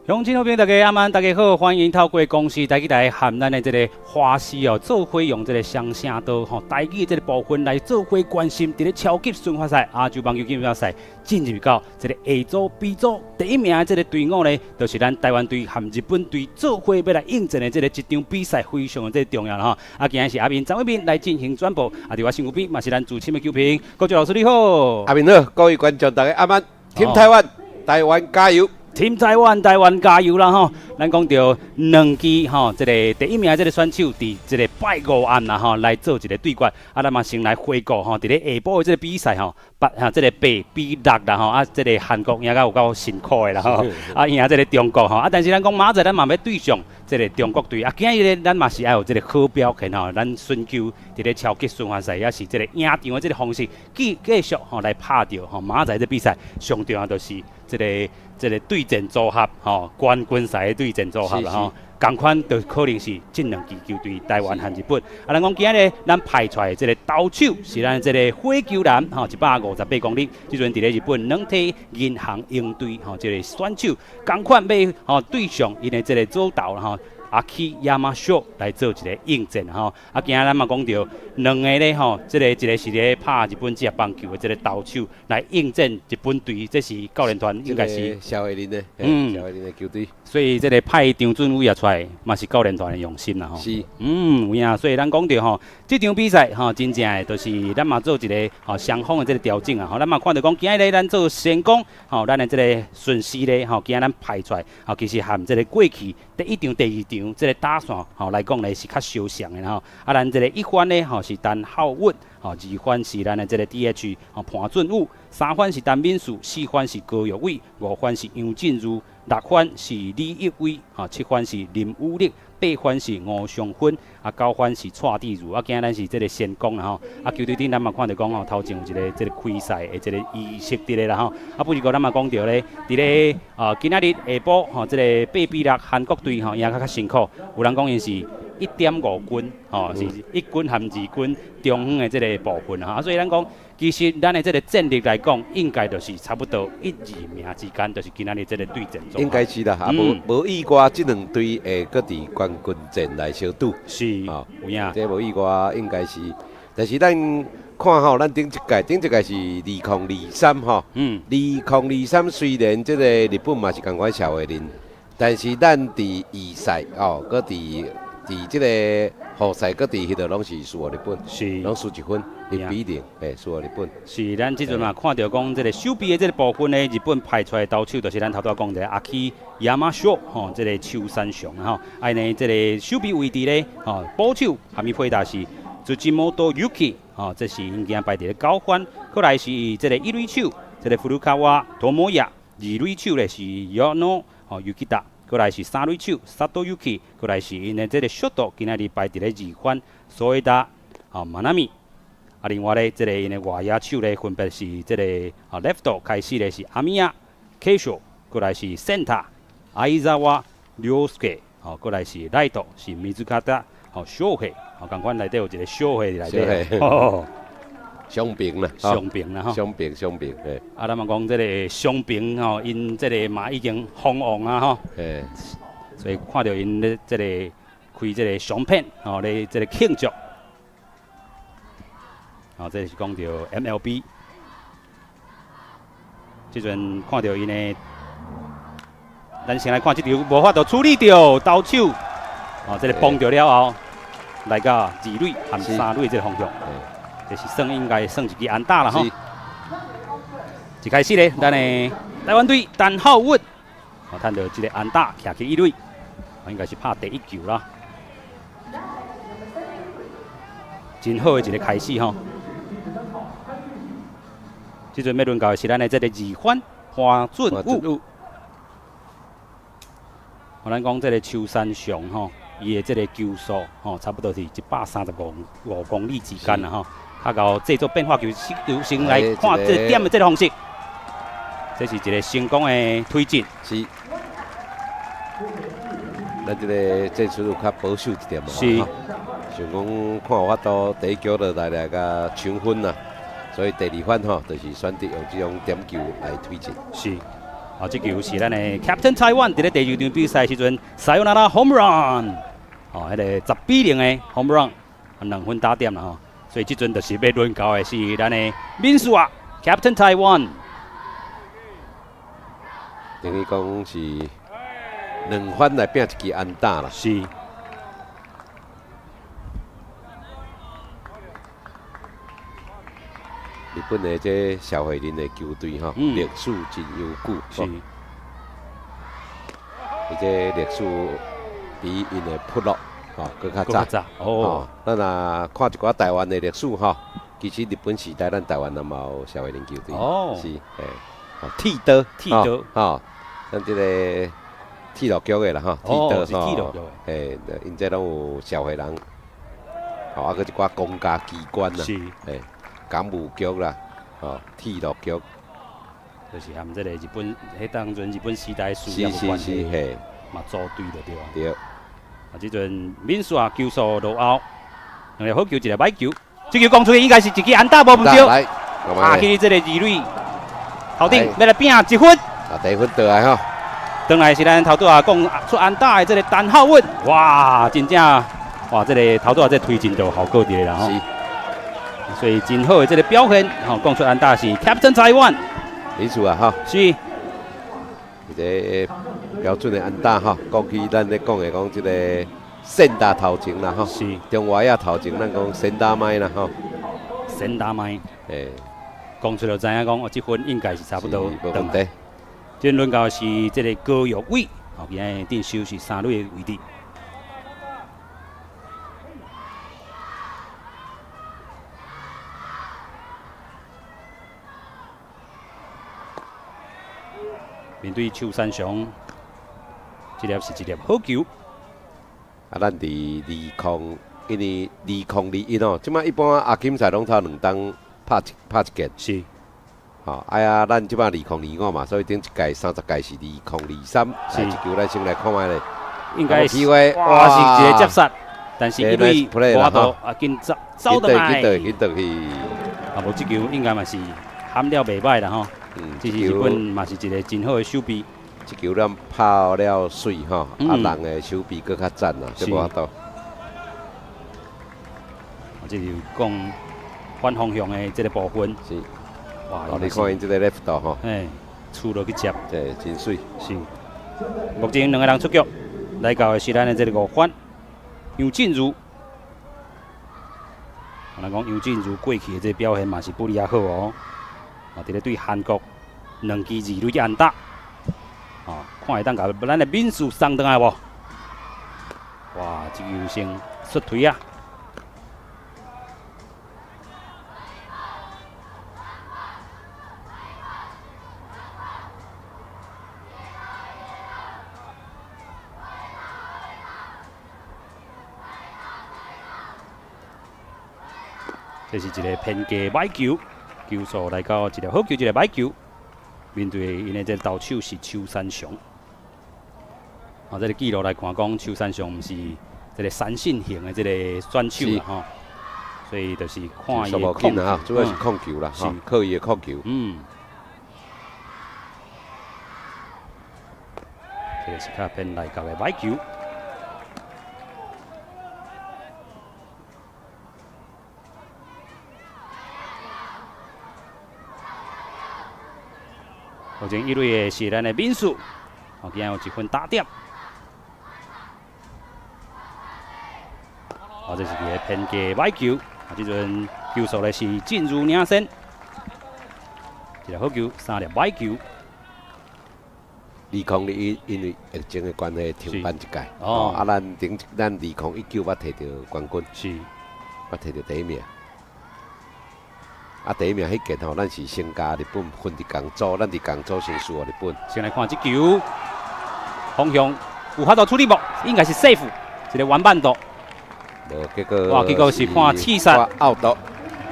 鄉親好朋友大家晚安，大家好，歡迎透過公視台語台和咱的這个華視哦，做伙用這个雙聲道吼台語這个部分來做伙關心，佇咧超級循環賽亞洲網球錦標賽進入到這个 A 組、B 組第一名的這个隊伍呢，就是咱台灣隊和日本隊做伙欲來應戰的這个一場比賽，非常的這个重要啦吼。啊，今日是阿明張偉明來進行轉播，啊，佇我身邊嘛是咱資深的球評郭老師你好。阿明好，各位觀眾大家晚安，Team 台灣，台灣加油！ Team 台灣，台灣加油啦吼！咱講著兩支吼，這个第一名的這个選手佇這个拜五暗啦吼來做一个對決。啊，咱嘛先來回顧吼，佇咧下晡的這个比賽吼，八哈這个8比6啦吼，啊，這个韓國贏甲有夠辛苦的啦吼，啊，贏這个中國吼，啊，但是咱講明仔載咱嘛欲對上這个中國隊，啊，今日咱嘛是愛有這个好表現吼，咱尋求佇咧超級循環賽也是這个贏場的這个方式，繼續吼來拍著吼，明仔載這比賽上重要就是這个對戰組合吼，冠軍賽的對戰組合啦吼，仝款就可能是這兩支球隊，台灣和日本。啊，咱講今日咱派出來的這个投手是咱這个火球男吼，158公里，這陣佇咧日本軟體銀行鷹隊吼，這个選手仝款欲吼對上𪜶的這个左投吼，阿基亞馬秀來做一个應戰吼，啊，今仔咱嘛講著兩个咧吼，這个一个是咧拍日本職業棒球的這个投手來應戰日本隊，這是教練團應該是蕭慧玲的，嗯，蕭慧玲的球隊。所以這个派張俊偉也出來，嘛是教練團的用心啦吼。是，嗯，有影，所以咱講著吼，這場比賽吼，真正的就是咱嘛做一个吼雙方的這个調整啊，吼，咱嘛看著講今日咱做先攻，吼，咱的這个順序咧，吼，今仔咱派出來，吼，其實和這个過去第一場、第二場這个打線吼來講咧是較相像的吼。啊，咱這个一番咧吼是陳浩穩，吼，二番是咱的這个 DH 吼潘俊武，三番是陳敏樹，四番是高玉偉，五番是楊振如，六番是李玉威，吼，七番是林武力，八番是吳尚芬，啊，九番是蔡志如。啊，今仔咱是這个先攻啦吼，啊，球隊頂咱嘛看著講吼，頭前有一个這个開賽的這个儀式佇咧啦吼。啊，不過咱嘛講著咧，佇咧啊今仔日下晡吼，這个8比6韓國隊吼贏較較辛苦，有人講𪜶是1.5軍，吼，是一軍和二軍中遠的這个部分吼，啊，所以咱講，其實咱的這个戰力來講，應該就是差不多一二名之間，就是今仔日這个對戰組。應該是啦，啊，無無意外，這兩隊會閣佇冠軍戰來相拄。是，有影。這無意外，應該是。但是咱看吼，咱頂一屆，頂一屆是2023吼。2023雖然這个日本嘛是仝款蕭慧玲，但是咱佇預賽哦，閣佇這个複賽，閣佇彼个攏是輸予日本，攏輸一分，1比0，嘿，輸予日本。是，咱這陣嘛看著講這个守備的這个部分呢，日本派出來的投手就是咱頭拄仔講的阿基亞馬秀吼，這个秋山雄吼，啊呢這个守備位置咧，吼，捕手蝦米配搭是辻本 Yuki，吼，這是𪜶今擺佇咧九番，過來是這个一壘手，這个古川智也，二壘手咧是矢野吼 Yukita。過來是三壘手佐藤 Yuki，過來是𪜶的這个ショート，今仔日擺佇咧二番所以達吼馬納米。啊，另外咧，這个𪜶的外野手咧，分別是這个啊 left 開始咧是阿米亞 Keisho，過來是 center 相澤良介，吼，過來是 right 是水方吼小黑，吼，仝款內底有一个小黑佇內底，傷兵啦，傷兵啦吼，傷兵傷兵，嘿。啊，咱嘛講這个傷兵吼，𪜶這个嘛已經封王啊吼，所以看著𪜶咧這个開這个相片吼，咧這个慶祝，吼，這是講著 MLB，這陣看著𪜶的，咱先來看這場無法度處理著投手，哦，這个崩著了後，來到二壘和三壘這个方向。這是算應該算一支安打啦吼。一開始咧，咱的台灣隊陳浩穩，哦，趁著這个安打，徛去一壘，應該是拍第一球啦。真好的一个開始吼。這陣欲輪到的是咱的這个二番潘俊武。我咱講這个秋山翔吼，伊的這个球速吼，差不多是135公里之間啦吼。較𠢕製作變化球，先來看這個點的這个方式，這是一个成功的推進。是，咱這个戰術較保守一點嘛。想講看有法度第一局就來共搶分啦，所以第二番吼，就是選擇用這種點球來推進。是。啊，這球是咱的 Captain Taiwan 佇咧第二場比賽時陣，Sayonara Home Run，哦，彼個10比0的 Home Run，2分打點啦吼。所以這陣就是欲輪到的是咱的敏樹啊，Captain Taiwan。等於講是2分來拼一支安打啦。是。日本的這社會人的球隊吼，歷史真悠久。伊這歷史比𪜶的部落吼閣較早。哦。咱若看一寡台灣的歷史吼，其實日本時代咱台灣也嘛有社會人球隊。是，嘿。哦，剃刀，剃刀，吼，咱這個鐵路局的啦，吼，剃刀，鐵路局的。嘿，𪜶這攏有社會人，吼，啊，閣一寡公家機關啦，嘿。港務局啦，哦，鐵路局，就是和這個日本，彼當陣日本時代事業有關係，嘿，嘛組隊就對啊。對。啊，這陣敏樹啊，球數落後，兩個好球，一個歹球，這球攻出去應該是一支安打，無毋對。啊，去這個二壘頭頂欲來拼一分。啊，第一分倒來吼。轉來是咱頭拄仔講出安打的這個陳浩穩，哇，真正，哇，這個頭拄仔這推進就效果佇咧啦吼。所以真好的這個表現，吼，講出安打是 Captain Taiwan，沒錯啊，吼，是，一個標準的安打吼，過去咱咧講的講這個先打頭前啦，吼，是，中外野頭前，咱講先打麥啦，吼，先打麥，欸，講出就知影講，哦，這分應該是差不多。無問題。這輪到是這個高玉偉，吼，今日鎮守是三壘的位置。面對邱三雄，這粒是一粒好球。啊，咱佇二空，因為2021哦，這擺一般亞錦賽攏頭兩冬拍一屆。是。吼，哎呀，咱這擺2025嘛，所以頂一屆30屆是2023。是。這球咱先來看覓咧。應該是。哇，是一個接殺，但是一壘無法度啊，緊走走轉來。緊倒緊倒去。啊，無這球應該嘛是含了袂歹啦吼。這是日本嘛是一個真好的守備。這球咱拍了媠吼，啊人的守備閣較讚啦，這無法度。這就講反方向的這個部分。是。哇！你看𪜶這個 left 吼。嘿，出落去接。對，真媠。是。目前兩個人出局，來到的是咱的這個五番楊進如。咱講楊進如過去的這個表現嘛是不離也好哦。啊！佇咧對韓國兩支二壘安打，啊，看會當共咱的敏樹送轉來無？哇！這球先出槌啊！這是一個偏低歹球。球數來到一個好球，一個歹球。面對𪜶的這個投手是邱三雄。啊，這個記錄來看，講邱三雄毋是這個三振型的這個選手啦，吼。所以就是看伊的控球，主要是控球啦，吼，靠伊的控球。這個是較偏內角的歹球。目前一塁的是咱的敏樹，哦，今日有一分打點。哦，這是伊的偏低歹球，啊，這陣球速咧是進入領先，一個好球，三粒歹球。2021因為疫情的關係停辦一屆，哦，啊，咱頂咱2019捌摕著冠軍，捌摕著第一名。啊，第一名彼屆吼，咱是先共日本分佇仝組，咱佇仝組先輸予日本。先來看這球方向有法度處理無？應該是 safe，一個完滿度。無結果，哇，結果是判刺殺。 out。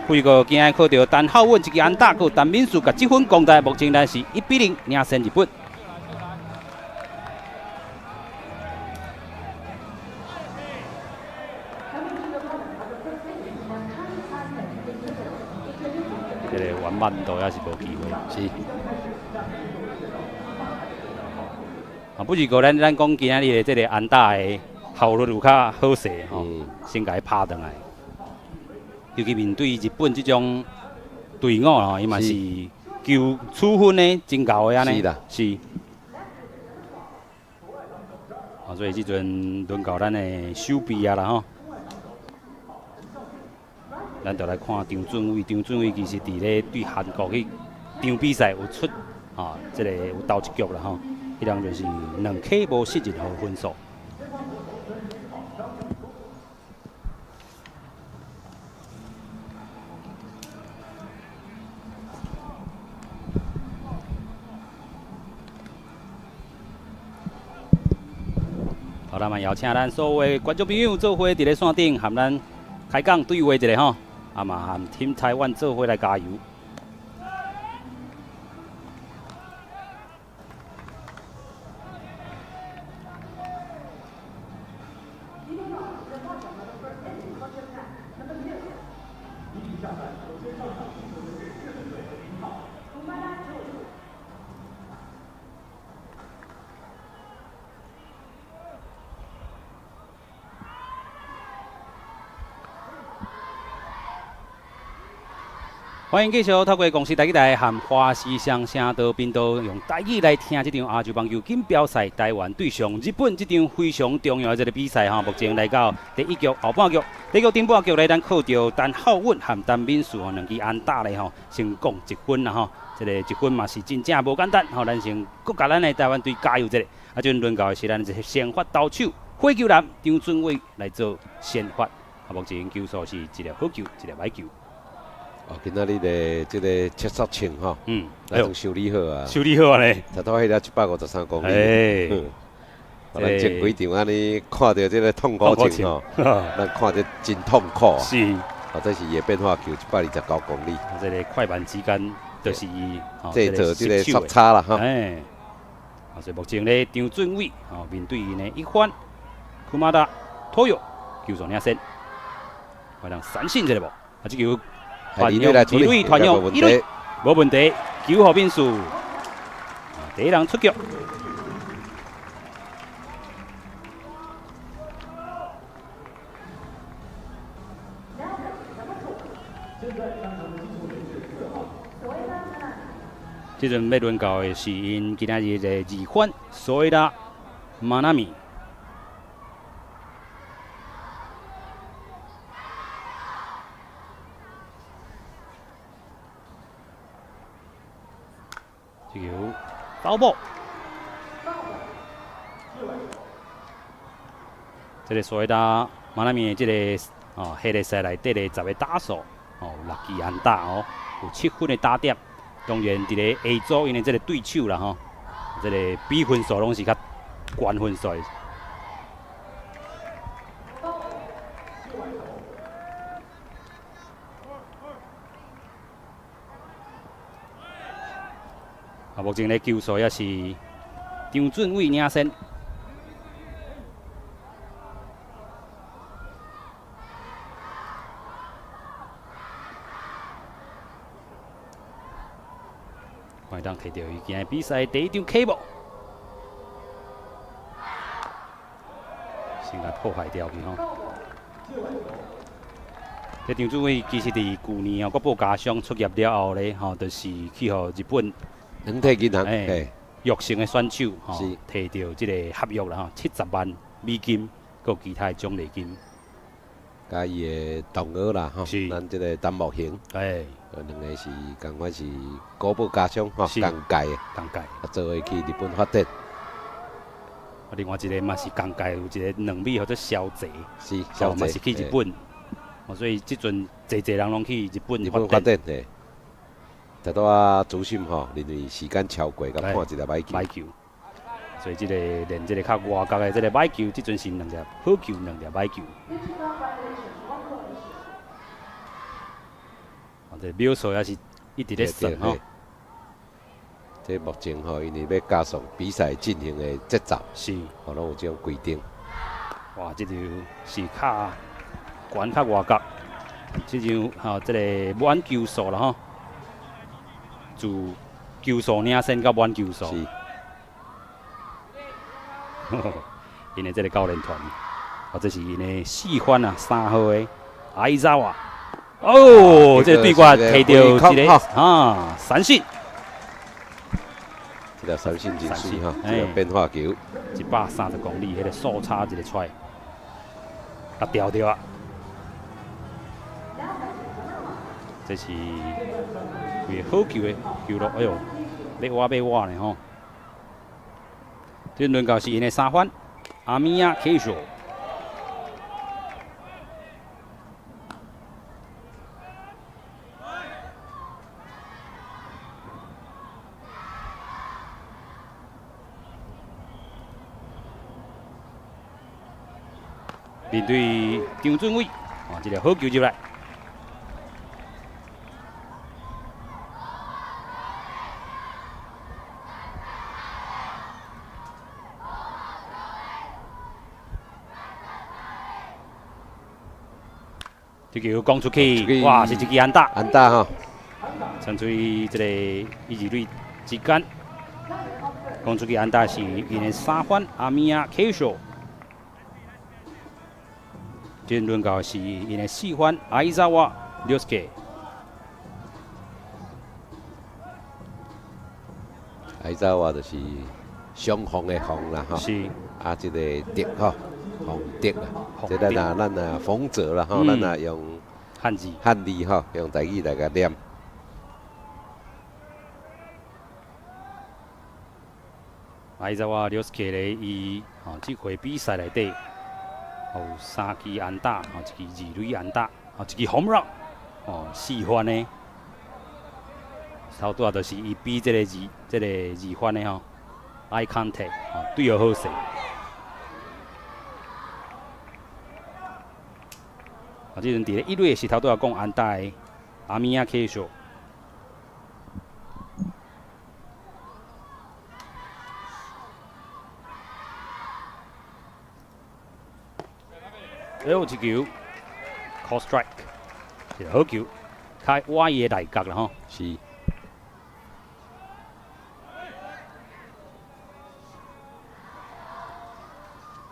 不過今日靠著陳浩穩一支安打，閣有陳敏樹共這分攻台，目前咱是1比0領先日本。這個完滿度也是無機會。是。啊，不是過咱講今仔日的這个安打的效率有較好勢吼，先共伊拍轉來。尤其面對日本這種隊伍吼，伊嘛是求取分的真𠢕的按呢。是啦。是。啊，所以這陣輪到咱的守備啊啦吼。咱就來看張俊偉，張俊偉其實佇咧對韓國彼場比賽有出，啊，這个有投一局啦吼，彼人就是2 K 無失任何分數。好，咱嘛邀請咱所有的觀眾朋友做伙佇咧線頂，和咱開講對話一下吼，啊嘛和 Team 台灣做伙來加油。歡迎繼續透過公視台語台和華視雙聲道頻道，用台語來聽這場亞洲棒球錦標賽台灣對上日本這場非常重要的這个比賽吼。目前來到第一局後半局，第一局頂半局咧，咱靠著陳浩允和陳敏樹吼兩支安打咧吼，成功一分啦吼。這个一分嘛是真正無簡單吼，咱先閣共咱的台灣隊加油一下。啊，這陣輪到的是咱這个先發投手火球男張俊偉來做先發。啊，目前球數是一粒好球，一粒歹球。哦，今仔日的這个測速槍吼，來種修理好啊，修理好啊咧，才拄彼個153公里。咱前幾場按呢看著這个痛苦症吼，咱看著真痛苦啊。哦，這是伊的變化球，129公里。這个快慢之間，就是伊製造這个速差啦，吼。啊，所以目前咧，張俊偉吼面對𪜶的一番，庫馬達托約球數領先，可能三振一个無？啊，這球。二壘來處理，團用一壘無問題，球予敏樹，第一人出局。這陣欲輪到的是𪜶今仔日的二番，所以啦，馬納米。這球包波，這个所謂的馬納米的這个哦，系列賽內底的10个打數哦，六支安打哦，有7分的打點。當然，佇咧 A 組𪜶的這个對手啦吼，這个比分數攏是較懸分數的。啊，目前咧球數也是張俊偉領先。看會當摕著伊今日比賽第一張 K 無？先共破壞掉去吼。這張俊偉其實佇舊年哦，國寶家商出業了後咧，吼，就是去予日本。軟體銀行，育成的選手，吼，摕著這个合約啦，吼，70萬美金，閣有其他的獎勵金。佮伊的同學啦，吼，咱這个陳木興，兩个是仝款是國寶家商，吼，仝屆的，仝屆，啊，做伙去日本發展。啊，另外一个嘛是仝屆，有一个兩米號做蕭澤，蕭嘛是去日本，哦，所以這陣濟濟人攏去日本發展。拄拄仔主審吼，認為時間超過，共判一粒歹球。歹球，所以這个連這个較外角的這个歹球，這陣是兩粒好球，兩粒歹球。啊，這秒數也是一直咧算吼。這目前吼，因為欲加速比賽進行的節奏，吼，攏有這種規定。哇，這就是較懸較外角，這場吼，這个滿球數啦吼。自球數領先到滿球數。𪜶的這个教練團，或者是𪜶的四番啊，3號的阿伊扎瓦。哦，這个對決提著一个啊，三振。這個三振真媠吼，這個變化球，130公里，彼个速差一个出來，啊掉掉啊！這是一个好球的球路，哎喲，欲挖欲挖呢吼！這輪到是𪜶的3番，阿米亞 K 手。面對張俊偉，哦，這個好球入來。這球講出去，哇，是一支安打。安打吼。純粹這個一二壘之間，講出去安打是𪜶的3番阿米亞 K 手。這輪到是𪜶的4番阿伊扎瓦廖斯克。阿伊扎瓦就是相逢的逢啦，吼。是。啊，這個德吼，馮德啦，這咱啊，咱啊，馮澤啦，吼，咱啊用漢字，漢字吼，用台語來共念。阿伊扎瓦廖斯克咧，伊吼這回比賽內底。有三支安打，吼一支二壘安打，吼一支 home run，哦4番的，頭拄仔就是伊比這個二，這个2番的吼，eye contact，吼對予好勢。啊，這陣佇咧一壘的時頭拄仔講安打的阿米亞 K 手。哎呦，這球，call strike，一個好球，開歪伊的內角啦吼。是。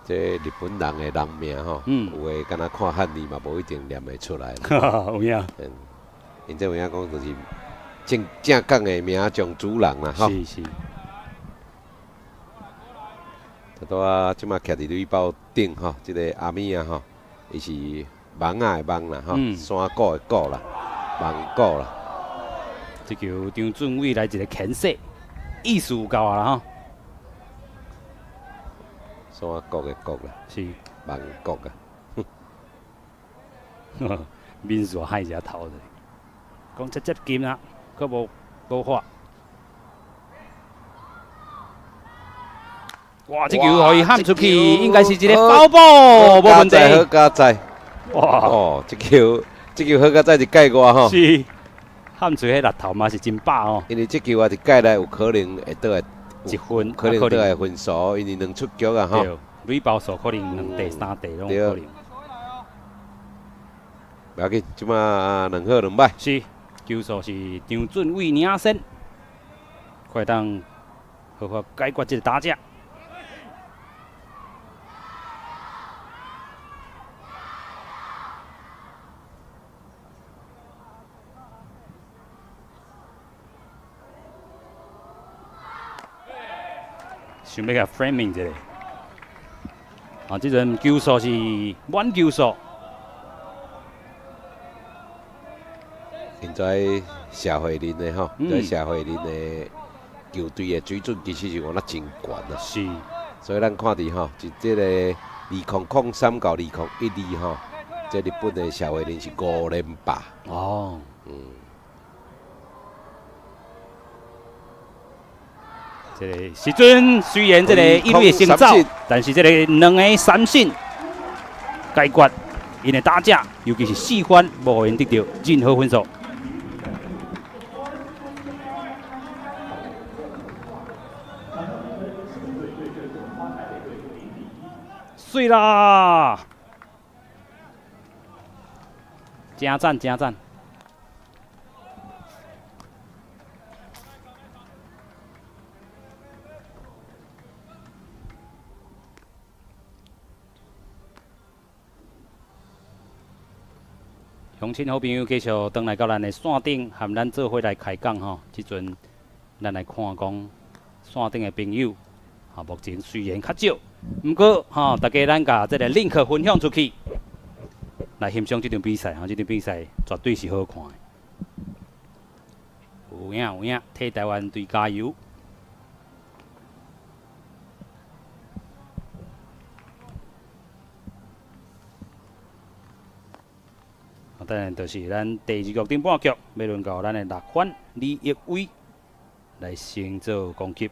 這日本人的人名吼，有的敢若看漢字嘛，無一定念會出來。有影。𪜶這有影講就是正正港的名將主人啦，吼。是是。拄仔這馬徛佇壘包頂吼，這个阿米仔吼。伊是網仔的網啦，吼，山谷的谷啦，網谷啦。這球張俊偉來一個牽制，意思有夠啊啦吼。山谷的谷啦，是網谷啊。面煞害一下頭的，講這接近啊，閣無無法。哇！這球予伊喊出去，應該是一個 foul ball，無問題。好佳哉，哇！哦，這球，這球好佳哉是界外吼。是，喊出彼力頭嘛是真飽哦。因為這球啊，佇界內有可能會倒來一分，可能倒來分數，因為兩出局啊吼。對，壘包數可能兩塊、三塊攏可能。無要緊，這馬兩好兩歹。是，球數是張俊偉領先，快當好好解決這個打者。想欲共 framing 一下，啊，這陣球數是滿球數。現在社會人的吼，在社會人的球隊的水準其實是講得真懸啊。是。所以咱看佇吼，就這个2003到2012吼，這日本的社會人是5連霸。哦。這個時陣雖然這個一壘先走，但是這個兩个三振解決𪜶的打者，尤其是4番，無予𪜶得著任何分數。媠啦！真讚真讚！鄉親好朋友繼續轉來到咱的線頂，和咱做伙來開講吼。這陣咱來看講線頂的朋友，吼，目前雖然較少，毋過吼，大家咱共這个 link 分享出去，來欣賞這場比賽吼。這場比賽絕對是好看的。有影有影，替台灣隊加油！當然就是咱第二局頂半局，欲輪到咱的六番李奕威來先做攻擊。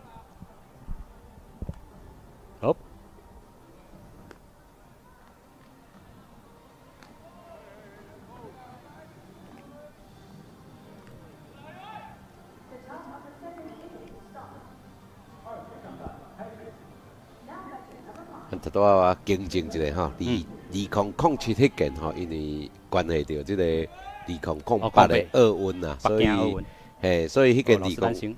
好。拄拄仔我更正一下吼，2007彼屆吼，因為關係著這個2008的奧運啊，所以嘿，所以彼屆二零。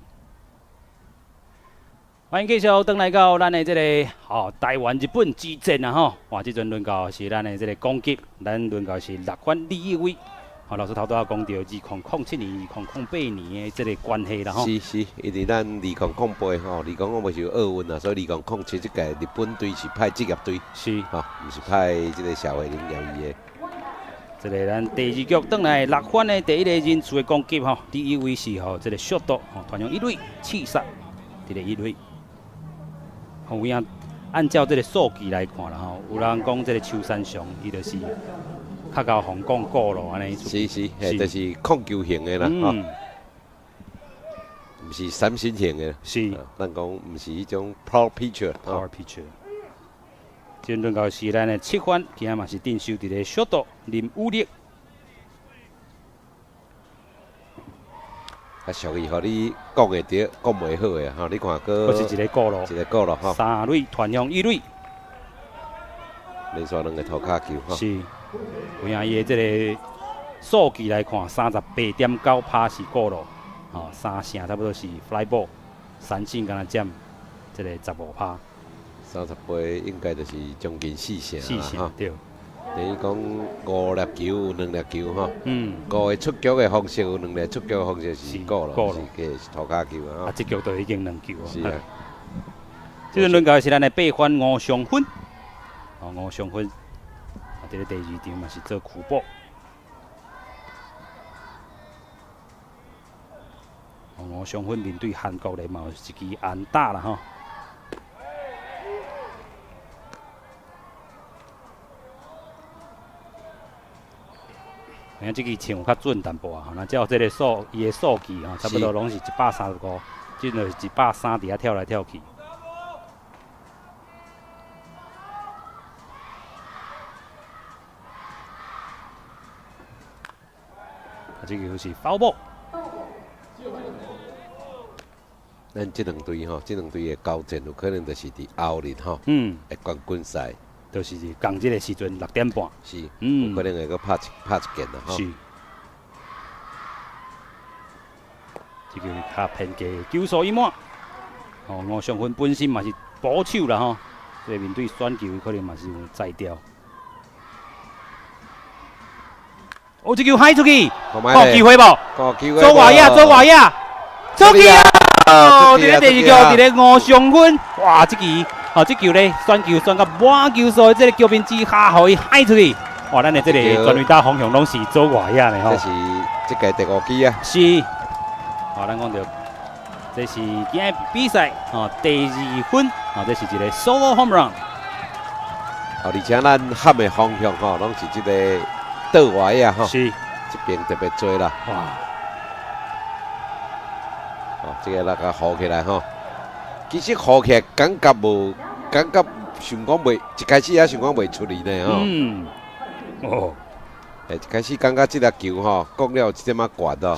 歡迎繼續轉來到咱的這個吼台灣日本之戰啊吼！哇，這陣輪到是咱的這個攻擊，咱輪到是六番李奕威。吼，老師頭拄仔講著2007年、2008年的這個關係啦吼。是是，因為咱2008吼，2008是奧運啊，所以2007這屆日本隊是派職業隊，吼，毋是派這個社會人業餘的。這個咱第二局轉來六番的第一個人次的攻擊吼，李奕威是吼這個ショート吼，傳向一壘刺殺，這個一壘。有影按照這個數據來看啦吼，有人講這個秋山翔，伊就是較𠢕防講過路按呢。是是，嘿，就是控球型的啦，吼，毋是三振型的。咱講毋是彼種 power pitcher。 power pitcher。這輪到是咱的七番，今仔嘛是鎮守佇咧ショート林武力。啊，俗語予你講會著，講袂好的吼，你看閣。閣是一個過路。一個過路吼。三壘傳向一壘。連續兩個塗跤球吼。是，有影伊的這个數據來看，38.9%是過路，吼，三成差不多是 fly ball，三振敢若佔這个15%。38應該就是將近四成四成對。等於講五粒球有兩粒球吼，五个出局的方式有兩粒出局的方式是過路，是是塗跤球啊。啊，這局就已經兩球啊。是啊。這陣輪到是咱的八番吳尚芬，哦，吳尚芬，啊，佇咧第二場嘛是做苦補。吳尚芬面對韓國咧嘛有一支安打啦吼。影這支槍較準淡薄啊，若照這个數，伊的數據吼，差不多攏是135，這就是130佇遐跳來跳去。啊，這球是 foul ball。咱這兩隊吼，這兩隊的交戰有可能就是佇後日吼，的冠軍賽，就是仝這个時陣6點半。是，有可能會閣拍一見啦吼。是。這球較偏低，球數已滿。哦，吳尚芬本身嘛是捕手啦吼，所以面對選球可能嘛是有才調。哦，這球海出去，有機會無？左外野，左外野，出去啊！佇咧第二局，佇咧吳尚芬，哇！這球，哦，這球咧選球選到滿球數的這个局面之下，予伊海出去。哇！咱的這个全壘打方向攏是左外野呢吼。這是這屆第五支啊。是。好，咱講著，這是今仔比賽吼第二分，吼，這是一个 solo home run。哦，而且咱喊的方向吼，攏是這个倒外野吼。這邊特別濟啦。哇！哦，這个那個好起來吼。其實好起來感覺無，感覺想講袂，一開始也想講袂出去呢吼。哦。欸，一開始感覺這粒球吼，講了有一點仔懸哦。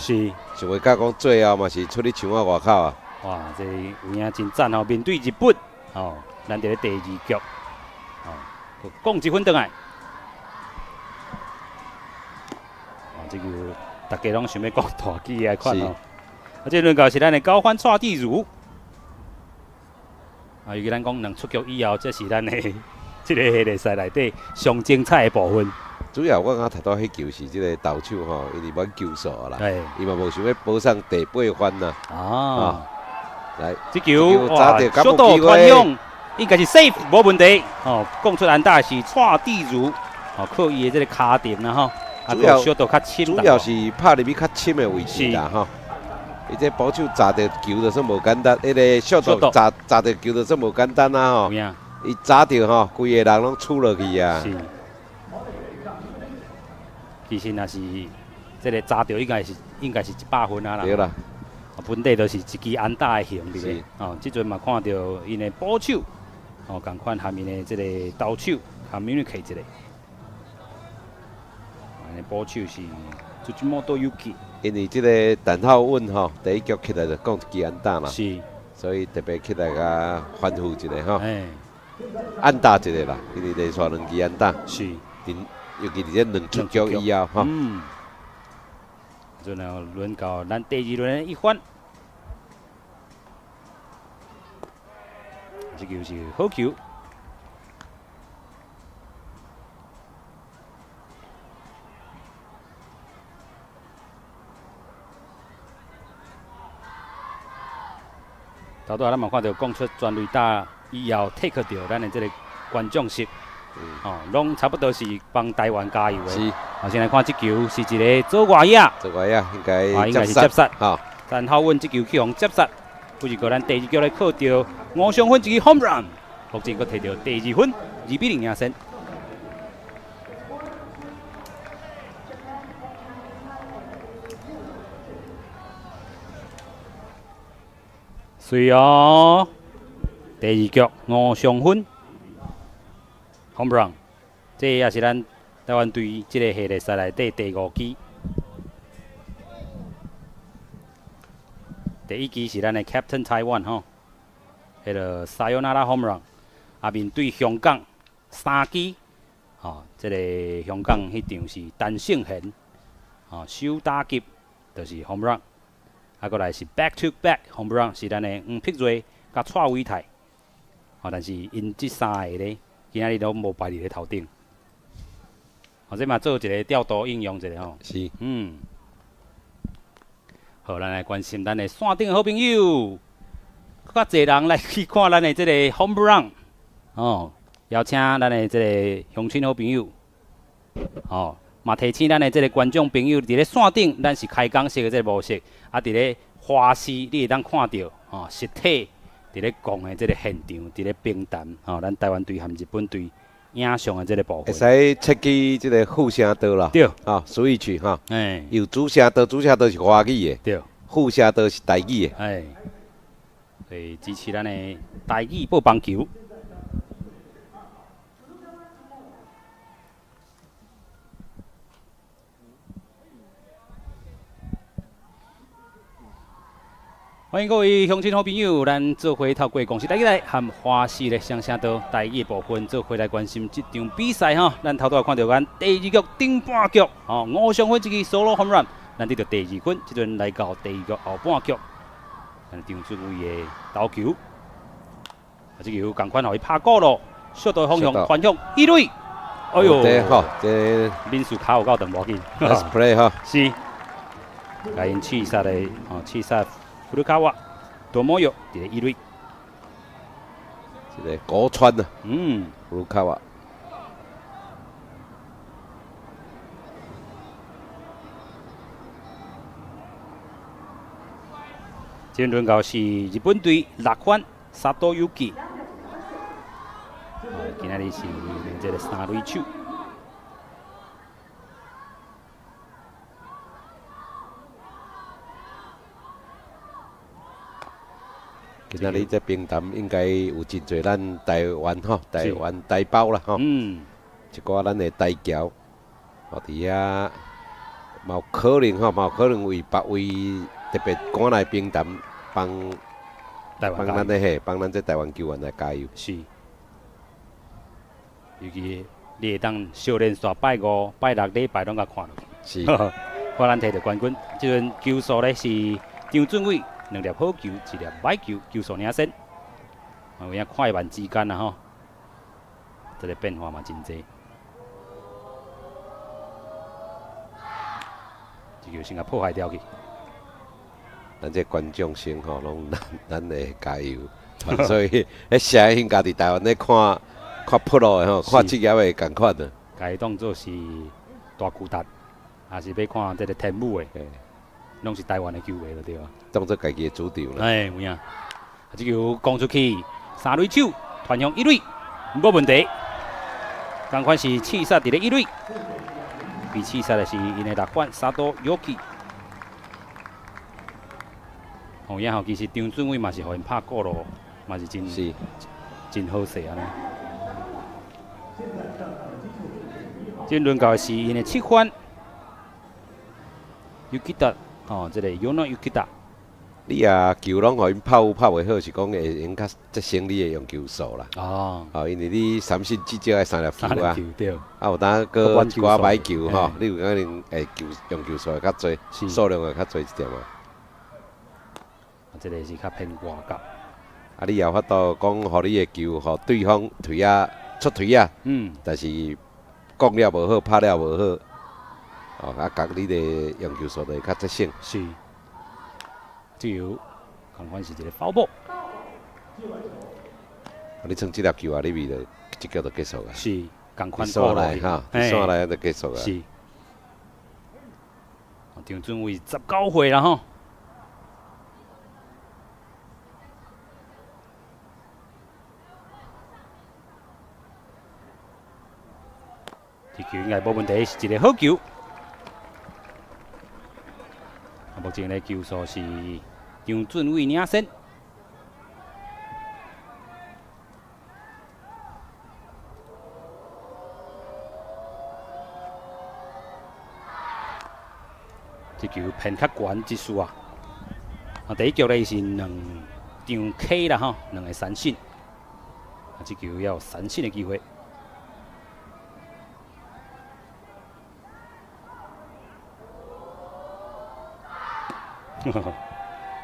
想袂到講最後嘛是出去牆仔外口啊。哇，這有影真讚吼！面對日本，吼，咱佇咧第二局，吼，降一分轉來。哦，這球大家攏想欲講大支的款吼。啊，這輪到是咱的九番蔡志如。啊，尤其咱講兩出局以後，這是咱的這个系列賽內底上精彩的部分。主要我感覺頭拄彼球是這个投手吼，因為滿球數啦，伊嘛無想欲保送第八番啦。來，這球哇，小度傳向應該是 safe 無問題。哦，講出安打是蔡志如，哦，靠伊的這个跤程啦吼。主要小度較深，主要是拍入去較深的位置啦吼。伊這捕手閘著球就算無簡單，彼个小度閘閘著球就算無簡單啊吼。伊閘著吼，規个人攏出落去啊。是。其實若是這个閘著，應該是100分啊啦。對啦。本底就是一支安打的形佇咧。哦，這陣嘛看著𪜶的捕手，哦，仝款和𪜶的這个投手 communicate 一下。𪜶的捕手是辻本勇基。因為這个陳浩穩吼，第一局起來就講一支安打嘛，所以特別起來共歡呼一下吼，安打一個啦，因為連續兩支安打，尤其佇這兩出局以後吼。嗯，陣後輪到咱第二輪的一番，這球是好球。頭拄仔咱嘛看著講出全壘打以後 take 著咱的這个觀眾席，哦，攏差不多是幫台灣加油的。好，先來看這球是一个左外野，左外野應該應該是接殺。吼，陳浩穩這球去予接殺，不是過咱第二局來靠著吳尚芬一支 home run，目前閣摕著第二分，2比0領先。水哦，第二局吳尚芬 home run，這也是咱台灣隊這个系列賽內底第五支。第一支是咱的 Captain Taiwan 吼，彼个 Sayonara home run，啊面對香港三支，吼，這个香港彼場是陳勝賢，吼，首打擊就是 home run。啊，閣來是 back to back home run，是咱的黃碧瑞佮蔡偉泰，吼，但是𪜶這三个咧，今仔日攏無排佇咧頭頂。吼，這嘛做一个調度應用一下吼。好，咱來關心咱的線頂的好朋友，閣較濟人來去看咱的這个 home run，哦，邀請咱的這个鄉親好朋友，哦。嘛提醒咱的這个觀眾朋友，佇咧線頂，咱是開講式的這个模式，啊，佇咧華視你會當看著，吼，實體佇咧講的這个現場，佇咧平潭，吼，咱台灣隊和日本隊影像的這个部分。會使切去這个副聲道啦。吼，switch 吼。有主聲道，主聲道是華語的。副聲道是台語的。所以支持咱的台語播棒球。歡迎各位鄉親好朋友，咱做伙透過公視台語台和華視的雙聲道台語部分做伙來關心這場比賽吼。咱頭拄仔看著咱第二局頂半局，吼，吳尚芬一支 solo home run，咱得著第二分，這陣來到第二局後半局，咱張俊偉的投球，啊，這球仝款予伊拍鼓囉，小度方向傳向一壘，哎喲，對吼，這敏樹跤有夠長，無要緊，Nice play 吼，是，共𪜶刺殺的，吼，刺殺。古魯卡瓦多摩約佇咧一壘，這个古川啊，古魯卡瓦。這輪到是日本隊六番佐藤由紀，今仔日是這个三壘手。今仔日這平潭應該有真濟咱台灣吼，台灣台胞啦吼，一寡咱的台僑，吼佇遐嘛有可能吼，嘛有可能為別位特別趕來平潭幫幫咱的嘿，幫咱這台灣球員來加油。是，尤其你會當小連續拜五、拜六禮拜攏共看落去。看咱摕著冠軍，這陣球數咧是張俊偉兩粒好球，一粒歹球，球數領先。有影快慢之間啊吼，這个變化嘛真濟。球先共破壞掉去。咱這觀眾先吼，攏咱的加油，所以彼聲應該佇台灣咧看看 pro 的吼，看職業的仝款啊。共伊當做是大巨蛋，抑是欲看這个天母的，攏是台灣的球迷就對啊。當做家己的主場啦。哎，有影。啊，這球攻出去，三壘手傳向一壘，無問題。仝款是刺殺佇咧一壘，被刺殺的是𪜶的六番沙多尤基。哦，然後其實張俊偉嘛是予𪜶拍過路，嘛是真真好勢按呢。這輪到的是𪜶的七番，尤基達，哦，這個尤諾尤基達。你啊球攏予𪜶拍有拍袂好，是講會用較節省你的用球數啦。哦，因為你三振至少愛三粒球啊。對。啊，有當閣一寡歹球吼，你有可能會球用球數會較濟，數量會較濟一點啊。啊，這個是較偏外角。啊，你也有法度講，予你的球，予對方槌仔出槌仔。但是講了無好，拍了無好，哦，啊，共你的用球數就會較節省。是。這球，仝款是一個 foul ball。你創這粒球啊，你咪就這局就結束啊。是，仝款線內哈，線內就結束啊。是。張俊偉19歲啦吼。這球應該無問題，是一個好球。目前的球數是張俊偉領先。這球偏較懸一絲啊！啊，第一局咧是兩張 K 啦吼，兩個三振。啊，這球也有三振的機會。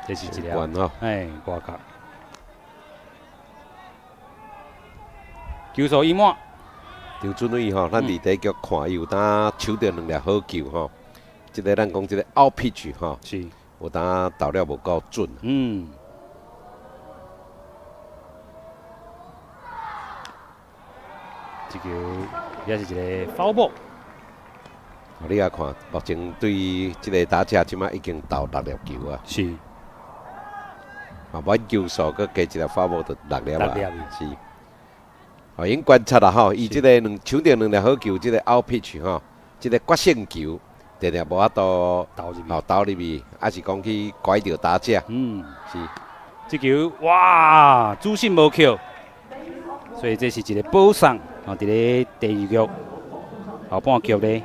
這是一個，哎，外角。球數已滿。張俊偉吼，咱佇第一局看伊有當搶著兩粒好球吼，這个咱講這个 out pitch 吼，有當投了無夠準。這球也是一个 foul ball。你也看，目前對這个打者這馬已經投六粒球啊。啊，滿球數閣加一粒 foul ball 就六粒啊。是。哦，𪜶觀察啦吼，伊這個兩搶著兩粒好球，這个 out pitch 吼，這个決勝球，定定無法度投入去，哦，投入去，抑是講去拐著打者。是。這球哇，主審無扣，所以這是一个保送。哦，佇咧第二局後半局咧，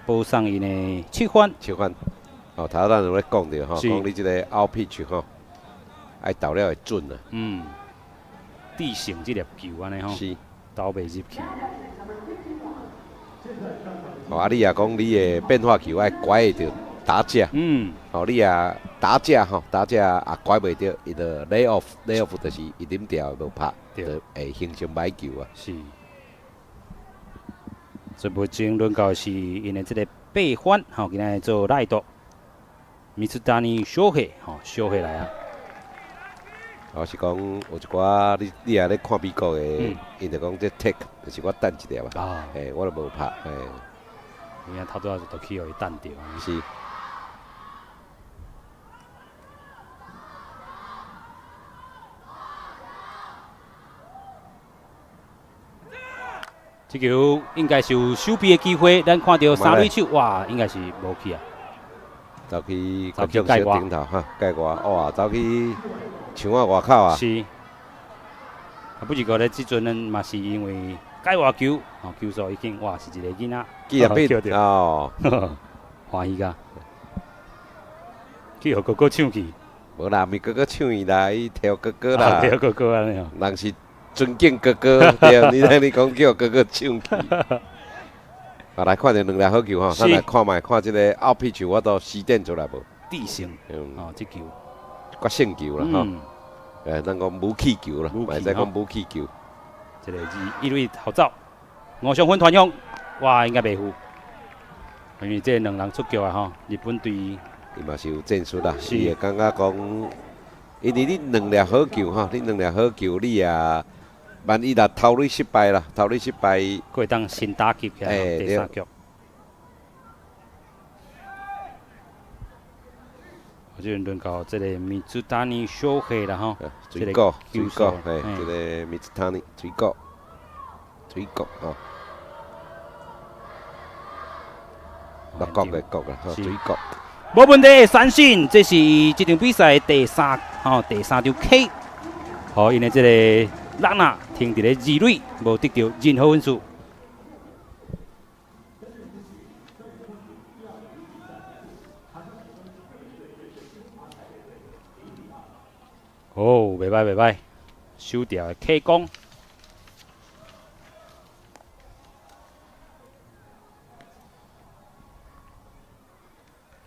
保送𪜶的七番。七番。哦，頭咱有咧講著吼，講你這个 out pitch 吼，愛投了會準啊。制勝這粒球按呢吼，投袂入去。哦，啊，你若講你的變化球愛拐會著打者。哦，你若打者吼，打者也拐袂著，伊就 lay off，lay off 就是伊啉掉無拍，就會形成歹球啊。是。所以目前輪到是𪜶的這个八番，吼，今仔日做ライト，米兹達尼小黑，吼，小黑來啊。我是講有一寡你若咧看美國的，𪜶就講這 tech 就是我等一粒啊，嘿，我都無拍，嘿。有影頭拄仔就去予伊等著。是。這球應該是有守備的機會，咱看著三壘手，哇，應該是無去啊。走去觀眾席頂頭哈，蓋外，哇，走去牆仔外口啊。是。啊，不是過咧，這陣咱嘛是因為界外球，哦，球數已經哇，是一個囡仔，記入邊哦，歡喜甲，去予哥哥搶去。無啦，毋是哥哥搶伊啦，伊提哥哥啦。提哥哥按呢哦。人是尊敬哥哥，對，你講叫哥哥搶去。啊，來看著兩粒好球吼，咱來看覓看這个 out pitch，我都時點出來無？制勝，哦，這球決勝球啦吼，咱講武器球啦，會使講武器球。這个是一壘逃走，吳尚芬傳向，哇，應該袂赴。因為這兩人出局啊吼，日本隊伊嘛是有戰術啦，伊會感覺講，因為你兩粒好球吼，你兩粒好球，你也萬一若投壘失敗啦，投壘失敗，閣會當先打擊起來第三局。我這陣輪到這個 Mizutani 小黑啦吼，水果水果，嘿，這個 Mizutani 水果水果吼。六國的國啦，水果。無問題，三振，這是這場比賽第三吼第三場 K。好，𪜶的這個ランナー停佇咧二壘，無得著任何分數。哦，袂歹袂歹，守掉的 K 攻。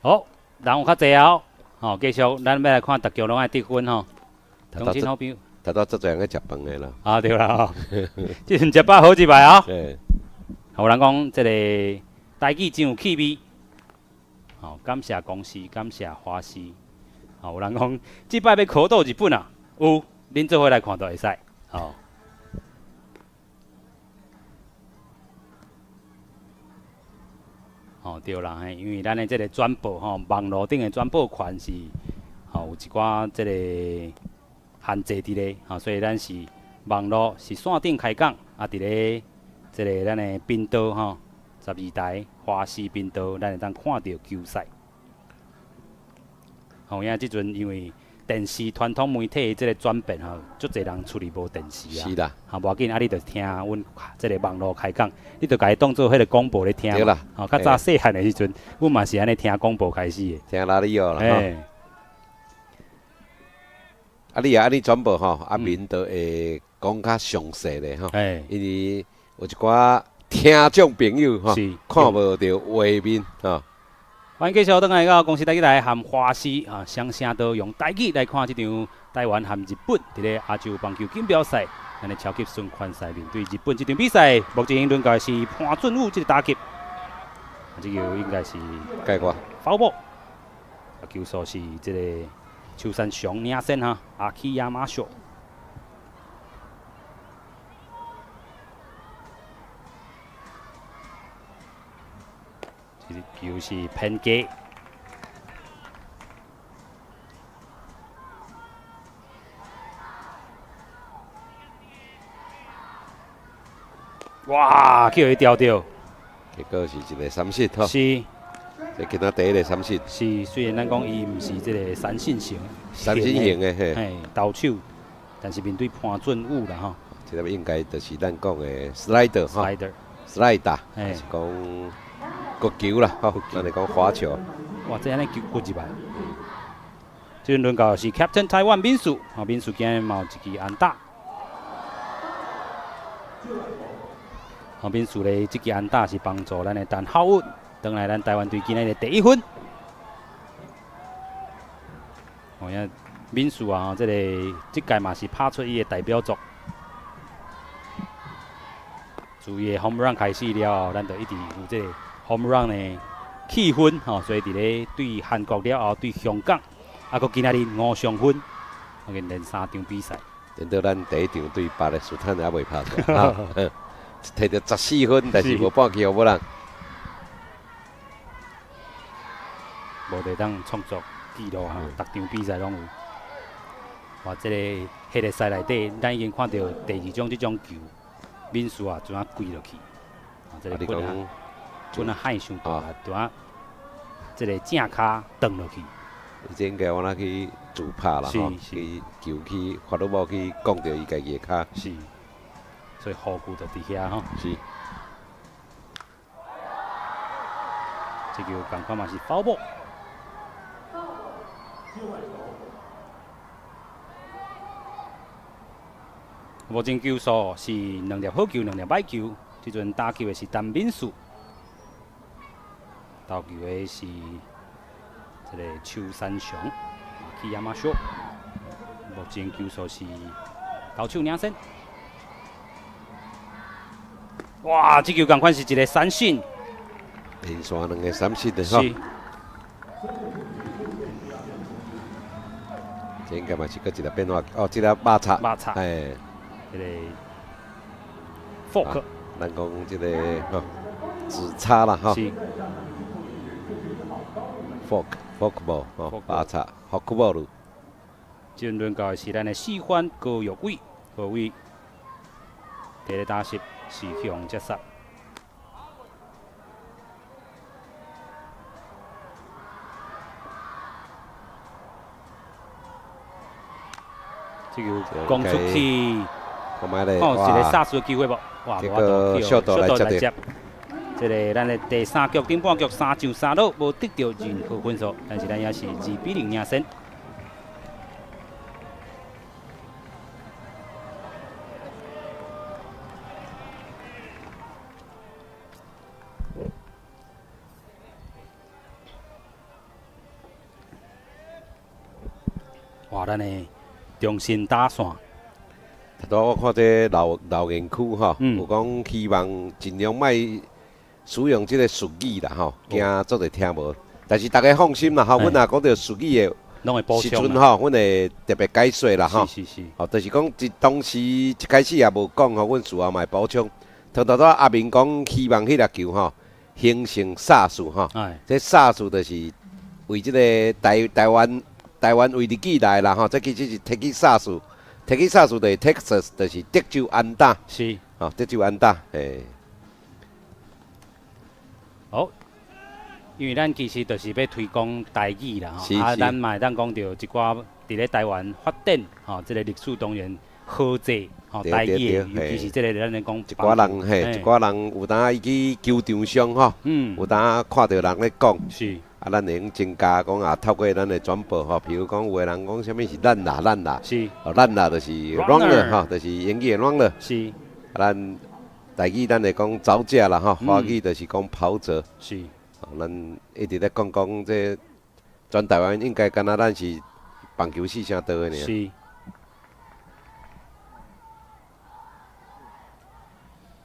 好，人有較濟哦，吼，繼續，咱欲來看逐局攏愛得分吼。中心好朋友，頭拄足濟人咧食飯的啦。啊對啦吼，這陣食飽好一擺哦。有人講這個台語真有趣味，吼，感謝公司，感謝華視。吼，有人講這擺欲考倒日本啊，有，恁做伙來看就會使，吼。吼對啦，嘿，因為咱的這個轉播吼，網路頂的轉播權是吼有一寡這個限制佇咧，吼，所以咱是網路是線頂開講，啊，佇咧這個咱的頻道吼，12台華視頻道，咱會當看著球賽。吼，因為這陣因為電視傳統媒體的這個轉變吼，足濟人厝裡無電視啊。是啦。吼，無要緊，啊，你就聽阮這個網路開講，你就共伊當做彼個廣播咧聽。對啦。吼，較早細漢的時陣，阮嘛是按呢聽廣播開始的。聽哪裡哦啦？吼。啊，你若按呢轉播吼，啊，面就會講較詳細咧吼。因為有一寡聽眾朋友吼，看無著畫面吼。歡迎繼續轉來到公視台語台和華視啊，雙聲道用台語來看這場台灣和日本佇咧亞洲棒球錦標賽，咱的超級循環賽面對日本這場比賽，目前輪到的是潘俊武這個打擊，啊，這球應該是蓋過 foul ball，啊，球數是這個秋山翔領先哈，阿基亞馬秀。這個球是偏低。哇！去予伊牢著，結果是一個三振吼。這今仔第一個三振。是，雖然咱講伊毋是這個三振型，三振型的嘿，嘿，投手，但是面對潘俊武啦吼。這個應該就是咱講的 slider 吼，slider，還是講國球啦，吼，咱來講滑球。哇，這按呢球骨入來。這陣輪到是 Captain 台灣敏樹，啊，敏樹今日嘛有一支安打。後敏樹咧，這支安打是幫助咱的陳浩宇，轉來咱台灣隊今日的第一分。哦，遐敏樹啊，這個這屆嘛是拍出伊的代表作。自伊的 home run 開始了後，咱就一直有這個 home run 的氣氛吼，所以佇咧對韓國了後，對香港，啊，閣今仔日五雙分，已經連三場比賽。等到咱第一場對巴勒斯坦猶未拍出來，摕著14分，但是無半球予人，無地當創作紀錄哈，逐場比賽攏有。哇，這個彼個賽內底，咱已經看著第二種這種球，敏樹啊，怎啊跪落去？啊，這個棍啊，棍啊，海傷大，拄啊，這個正跤斷落去。這應該我那去自拍啦，吼，去球去法律某去講著伊家己的跤。是，所以護具就佇遐吼。是。這球仝款嘛是 foul ball。目前球數是兩粒好球，兩粒歹球。這陣打球的是陳敏樹，投球的是這個邱三雄，去亞馬遜。目前球數是投手領先。哇！這球仝款是一個三振，連續兩个三失的吼。這應該嘛是閣一个變化哦，這个肉插，肉插，哎，這个 fork，咱講這个吼，指叉啦吼。Fork forkball 吼，肉插 forkball。這輪到的是咱的四番高玉偉，高偉第一个打席是向接殺。這球攻出去，哦，一个殺出的機會無？哇，這個小度來接。這个咱的第三局頂半局三上三落，無得著任何分數，但是咱也是2比0領先。哇，咱的中心打線。拄我看這留留言區吼，有講希望盡量莫使用這個術語啦吼，驚足濟聽無。但是逐家放心啦吼，阮若講著術語的時陣吼，阮會特別解說啦吼。哦，就是講一當時一開始也無講吼，阮事後嘛會補充。頭拄仔阿明講希望彼粒球吼形成煞數吼，這煞數就是為這個台台灣台灣為日語來啦吼，這其實是提起煞數。提起煞數就是 Texas，就是德州安打。哦，德州安打，嘿。好，因為咱其實就是欲推廣台語啦，吼，啊，咱嘛會當講著一寡佇咧台灣發展，吼，這个歷史當然好濟，吼，台語的，尤其是這个咱咧講一寡人嘿，一寡人有當伊去球場上吼，有當看著人咧講，啊，咱會用增加講啊，透過咱的轉播吼，比如講有的人講啥物是咱啦咱啦，哦，咱啦就是 runner 吼，就是英語的 runner，啊，咱台語咱會講走者啦吼，華語就是講跑者，哦，咱一直咧講講這全台灣應該敢若咱是棒球四聲道的爾。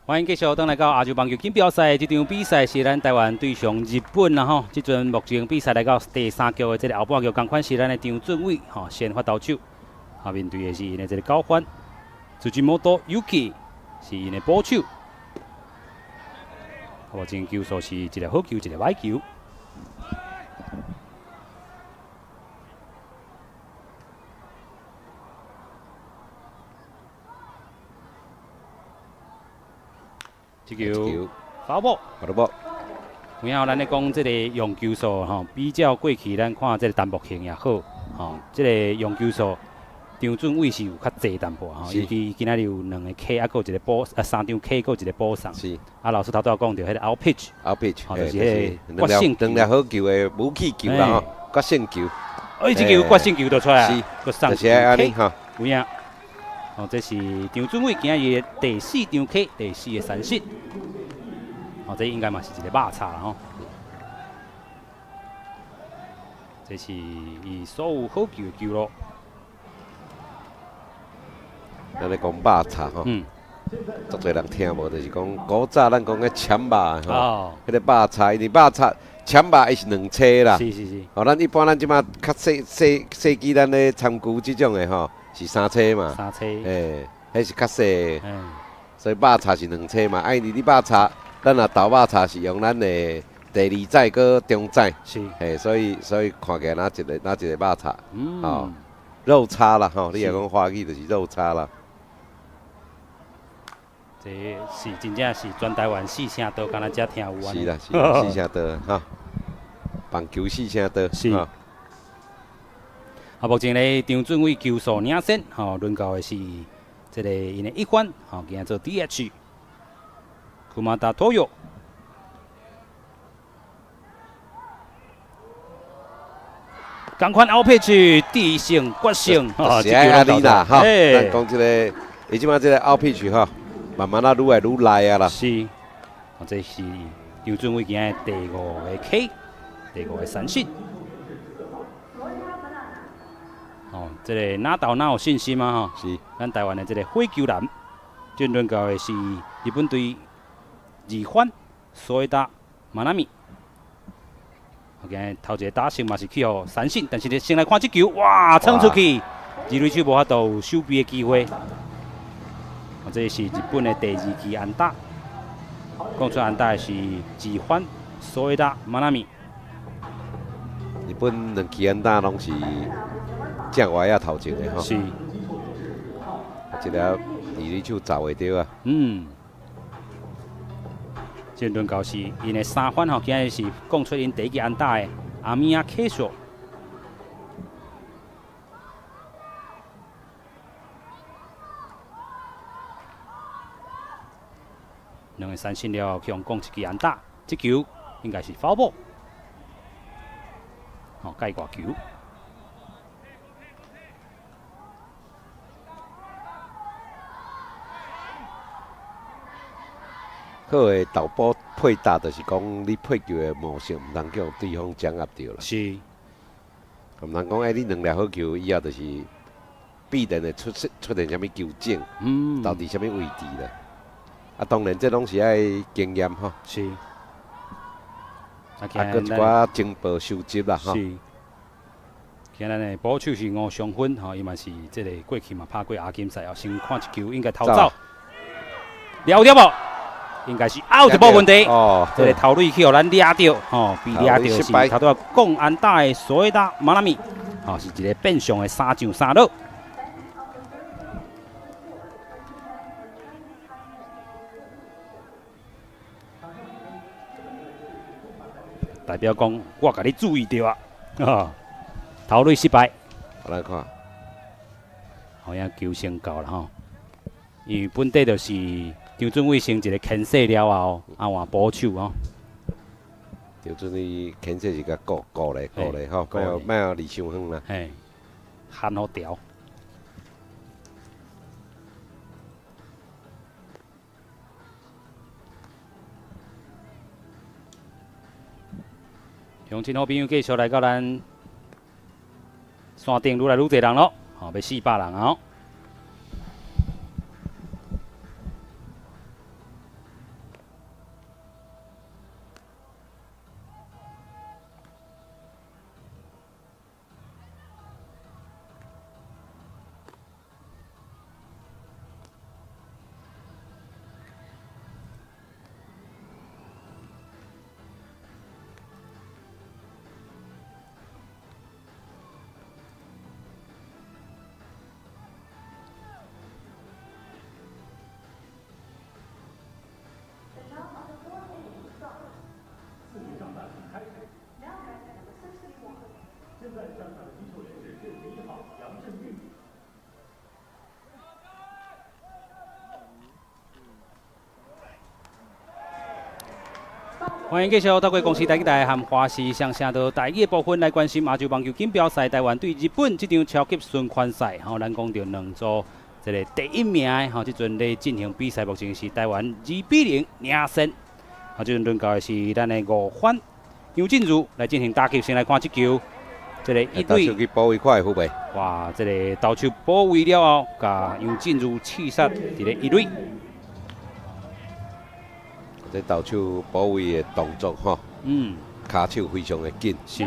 歡迎繼續轉來到亞洲棒球錦標賽，這場比賽是咱台灣對上日本啦吼。這陣目前比賽來到第三局的這个後半局，仝款是咱的張俊偉吼先發投手，啊面對的是𪜶的這个九番，辻元 Yuki 是𪜶的捕手。目前球數是一个好球，一个歹球。這球 foul ball， foul ball。有影咱咧講這个用球數吼，比較過去咱看這个單木型也好，吼，這个用球數張俊偉是有較濟淡薄吼，尤其今仔日有兩个 K，啊，閣有一个保啊三張 K，閣有一個保送。啊，老師頭拄仔講著彼个 out pitch， out pitch，吼，就是彼个決勝兩粒好球的武器球啦吼，決勝球。哎，這球決勝球就出來，就是按呢吼，有影。哦，這是張俊偉今日的第四張 K，第四个三失。哦，這應該嘛是一个肉插啦吼。這是伊所有好球的球路。咱咧講肉插吼，足濟人聽無，就是講古早咱講个攕肉吼，彼个肉插，因為肉插攕肉伊是兩車啦。哦，咱一般咱這馬較細細細機，咱咧參與這種的吼，是三車嘛。三車。欸，彼是較細，所以肉插是兩車嘛。啊，因為你肉插，咱若投肉插是用咱的第二指閣中指。嘿，所以看起來若一个若一个肉插，吼，肉叉啦吼，你若講華語就是肉叉啦。這是真正是全台灣四聲道，敢若才聽有按呢。是啦，是啦，四聲道哈，棒球四聲道。啊，目前咧張俊偉球數領先，吼，輪到的是這个𪜶的一番，吼，今仔做 DH，庫馬達托約。仝款 out pitch，致勝決勝，是按呢啦，吼，咱講這个，伊這擺這个 out pitch 吼，慢慢仔愈來愈來啊啦。是，哦，這是張俊偉今仔第五个 K，第五个三振。哦，這个哪投哪有信心啊？吼，咱台灣的這个火球男，這輪到的是日本隊二番所以達馬納米。今日頭一个打席嘛是去予三振，但是先來看這球，哇，衝出去，二壘手無法度有守備的機會。這是日本的第二支安打，講出安打的是二番所以達馬納米。日本兩支安打攏是正外仔頭前的吼。是。這个二壘手走會著啊。這輪到是𪜶的三番吼，今日是講出𪜶第一支安打的阿米亞克索。兩个三振了，去予講一支安打，這球應該是 foul ball，吼，界外球。好的投捕配搭，就是講你配球的模式，毋通叫對方掌握著啦。毋通講，欸，你兩粒好球以後，就是必然會出現啥物球種，投佇啥物位置啦。啊，當然這攏是愛經驗吼。啊，閣一寡情報收集啦吼。是。今咱的捕手是吳尚芬吼，伊嘛是這個過去嘛拍過亞錦賽哦。先看一球應該投走，了著無？應該是 out 無問題。這个頭壘去予咱掠著，吼，被掠著是頭拄仔講安打的所以達馬納米，吼，是一个變相的三上三落。代表講，我共你注意著啊！頭壘失敗。我來看，好像球先到了吼，因為本底就是張俊偉先一个牽制了後，啊換捕手吼。張俊偉牽制是共顧顧咧顧咧吼，莫予離傷遠啦。嘿，喊好調。鄉親好朋友繼續來到咱山頂，愈來愈濟人咯，吼，欲400人啊！歡迎繼續透過公視台語台和華視雙聲道台語的部分來關心亞洲網球錦標賽台灣對日本這場超級循環賽。吼，咱講著兩組這个第一名的吼，這陣咧進行比賽，目前是台灣2比0領先。啊，這陣輪到的是咱的五番楊振如來進行打擊，先來看這球，這个一壘投手去補位看會赴袂？哇，這个投手補位了後，共楊振如刺殺佇咧一壘。這投手補位的動作吼，跤手非常的緊。你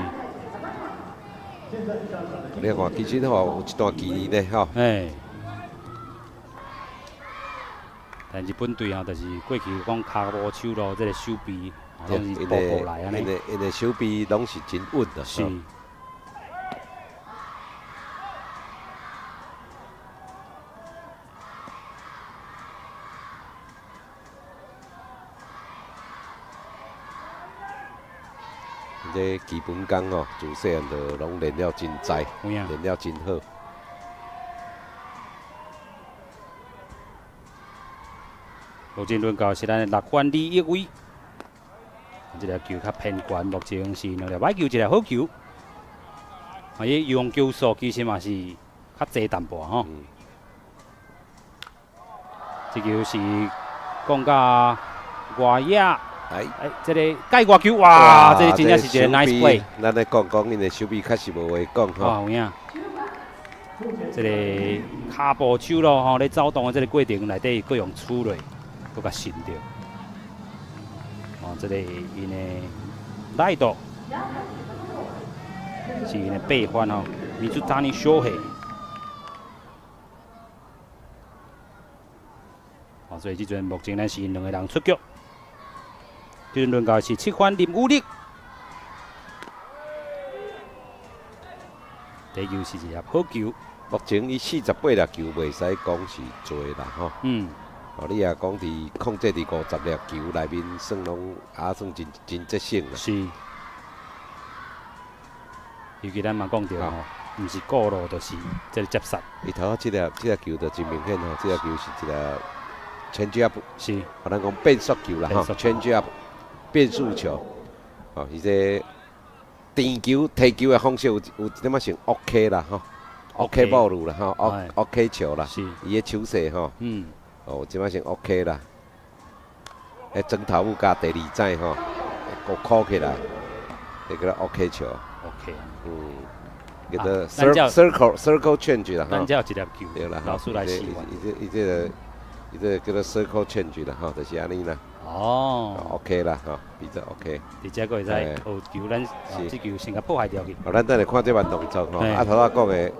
看，其實吼有一段距離呢，吼。嘿。但日本隊吼，就是過去講跤步手路這个守備，攏是步步來按呢。𪜶的守備攏是真穩的。這基本功哦，自細漢就攏練了真知，練了真好。目前輪到是咱的六番李奕威，這个球較偏懸，目前是兩粒歹球，一粒好球。啊，伊用球數其實嘛是較濟淡薄吼。這球是講到外野。哎，哎，這个界外球，哇，這个真正是一个 nice play。咱咧講講，𪜶的守備確實無話講吼。有影。這个跤步手咯吼，咧走動的這个過程內底，閣用處理，閣共伸著。哦，這个𪜶的內度是𪜶的八番吼，水谷翔平。哦，所以這陣目前咱是兩个人出局。這陣輪到是七番林武力，這球是一粒好球。目前伊48粒球袂使講是濟啦，吼。哦，你若講佇控制佇50粒球內面，算攏也算真真節省啦。是。尤其咱嘛講著吼，毋是過路就是這个接殺。伊頭仔這粒球就真明顯吼，這粒球是一个 change up，咱講變速球啦，吼，change up 變速球。哦，伊這甜球提球的方式有一點仔像 OK 啦，吼，OK ball 啦，吼，OK 球啦，伊的手勢吼，哦，這擺算 OK 啦。迄枕頭母加第二指吼，閣箍起來，這叫做 OK 球。 OK。叫做 circle change 啦，咱這有一粒球，對啦，老師來示範。伊這個叫做 circle change 啦，吼，就是按呢啦。哦。 OK 啦，吼，比較 OK。佇這閣會使學球，咱這球先共破壞掉去。哦，咱等下看這慢動作吼，啊，頭仔講的，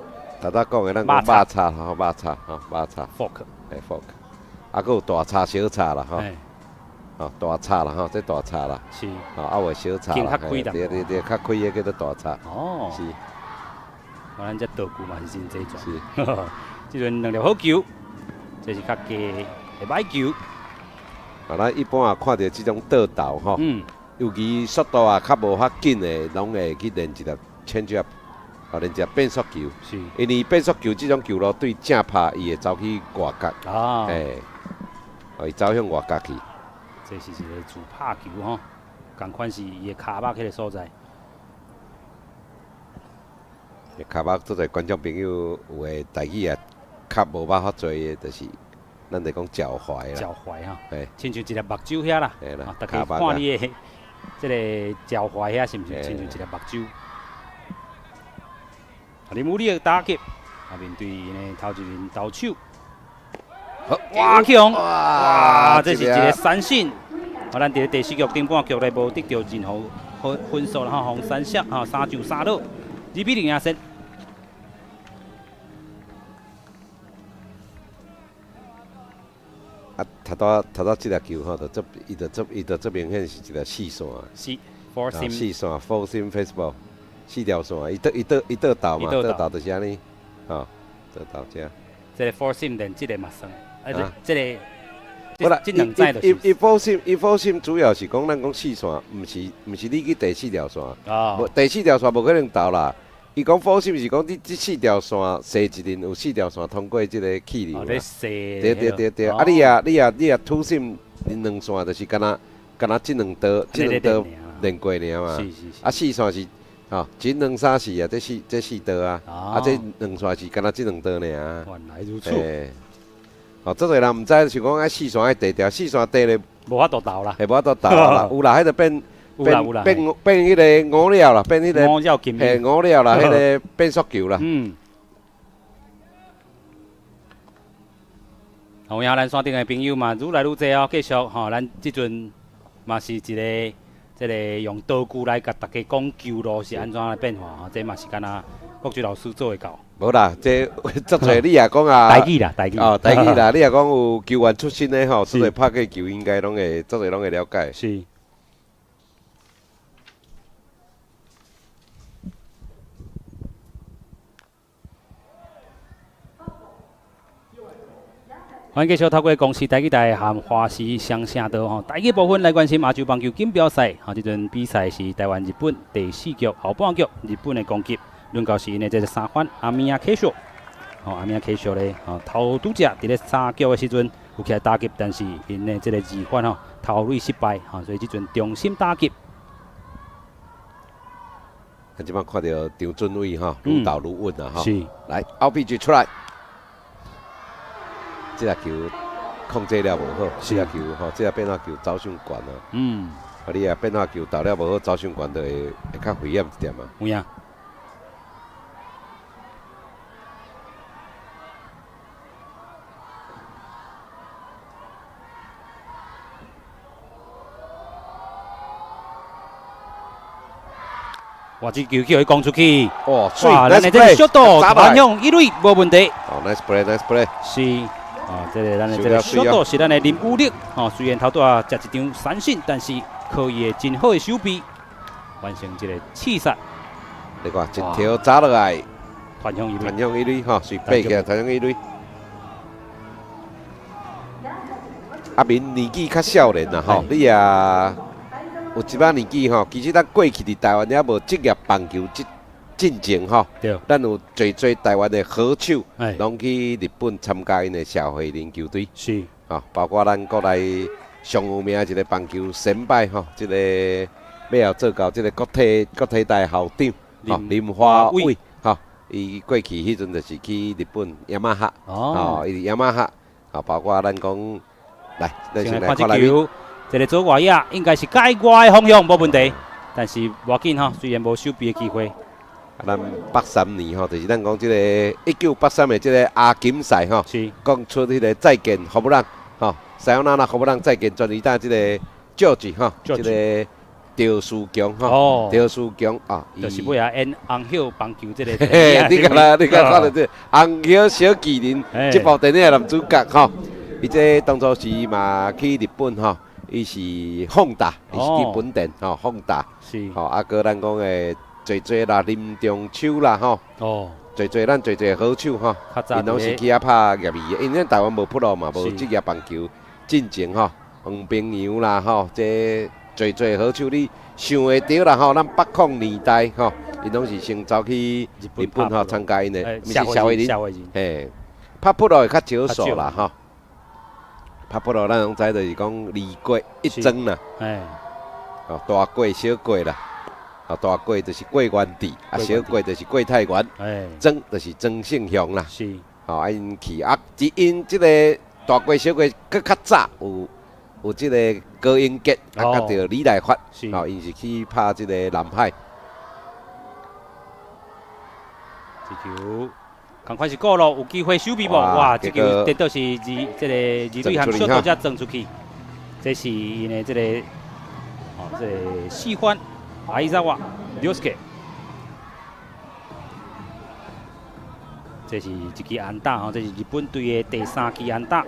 頭仔講的，咱講肉叉吼，肉叉吼，肉叉。 fork。嘿，fork。啊，閣有大叉小叉啦，吼。哦，大叉啦，吼，這大叉啦。吼，啊有小叉啦。較開對對對，較開的叫做大叉。哦。是。我咱這道具嘛是真濟全。是。這陣兩粒好球，這是較低的歹球。啊，咱一般也看著這種倒投吼，尤其速度也較無遐緊的，攏會去練一粒 change up，哦，練一粒變速球。因為變速球這種球路對正拍，伊會走去外角。嘿，哦，伊走向外角去。這是一个自拍球吼，仝款是伊的跤目彼个所在。跤目做濟觀眾朋友有的台語也較無捌遐濟的，就是咱就講腳踝啦。腳踝吼，嘿，親像一粒目睭遐啦。嘿啦，大家看你的這个腳踝遐是毋是親像一粒目睭？林武力的打擊，啊，面對𪜶的頭一名投手。哇！強！哇！這是一个三振。啊，咱佇咧第四局頂半局咧，無得著任何分數啦，吼，予三殺，吼，三上三落，2比0領先。啊，頭拄這粒球吼，就這，伊就這，伊就這明顯是一个四線。是，four seam。四線，four seam fastball，四條線，伊倒投嘛，倒投就是按呢，吼，倒投這。這个 four seam 連這个嘛算，啊，這个。無啦，這兩指就是。伊 four seam，伊 four seam 主要是講咱講四線，毋是你去第四條線。無第四條線無可能投啦。伊講 four seam 是講你這四條線踅一輪，有四條線通過這个氣流啦。對對對對，啊你若 two seam 兩線就是敢若這兩道連過爾嘛。啊四線是吼，一兩三四啊，這四道啊，啊這兩線是敢若這兩道爾。原來如此。哦，足濟人毋知，想講愛四線愛地調，四線地咧無法度投啦，會無法度投啦，有啦，彼個變變變變彼个五料啦，變彼个五料金，嘿五料啦，彼个變速球啦。有影咱山頂的朋友嘛，愈來愈濟哦，繼續吼，咱這陣嘛是一个這个用道具來共大家講球路是按怎來變化吼，這嘛是敢若國柱老師做會到。無啦，這足濟你若講啊，台語啦，台語哦，台語啦，你若講有球員出身的吼，足濟拍過球，應該攏會足濟攏會了解。是。歡迎繼續透過公視台語台和華視雙聲道吼，台語部分來關心亞洲棒球錦標賽。吼，這陣比賽是台灣日本第四局後半局，日本的攻擊，輪到是𪜶的這個三番阿米亞 K 秀。吼，阿米亞 K 秀咧，吼頭拄才佇咧三局的時陣有起來打擊，但是𪜶的這個二番吼投壘失敗，吼，所以這陣重新打擊。啊，這擺看著張俊偉吼，愈投愈穩啊，吼。來，後壁就出來。這粒球控制了無好，這粒球吼，這粒變化球走傷懸啊。啊，你若變化球投了無好，走傷懸就會較危險一點啊。有影。哇，這球去予伊攻出去，哇，哇，咱的這個ショート傳向一壘無問題。哦，nice play，nice play。是，哦，這個咱的這個ショート是咱的林武力，哦，雖然頭拄仔食一張三振，但是靠伊的真好的守備，完成這個刺殺。你看，一條砸落來，傳向一壘，傳向一壘，吼，隨爬起來傳向一壘。阿明年紀較少年啦，吼，你也有一擺年紀吼，其實咱過去佇台灣也無職業棒球這進前吼，咱有濟濟台灣的好手，攏去日本參加𪜶的社會人球隊，吼，包括咱國內上有名一個棒球先輩吼，這個尾後做到這個國體大校長，吼，林華偉，吼，伊過去彼陣就是去日本雅馬哈，吼，伊佇雅馬哈，吼，包括咱講。來，咱先來看這球，這個左外野應該是改外的方向，無問題。但是無要緊吼，雖然無守備的機會。咱83年吼，就是咱講這個1983的這個亞錦賽吼，講出彼個再見ホームラン吼，サヨナラホームラン再見全壘打這個趙吼，這個趙思強吼，趙思強啊，就是尾仔演紅葉棒球這個。你看啦，你看看著這紅葉小巨人這部電影的男主角吼。伊這當初時嘛去日本吼，伊是放大，伊是去本田吼放大，吼啊，閣咱講的濟濟啦，林中秋啦吼，濟濟咱濟濟好手吼，𪜶攏是去遐拍業餘的，因為咱台灣無 pro 嘛，無職業棒球進前吼，黃平洋啦吼，這濟濟好手你想會著啦吼，咱80年代吼，𪜶攏是先走去日本吼參加𪜶的，毋是社會人，嘿，拍 pro 會較少數啦吼。拍 pro 咱攏知就是講二過一莊啦，哦，大過小過啦，哦，大過就是過元智，啊，小過就是過太原，莊就是莊勝雄啦，哦，啊，𪜶去啊，只因這個大過小過閣較早有這個高英傑，啊，佮著李來發，哦，𪜶是去拍這個南海。這球。仝款是過路，有機會守備無？哇，這球顛倒是二，這個二壘和ショート才撞出去。這是𪜶的這個，哦，這個四番相澤亮介。這是一支安打吼，這是日本隊的第三支安打。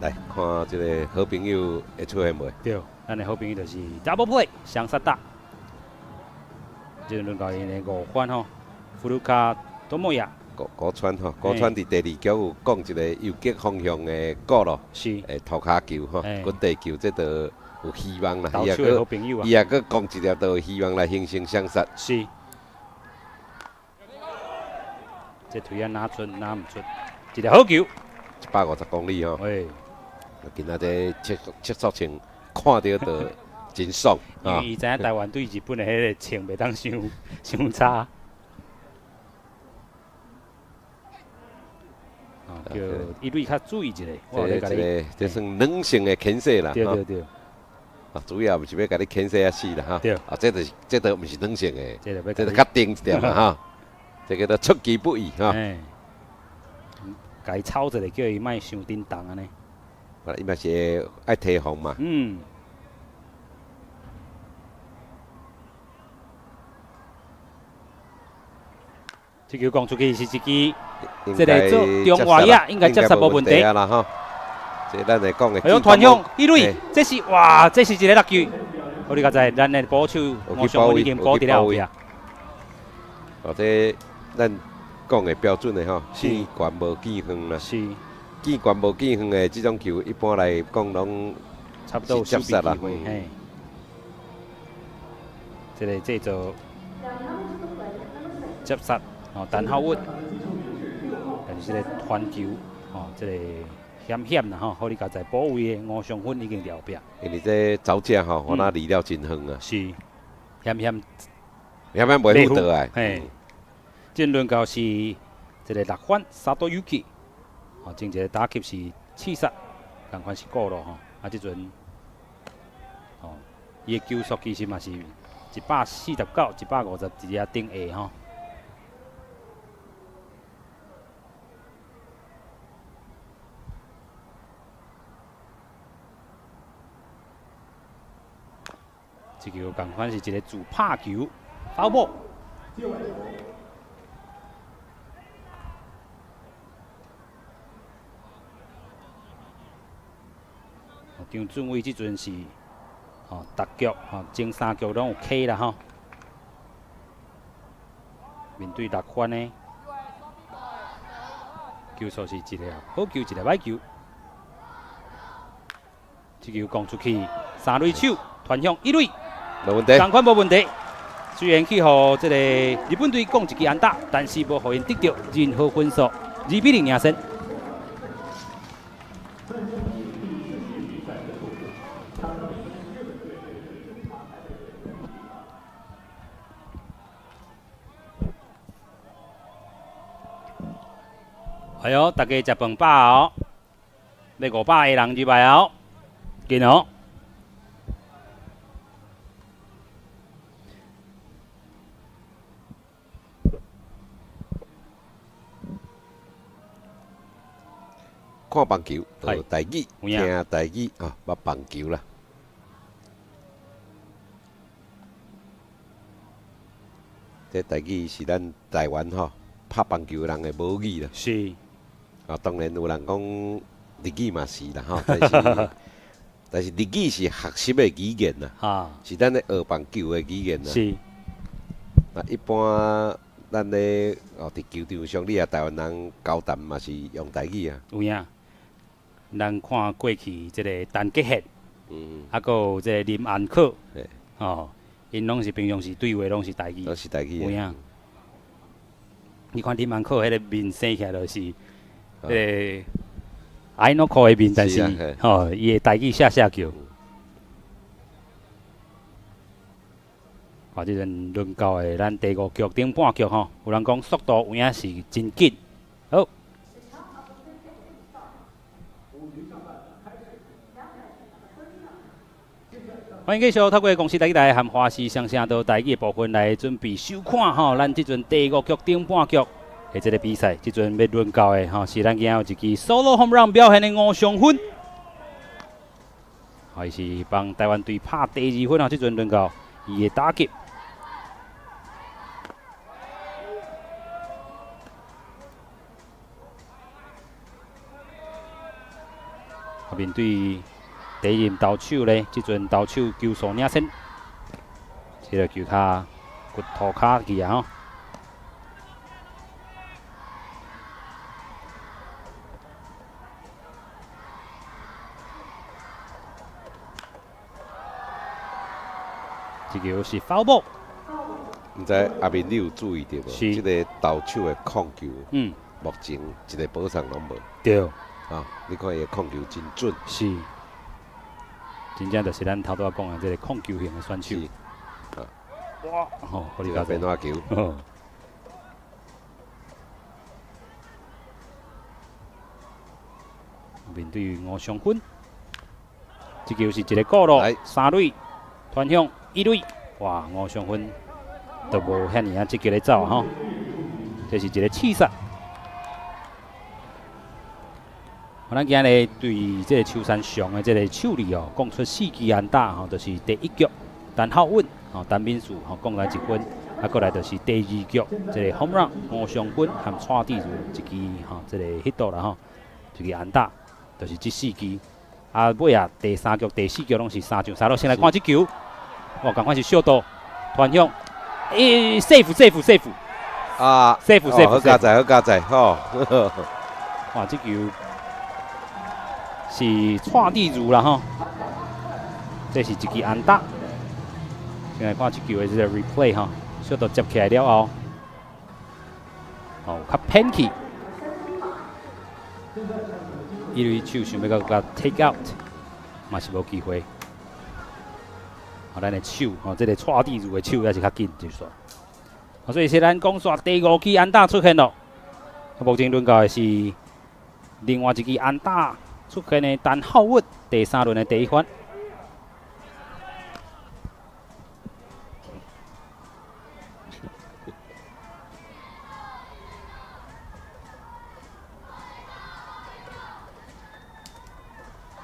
來看這個好朋友會出現無？對，咱的好朋友就是 double play 雙殺打。這輪到𪜶的五番吼，福魯卡多莫亞。古古川吼，古川佇第二局有講一個游擊方向的鼓咯，塗跤球吼，滾地球，這就有希望啦。伊也閣伊也閣講一粒，就有希望來形成雙殺。是。這腿仔哪出哪毋出，一個好球。150公里吼。喂。今仔這測速槍看著就真爽。因為伊知影台灣對日本的彼個槍袂當傷傷差。叫一壘較注意一下。這這這算軟性的牽制啦。對對對。啊，主要毋是欲共你牽制啊死啦哈。對。啊，這就是這都毋是軟性的，這就較定一點啦哈。這叫做出其不意哈。共伊炒一下，叫伊莫傷震動按呢。啊，伊嘛是愛提防嘛。這球講出去是一支，這個做中外野應該接殺無問題啦吼。這咱來講的。哎喲，傳向一壘，這是哇，這是一个落球。好，你較知，咱的捕手吳尚文已經補佇咧後壁。哦，這咱講的標準的吼，見懸無見遠啦。見懸無見遠的這種球，一般來講攏差不多接殺啦。嘿，這個這做接殺。哦，陳浩宇，但是這個傳球，哦，這個險險啦吼，好你佳哉補位的吳尚芬已經佇後壁。因為這走者吼，我那離了真遠啊。是，險險，險險袂赴倒來。嘿，這輪到是這個六番沙多尤基，哦，前一個打擊是刺殺，仝款是過路吼，啊，這陣，哦，伊的球速其實嘛是149、150佇遐頂下吼。這球仝款是一个自拍球，foul ball。張俊偉這陣是吼，逐局吼前三局攏有 K 啦吼。面對六番的球數是一个好球，一个歹球。這球攻出去，三壘手傳向一壘，無問題，仝款無問題。雖然去予這个日本隊攻一支安打，但是無予𪜶得著任何分數，2比0領先。哎喲，大家食飯飽哦，欲500个人入來哦，緊哦。看棒球，學台語，聽台語啊，捌棒球啦。這台語是咱台灣吼拍棒球人的母語啦。是。啊，當然有人講日語嘛是啦吼，但是日語是學習的語言啦，是咱咧學棒球的語言啦。是。啊，一般咱咧哦，佇球場上，你啊台灣人交談嘛是用台語啊。有影。咱看過去這个陳杰憲，啊，閣有這个林安可，吼，𪜶攏是平常時對話攏是台語。攏是台語。有影。你看林安可彼个面生起來就是，彼个阿諾克的面，但是吼，伊的台語寫寫叫。啊，這陣輪到的咱第五局頂半局吼，有人講速度有影是真緊。好。歡迎繼續透過公視台語台和華視雙聲道台語的部分來準備收看吼，咱這陣第五局頂半局的這个比賽，這陣欲輪到的吼是咱今仔有一支 solo home run 表現的吳尚芬，伊是幫台灣隊拍第二分吼，這陣輪到伊的打擊。面對第一任投手咧，這陣投手球數領先，這个球較骨塗跤去啊吼。這球是 foul ball。毋知阿明你有注意著無？是。這个投手的控球，目前一个保送攏無。對。啊，你看伊的控球真準。是。真正就是咱頭拄仔講的這个控球型的選手。啊。哇！吼，這個變化球。面對吳尚芬，這球是一个過路，三壘傳向一壘，哇！吳尚芬都無遐爾仔積極咧走吼，這是一个刺殺。咱今日對這个秋山翔的這个手裡哦，講出四支安打吼，就是第一局陳浩穩吼，陳敏樹吼，講來一分，啊，過來就是第二局這个 home run 吳尚芬和蔡志如一支吼，這个 hit 啦吼，一支安打，就是這四支。啊，尾啊第三局、第四局攏是三上三落，先來看這球，哇，仝款是小度傳向，欸，safe safe safe，啊，safe safe，好佳哉，好佳哉，吼，哇，這球是蔡志如啦吼，這是一支安打。先來看這球的這個 replay 吼，小度接起來了後，哦，較偏去，一壘手想欲閣共 take out，嘛是無機會。啊，咱的手吼，這个蔡志如的手也是較緊，就是說。啊，所以說咱講煞第五支安打出現咯。目前輪到的是另外一支安打出現的陳浩穩，第三輪的第一番。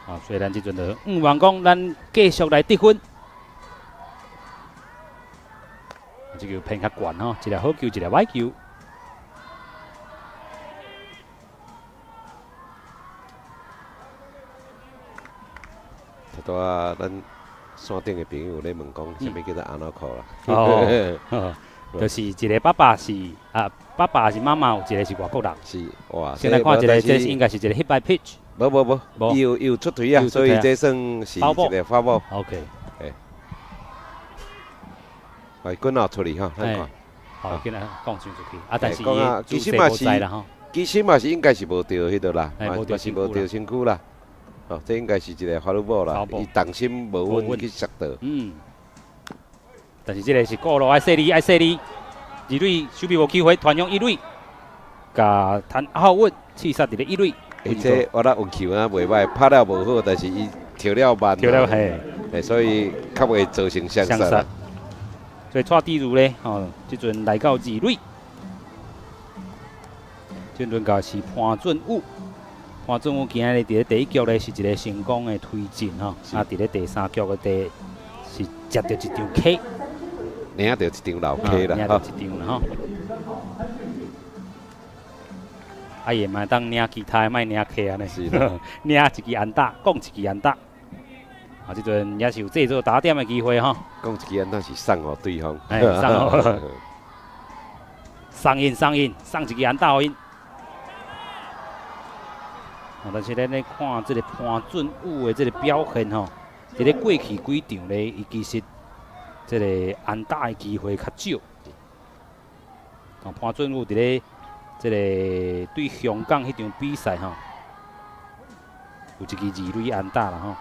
啊，所以咱這陣就向望講，咱繼續來得分。偏較懸吼，一粒好球，一粒歹球。拄拄仔，咱山頂的朋友咧問講，啥物叫做阿諾克啦？哦，就是一個爸爸是啊，爸爸是媽媽，有一個是外國人。是哇，先來看一個，這應該是一個 hit by pitch。無無無，伊有出槌啊，所以這算是一個發波。 OK。欸，來滾後出去吼，咱看。好，今仔講先出去。啊，但是伊其實嘛是，其實嘛是應該是無著彼度啦，嘛是無著身軀啦。哦，這應該是一個 foul ball 啦，伊重心無穩去摔倒。嗯。但是這個是過路愛細膩，愛細膩。二壘守備無機會，傳向一壘，共陳浩穩刺殺佇咧一壘。而且我咧運球啊袂歹，拍了無好，但是伊跳了慢。跳了嘿。所以較袂造成雙殺。所以蔡志如咧，吼，這陣來到二壘，這輪到是潘俊武。潘俊武今仔日佇咧第一局咧是一個成功的推進吼，啊，佇咧第三局的第是接著一場 K，領著一場老 K 啦，領著一場啦吼。啊，伊嘛當領其他的，莫領 K 按呢，領一支安打，講一支安打。啊，這陣也是有製造打點的機會吼。講一支安打是送予對方，欸，送予，送𪜶送𪜶送一支安打予𪜶。但是咱咧看這個潘俊武的這個表現吼，佇咧過去幾場咧，伊其實這個安打的機會較少。哦，潘俊武佇咧這個對香港彼場比賽吼，有一支二壘安打啦吼。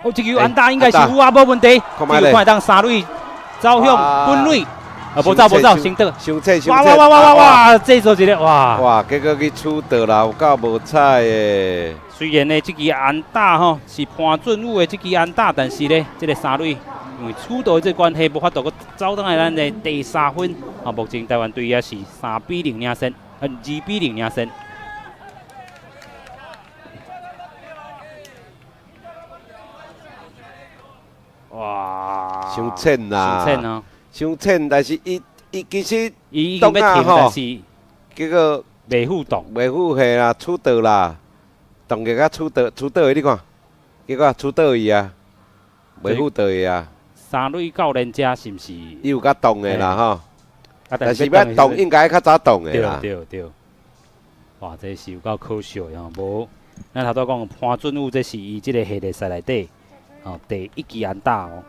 哦，這球安打應該是有啊，無問題。這球看會當三壘走向本壘。啊，無走無走，先倒。傷淺傷哇哇哇哇哇哇！這做一個哇！哇，結果去取倒啦，有夠無彩的。雖然呢，這支安打吼是潘俊武的這支安打，但是呢，這個三壘因為取倒的這個關係，無法度閣走轉來咱的第三分。啊，目前台灣隊也是3比0領先，2比0領先。哇！傷淺啦！傷淺哦！傷淺，但是伊其實伊已經欲停，但是結果袂赴動，袂赴下啦，取倒啦，動作甲取倒，取倒伊你看，結果取倒伊啊，袂赴倒伊啊。三壘教練遮是毋是？伊有較動的啦吼，啊，但是欲動應該較早動的啦。對對對，哇，這是有夠可惜的吼，無咱頭拄講潘俊武，這是伊這個系列賽內底吼第一支安打哦。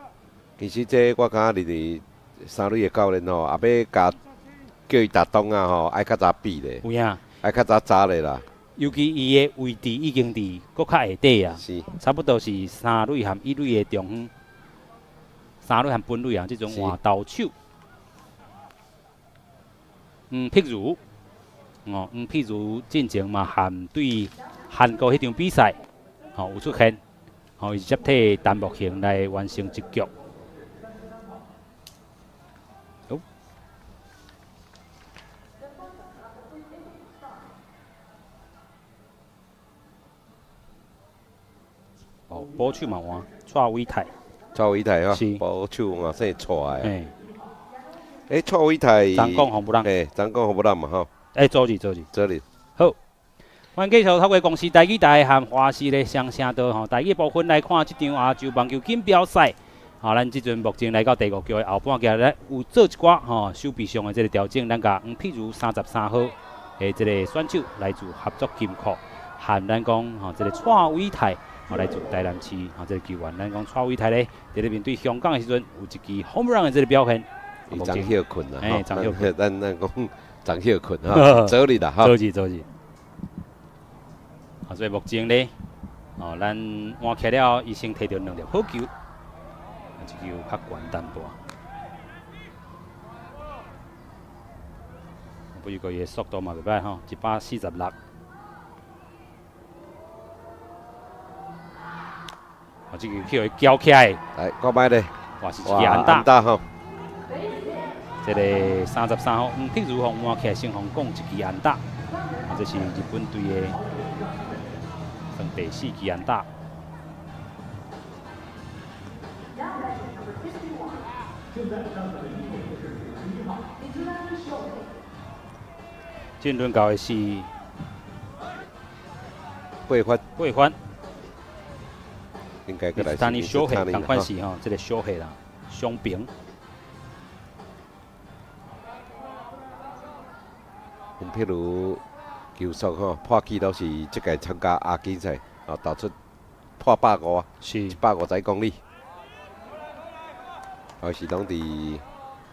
其實這我感覺認為三壘的教練吼，也欲共叫伊打擋啊吼，愛較早比咧。有影。愛較早早咧啦。尤其伊的位置已經佇閣較下底啊，差不多是三壘和一壘的中央，三壘和本壘啊，這種換投手。譬如，哦，譬如進前嘛，含對韓國彼場比賽，吼有出現，吼伊是接替陳木興來完成一局。哦，捕手嘛換，蔡偉泰。蔡偉泰吼，捕手嘛姓蔡的。欸，蔡偉泰。張講洪不讓。欸，張講洪不讓嘛吼。欸，早日早日。早日。好，歡迎繼續透過公視台語台和華視的雙聲道吼，台語部分來看這場亞洲網球錦標賽。吼，咱這陣目前來到第五局的後半局咧，有做一寡吼守備上的這個調整，咱共黃碧如33號的這個選手來自合作金庫，和咱講吼這個蔡偉泰。吼，來自台南市吼，這個球員，咱講蔡偉泰咧，佇咧面對香港的時陣，有一支 home run 的這個表現。伊昨歇睏啦，欸，昨歇睏。咱講昨歇睏吼，早日啦，早日早日。啊，所以目前咧，哦，咱換起了，伊先提著兩粒好球，啊，這球較懸淡薄。不過伊的速度嘛袂歹吼，146。啊，這球去予伊攪起來，來，看覓咧，哇，是一支安打。安打吼。這個33號黃碧如予換起來，先予講一支安打。啊，這是日本隊的算第四支安打。這輪到的是八發，八發，應該閣來是小黑，仝款是吼，這个小黑啦，雙平。譬如球速吼，破紀錄是這屆參加亞錦賽，哦，投出破百五，150公里。哦，是攏佇，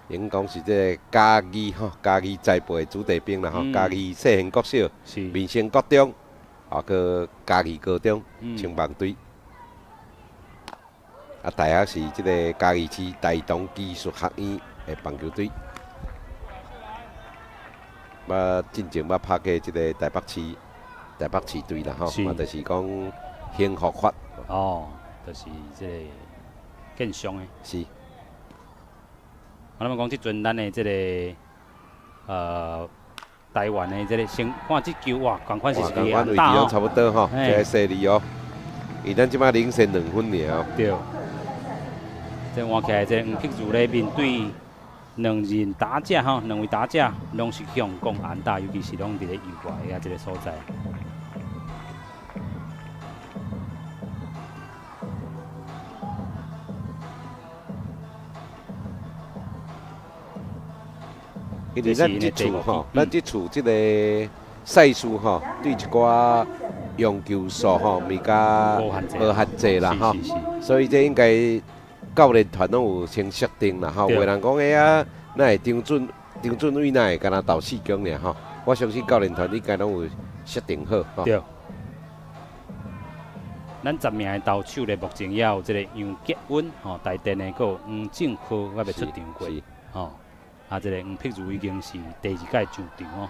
應講是這個嘉義吼，嘉義栽培的子弟兵啦吼，嘉義世賢國小、民生國中，啊，閣嘉義高中青棒隊。啊，大學是這个嘉義市大同技術學院的棒球隊。捌進前捌拍過這个台北市隊啦吼，嘛就是講興福發。哦，就是這个建商的。是。啊，咱們講這陣咱的這个台灣的這个先看這球哇，仝款是一个位置攏差不多吼，這个細膩哦。伊咱這擺領先2分爾哦。對。這換起來，這黃碧如咧面對兩人打者吼，兩位打者攏是向講安打，尤其是攏佇咧右外的這个所在。因為咱這次吼，咱這次這个賽事吼，對一寡用球數吼，物較無限制啦吼，所以這應該教練團攏有先設定啦吼。有的人講哎呀，哪會張俊偉哪會敢若投四強爾吼？我相信教練團應該攏有設定好吼。對。咱10名的投手咧，目前也有這个楊杰穩吼，台電的，閣有黃正浩猶未出場過吼。啊，這个黃碧如已經是第二屆上場哦。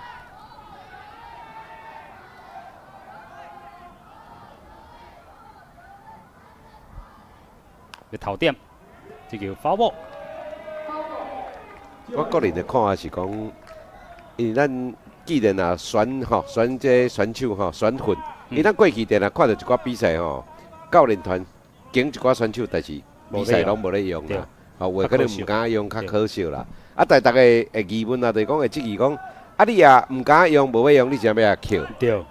個頭點，這叫 foul ball。我個人的看法是講，因為咱既然啊選吼選這選手吼選訓，因為咱過去定定看著一寡比賽吼，教練團揀一寡選手，但是比賽攏無咧用啦，吼有的可能毋敢用，較可惜啦。啊，但逐个會疑問啊，就是講會質疑講，啊你也毋敢用，無欲用，你是欲共抾？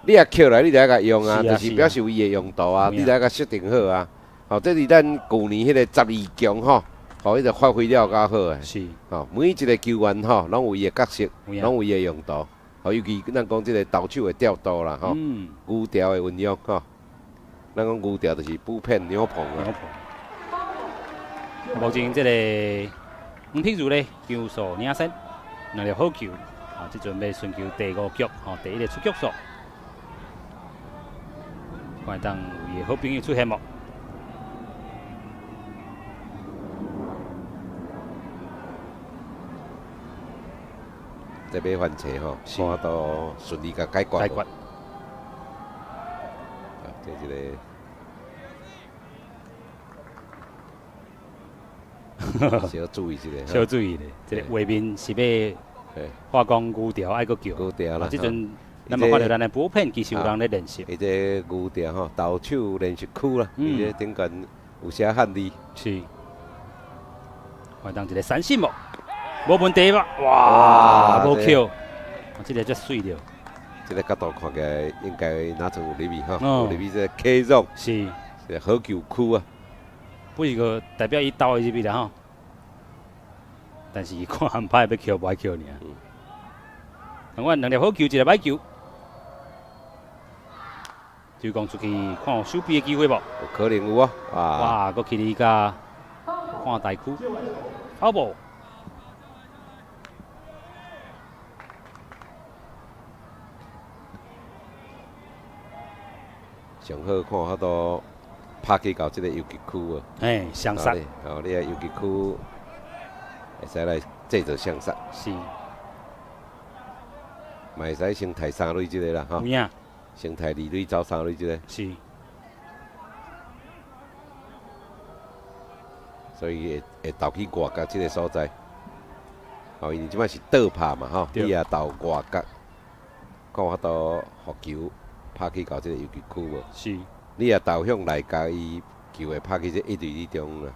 你若抾來，你就愛共用啊，就是表示有伊的用途啊，你就愛共設定好啊。吼，這是咱舊年彼個12強吼，吼，彼個發揮了較好的。吼，每一个球員吼，攏有伊的角色，攏有伊的用途。吼，尤其咱講這个投手的調度啦，吼，牛調的運用吼。咱講牛調就是補片牛棚啊。目前這个黃碧如咧，球數領先，兩粒好球，啊，這陣欲尋求第五局，吼，第一个出局數，看會當有伊的好朋友出現無？這欲翻車吼，看到順利共解決。解決。啊，這一个。小注意一下，小注意咧，這个畫面是欲化工牛調愛閣叫。牛調啦。這陣咱嘛看著咱的補片，其實有人咧練習。伊這牛調吼，投手練習區啦，伊這頂懸有寫漢字。是。看當一个三振無？無問題吧？哇，無扣，這个足媠著。這个角度看起來應該哪陣有入去吼？有入去這个 K 種。是。是好球區啊。不是個代表伊投會入去啦吼，但是伊看安排欲扣無愛扣爾。仝款兩粒好球，一粒歹球，就講出去看有守備的機會無？有可能有哦。哇！閣去你甲看大區，好無？上好看法度拍去到這个游擊區無？嘿，雙殺。哦，你啊游擊區會使來製造雙殺。是。嘛會使先刣三壘這个啦，吼。有影。先刣二壘走三壘這个。是。所以會投去外角這个所在。哦，因為這擺是倒拍嘛，吼，你也投外角，看法度予球拍去到這个游擊區無？是。你若投向內角，伊球會拍去這一壘之中啦。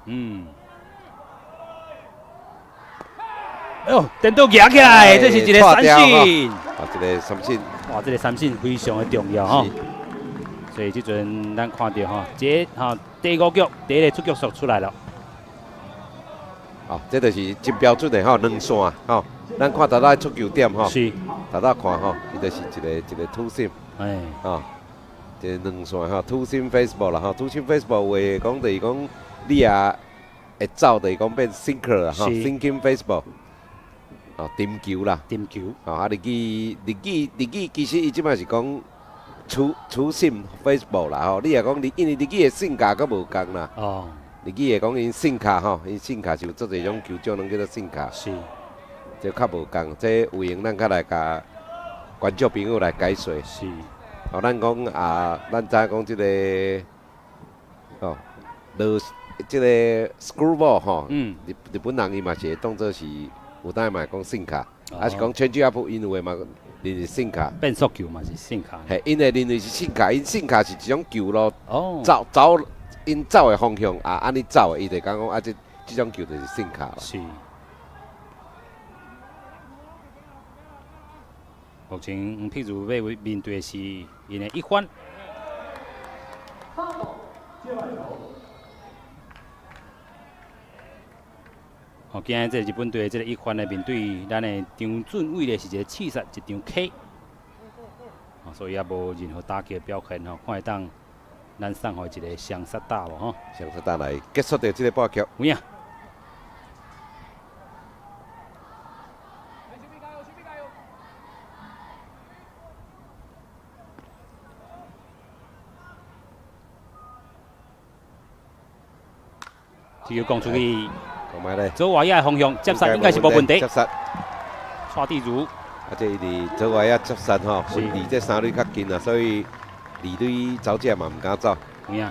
哎呦，顛倒舉起來，這是一个三振。啊，這个三振。哇，這个三振非常的重要吼。所以這陣咱看著吼，這吼第五局第一个出局數出來了。哦，這就是真標準的吼，兩線吼。咱看頭仔出球點吼，頭仔看吼，伊就是一个一个 two seam，吼，一个兩線吼，two seam fastball 啦吼，two seam fastball 有的講就是講你也會走，就是講變 sinker 啦吼，sinking fastball，哦，沉球啦，沉球，哦，啊，日語其實伊這擺是講 two seam fastball 啦吼，你若講你因為日語的性格閣無仝啦，日語會講𪜶 sinker 吼，𪜶 sinker 是有足濟種球種攏叫做 sinker。這較無仝，這有閒咱較來共觀眾朋友來解說。哦，咱講啊，咱知影講這个，哦，落這个 screwball 吼，日本人伊嘛是會當做是有當嘛會講 sinker，抑是講 change up，𪜶有的嘛認為 sinker。變速球嘛是 sinker。嘿，𪜶會認為是 sinker，𪜶 sinker 是一種球路，走走𪜶走的方向啊，按呢走的，伊就講講啊，這種球就是 sinker。目前黃碧如欲面對的是𪜶的一番。哦，今日這個日本隊的這個一番的面對咱的張俊偉的是一個刺殺一張 K，哦，所以也無任何打擊的表現吼，看會當咱送予一個雙殺打無吼？雙殺打來結束著這個半局。有影。這球講出去，左外野的方向接殺應該是無問題。接殺。蔡志如。啊，這伊佇左外野接殺吼，離這三壘較近啊，所以二壘走者嘛毋敢走。有影。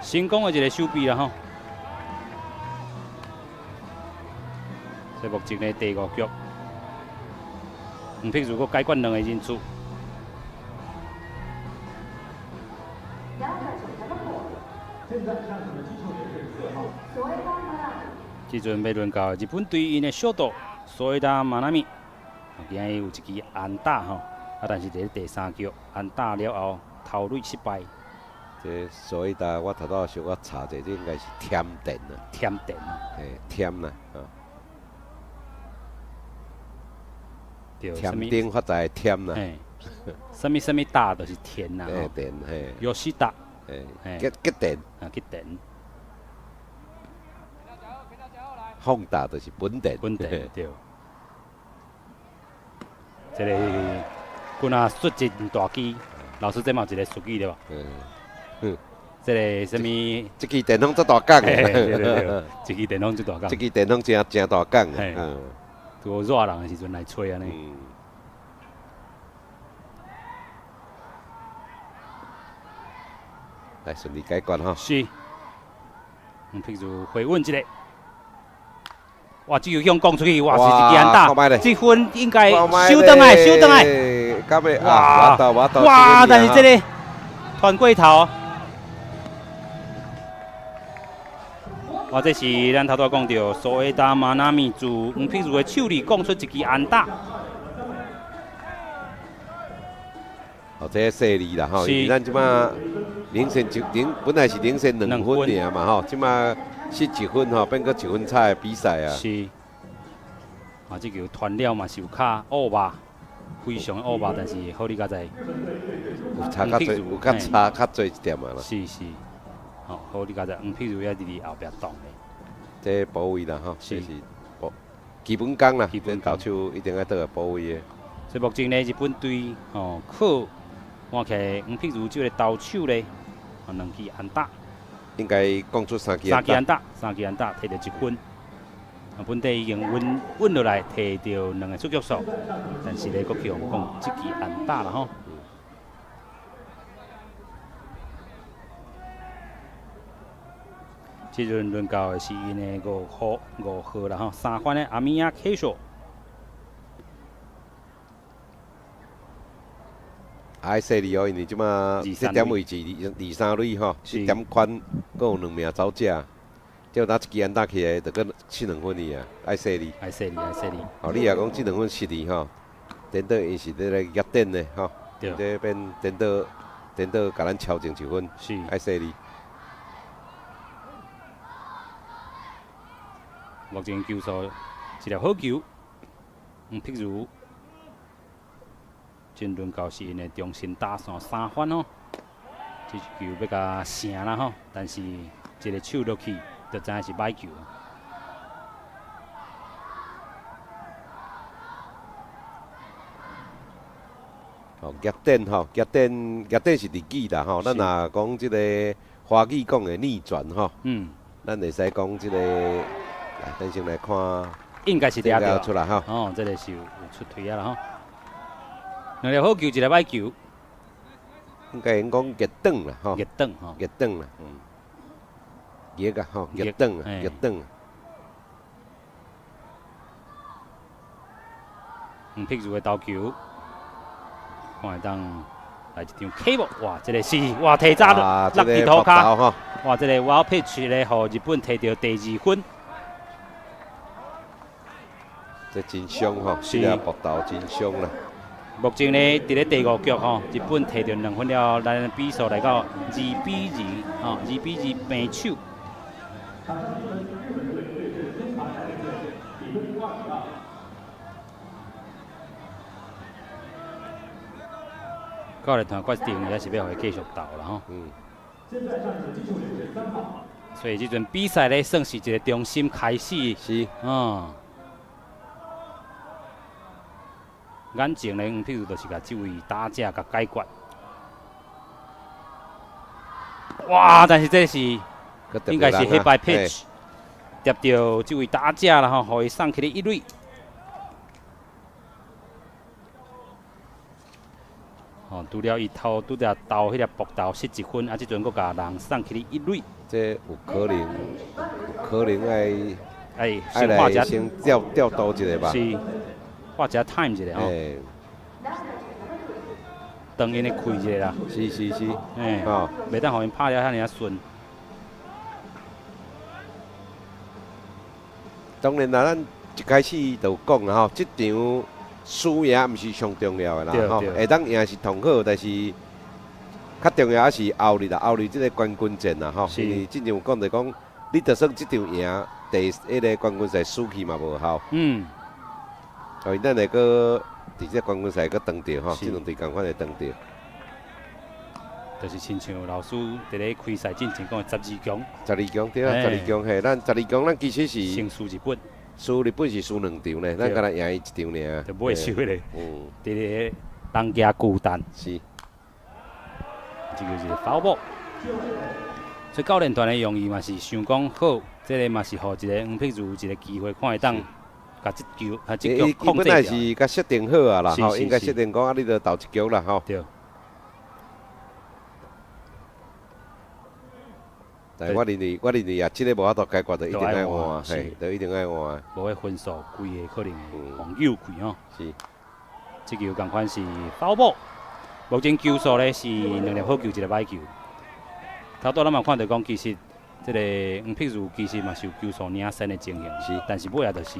成功的一個守備啦吼。所以目前呢第五局，黃碧如閣解決兩個人數。這陣欲輪到日本隊𪜶的ショート添田萬那美，今日有一支安打吼，啊，但是佇咧第三局安打了後，頭壘失敗。這所以達我頭拄小可查者，這應該是添田啊。添田。嘿，添啦，啊。對，添丁發財添啦。嘿，啥物啥物打就是田啦。嘿，田嘿。吉田。嘿，吉田。啊，吉田。放大就是本田。本田對。這个敢若摔一大支，老師這嘛有一个術語對無？這个啥物？這支電風足大工。對對對，這支電風足大工。這支電風誠誠大工。嗯。拄熱人的時陣來吹按呢。來順利解決吼。是。譬如回穩一下。哇！這球向講出去，哇，是一支安打，這分應該收轉來，收轉來。哇！哇！但是這个傳過頭。哇！這是咱頭拄講著，蘇達馬納米自黃碧如的手裡講出一支安打。哦，這細膩啦吼，因為咱這馬領先一領，本來是領先2分爾嘛吼，這馬失一分吼，變閣一分差的比賽啊。是。啊，這球傳了嘛是有較惡吧，非常的惡吧，但是好你佳哉。有差較濟，有較差較濟一點啊啦。是是。吼，好你佳哉，黃碧如也佇佇後壁擋的。這補位啦吼，這是補基本功啦，基本投手一定愛倒來補位的。所以目前呢，日本隊吼靠看起來黃碧如這个投手咧，啊，兩支安打。應該講出三支三支安打，三支安打，摕著一分。啊，本隊已經穩穩落來，摕著兩个出局數，但是咧，閣去予人講這支安打啦吼。這陣輪到的是𪜶的5號啦吼，三番的阿米亞 K 數。愛細膩哦，因為這馬這點位置二三壘吼，這點寬，閣有兩名走者。这若一支安打起来，就阁失2分去啊，爱细腻。爱细腻，爱细腻。哦，你若讲这两分失利吼，颠倒𪜶是咧来逆转的吼，这变颠倒颠倒共咱超前一分，爱细腻。目前球数一粒好球，譬如这轮到是𪜶的中心打线3番吼，这一球欲共成啦吼，但是一个手落去，就知影是歹球。哦，逆转吼，逆转逆转是日语啦吼，咱若讲这个华语讲的逆转吼，咱会使讲这个，来，咱先来看，应该是掠著出来吼。哦，这个是有出槌仔啦吼。两粒好球，一粒歹球。应该用讲逆转啦吼。逆转吼。逆转啦，逆啊吼，逆转啊，逆转。黄碧如的投球，看会当来一张 K 无？哇，这个是哇，提早落伫涂跤，哇，这个 wild pitch 咧，予日本提著第二分。这真伤吼，这个搏斗真伤啦。目前呢，伫咧第五局吼，日本提著2分了，咱比数来到2比2，吼，2比2平手。教练团决定也是欲予伊继续投啦吼。所以这阵比赛咧，算是一个重新开始。眼前咧，譬如就是共这位打者共解决。哇！但是这是应该是 hit by pitch，叠著这位打者啦吼，予伊送去咧一垒。吼，除了伊头拄才投彼粒暴投失一分，啊，这阵阁共人送去咧一垒。这有可能，有可能爱爱爱来先调调度一下吧。是。画一下 time 一下吼，当𪜶的开一下啦。欸，袂当予𪜶拍了遐尔仔顺。当然啦，咱一开始就有讲啦吼，这场输赢毋是上重要的啦吼，会当赢是上好，但是较重要的是后日啦，后日这个冠军战啦吼，因为之前有讲著讲，你就算这场赢，第彼个冠军赛输去嘛无效。哦，咱会阁伫这冠军赛阁当著吼，这两队仝款会当著。就是亲像老师伫咧开赛进前讲的十二强。十二强对啊，十二强嘿，咱十二强咱其实是先输日本，输日本是输两场呢，咱敢若赢伊一场尔。就尾输彼个，伫咧东京巨蛋。这个是 foul ball。所以教练团的用意嘛是想讲好，这个嘛是予一个黄碧如一个机会，看会当。共这球，共这局控制。本来是共设定好啊啦，吼，应该设定讲啊，你就投一局啦，吼。但我认为，我认为啊，这个无法度解决，就一定爱换，嘿，就一定爱换。无彼分数，规个可能会予扭开吼。这球仝款是 foul ball，目前球数咧是两粒好球，一粒歹球。头拄咱嘛看著讲，其实这个黄碧如其实嘛是有球数领先的情形，但是尾仔就是。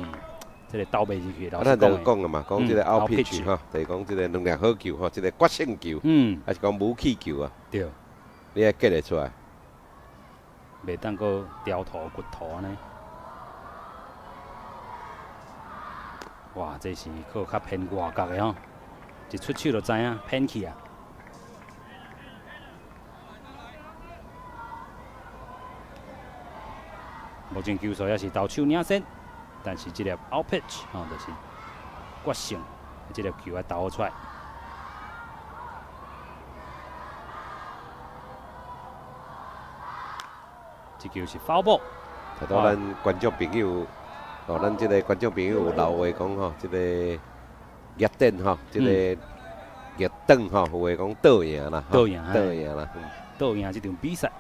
这个投袂入去，老咱就讲了嘛，讲这个 out pitch 吼，就是讲这个两粒好球吼，这个决胜球，还是讲武器球啊？你爱计会出来，袂当阁调头骨头按呢。哇，这是阁较偏外角的吼，一出手就知影偏去啊。目前球数也是投手领先。但是这粒 out pitch 吼，就是决胜，这粒球爱投出来。这球是 foul ball。头拄咱观众朋友，哦，咱这个观众朋友有留话讲吼，这个逆转吼，这个逆转吼，有话讲倒赢啦，倒赢，倒赢啦，倒赢这场比赛。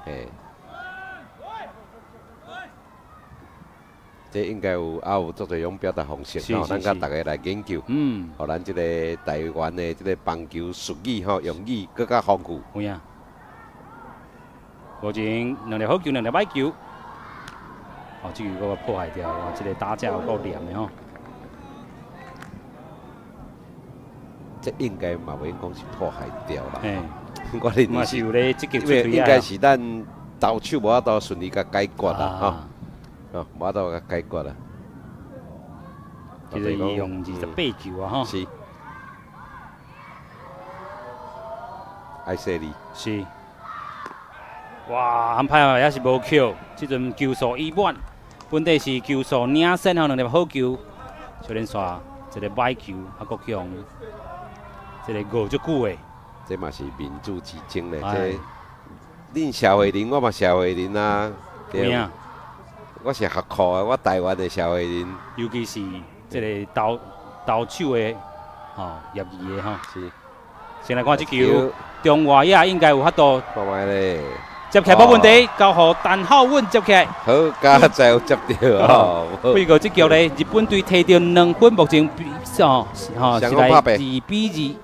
这应该有啊，有足济种表达方式吼，咱共大家来研究，予咱这个台湾的这个棒球术语吼、用语阁较丰富。有影。目前两粒好球，两粒歹球。哦，這球閣破壞掉，哇！這個打者有夠黏的吼。這應該嘛袂講是破壞掉啦。我認嘛是有咧積極因為應該是咱投手無法度順利共解決啦，吼，哦，無法度共解決啦。其實伊用28球啊，吼。是。愛細膩。是。哇，安排啊，也是無扣，這陣球數已滿，本底是球數領先吼，兩粒好球，小連續一個歹球，啊，閣去予這個熬足久的。這嘛是民主之爭咧，這恁社會人，我嘛社會人啊。對啊。我是學科的，我台灣的社會人。尤其是這個投投手的，吼，業餘的吼。是。先來看這球，中外野應該有法度。看覓咧。接起來無問題，交予陳浩穩接起來。好，佳哉有接著哦。不過這局咧，日本隊提著2分，目前比吼吼是來2比2。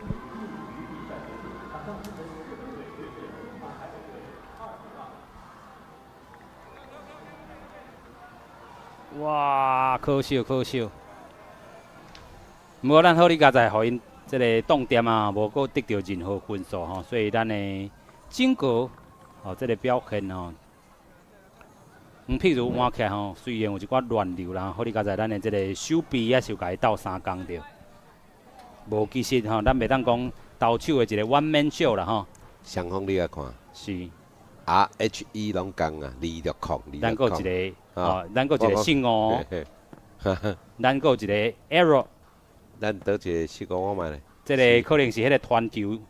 哇，可惜可惜。無咱好哩佳哉，予𪜶這個擋點啊，無閣得著任何分數吼，所以咱的整個吼這個表現吼，譬如換起來吼，雖然有一寡亂流啦，好哩佳哉，咱的這個手臂也是有共伊鬥相共著。無其實吼，咱袂當講投手的一個 one man show 啦吼。雙方你來看。是。 R H E 攏仝啊，260，咱閣有一個，哦，咱閣有一個失誤，咱閣有一個 error。咱佗一個失誤我嘛咧？這個可能是彼個傳球，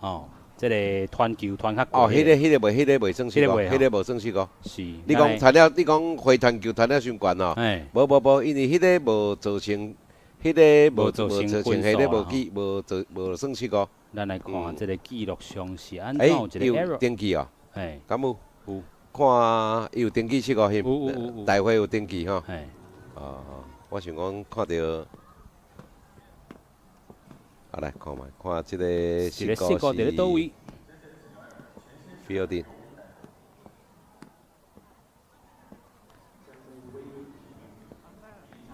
哦，這個傳球傳較哦，彼個袂，彼個袂算失誤，彼個無算失誤。是。你講傳了，你講回傳球傳了傷懸哦？無無無，因為彼個無造成，彼個無造成，彼個無記無造無算失誤。咱來看這個記錄上是按怎有一個 error？登記哦。敢有？有。看伊有登記失誤翕？有有有。大會有登記吼。哦，我想講看著。啊，來看覓，看這個失誤佇咧佗位？Fielding。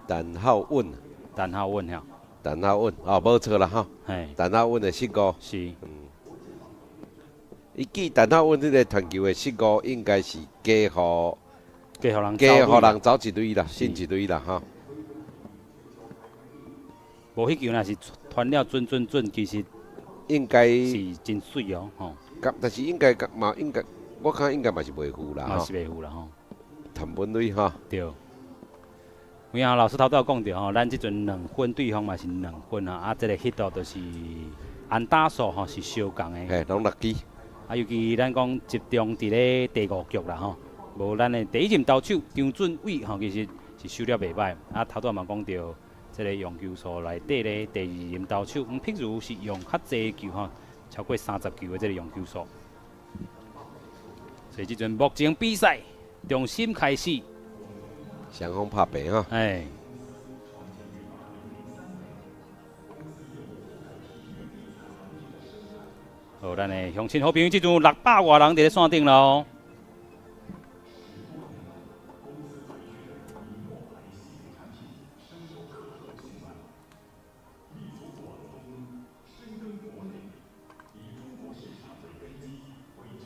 陳浩穩。陳浩穩吼。陳浩穩，哦，無錯啦吼。陳浩穩的失誤。是。伊記陳浩穩這個傳球的失誤，應該是加予加予人加予人走一壘啦，進一壘啦，吼。無彼球若是傳了準準準，其實應該是真媠哦，吼。但是應該嘛應該，我看應該嘛是袂赴啦，嘛是袂赴啦，吼。談本壘吼。對。有影老師頭拄仔講著吼，咱這陣兩分，對方嘛是兩分啊，啊，這個 hit 就是安打數吼是相仝的。嘿，攏六支。啊，尤其咱講集中佇咧第五局啦吼，無咱的第一任投手張俊偉吼，其實是守了袂歹。啊，頭拄仔嘛講著，這個用球數內底咧，第二任投手，譬如是用較濟球吼，超過30球的這個用球數。所以這陣目前比賽重新開始，雙方拍平吼。哎。好，咱的鄉親好朋友，這陣600外人佇咧線頂咯。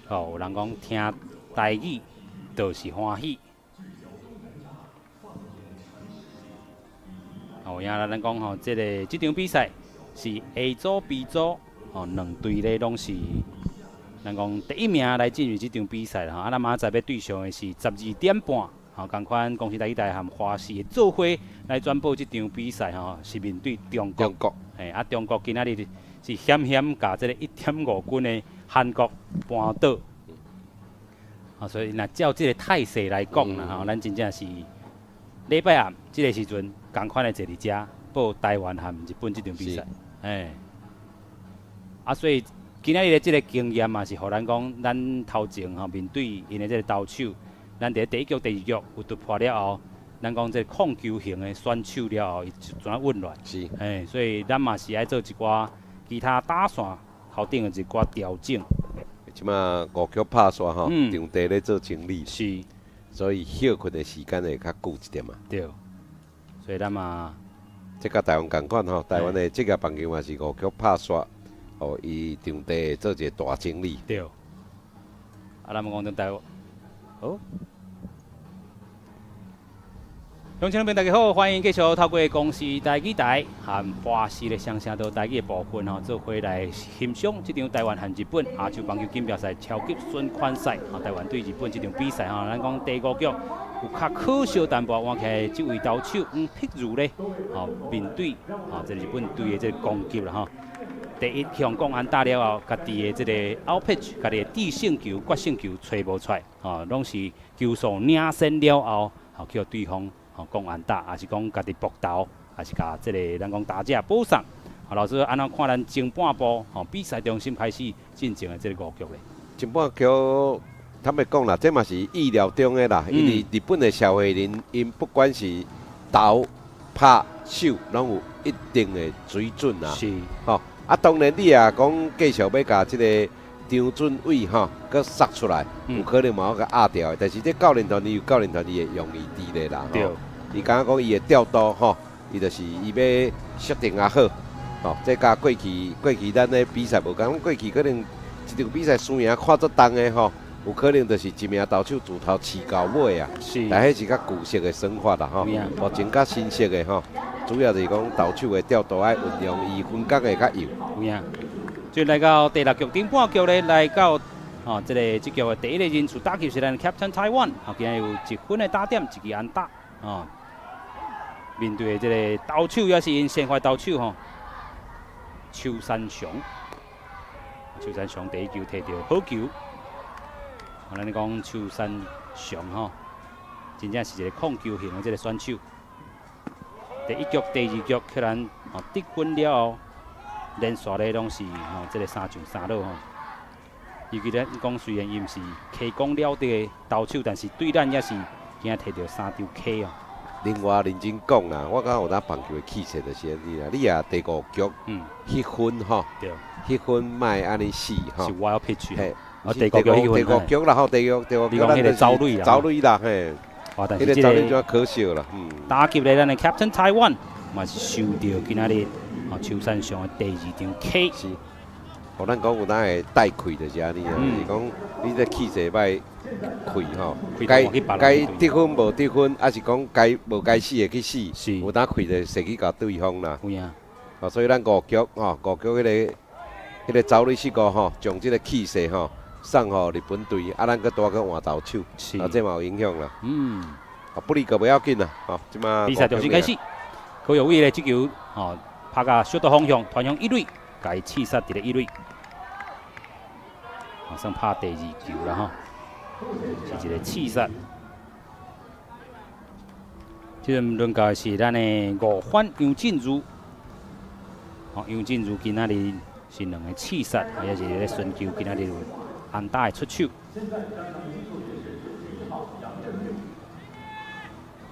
哦，有人講聽台語就是歡喜。哦，影咱講吼，這個這場比賽是 A 組、B 組。哦，兩隊咧攏是，咱講第一名來進入這場比賽啦。啊，咱明仔載欲對上的是12點半，吼，仝款公視台語台和華視的做伙來轉播這場比賽吼，是面對中國。中國。嘿，啊，中國今仔日是險險共這個1.5分的韓國扳倒。啊，所以若照這個態勢來講啦，吼，咱真正是禮拜暗這個時陣，仝款的坐佇遮報台灣和日本這場比賽，嘿。啊，所以今仔日的這個經驗嘛，是予咱講，咱頭前吼面對𪜶的這個投手，咱佇第一局、第二局有突破了後，咱講這個控球型的選手了後，伊就怎啊穩落來？嘿，所以咱嘛是愛做一寡其他打線頭頂的一寡調整。這馬五局拍煞吼，場地咧做整理。所以歇睏的時間會較久一點啊。對，所以咱嘛，這佮台灣仝款吼，台灣的職業棒球嘛是五局拍煞，哦，伊場地會做一個大整理。對。啊，咱們講到台灣，好。鄉親們大家好，歡迎繼續透過公視台語台和華視的雙聲道台語的部分吼，做伙來欣賞這場台灣和日本亞洲棒球錦標賽超級循環賽，吼，台灣對日本這場比賽吼，咱講第五局有較可惜淡薄，換起來這位投手黃碧如咧，吼，面對吼這個日本隊的這個攻擊啦吼。第一向講安打了後，家己的這個 out pitch，家己的制勝球、決勝球揣無出來，吼，攏是球數領先了後，吼，予對方吼講安打，抑是講家己爆投，抑是共這個咱講打者保送。好，老師按怎看咱前半部吼比賽中心開始進行的這個五局咧？前半局坦白講啦，這嘛是意料中的啦，因為日本的社會人，𪜶不管是投、拍、守，攏有一定的水準啦。吼。啊，當然你也講繼續欲共這個張俊偉吼，閣殺出來，有可能嘛閣壓掉的。但是這教練團伊有教練團伊的用意佇咧啦，吼。伊敢若講伊的調度吼，伊就是伊欲設定較好，吼。這佮過去咱咧比賽無仝，過去可能一場比賽輸贏看足重的吼，有可能就是一名投手自頭飼到尾啊。但彼是較舊式的算法啦，吼。目前較新式的吼。主要就是講投手的調度愛運用，伊分工會較幼。有影。就來到第六局頂半局咧，來到吼，這個這局的第一個人數打球是咱 Captain Taiwan，吼，今日有一分的打點，一支安打，吼。面對這個投手也是𪜶先發投手吼，邱山雄。邱山雄第一球提著好球。咱講邱山雄吼，真正是一個控球型的這個選手。第一局、第二局，可能吼得分了後，連續咧攏是吼這個三上三落吼。尤其咱講雖然伊毋是 K 功了得的投手，但是對咱也是今仔提著三張 K 哦。另外認真講啦，我感覺有當棒球的氣勢就是按呢啦。你若第五局彼分吼，彼分莫按呢死吼。是 wild pitch。嘿，啊，第五局第五局啦吼，第五局咱就是走塁啦，走塁啦嘿。但是這個可惜啦，打擊咧，咱的 Captain Taiwan 嘛是受著今仔日哦邱山雄的第二張 K。是，予咱講有當會帶氣就是按呢啊，就是講你這氣勢欲開吼，該得分無得分，抑是講該無該死的去死，有當氣就射去共對方啦。有影。哦，所以咱五局吼，五局彼個走壘失誤吼，將這個氣勢吼送予日本隊，啊，咱閣拄仔閣換投手，啊，這嘛有影響啦。啊，不離個不要緊啦，吼，這馬比賽重新開始，柯有偉咧這球吼拍甲小島方向，傳向一塁，共伊刺殺佇咧一塁，啊，算拍第二球啦吼，是一個刺殺。這陣輪到的是咱的五番楊振如，吼，楊振如今仔日是兩个刺殺，也是咧巡球，今仔日有安打的出手。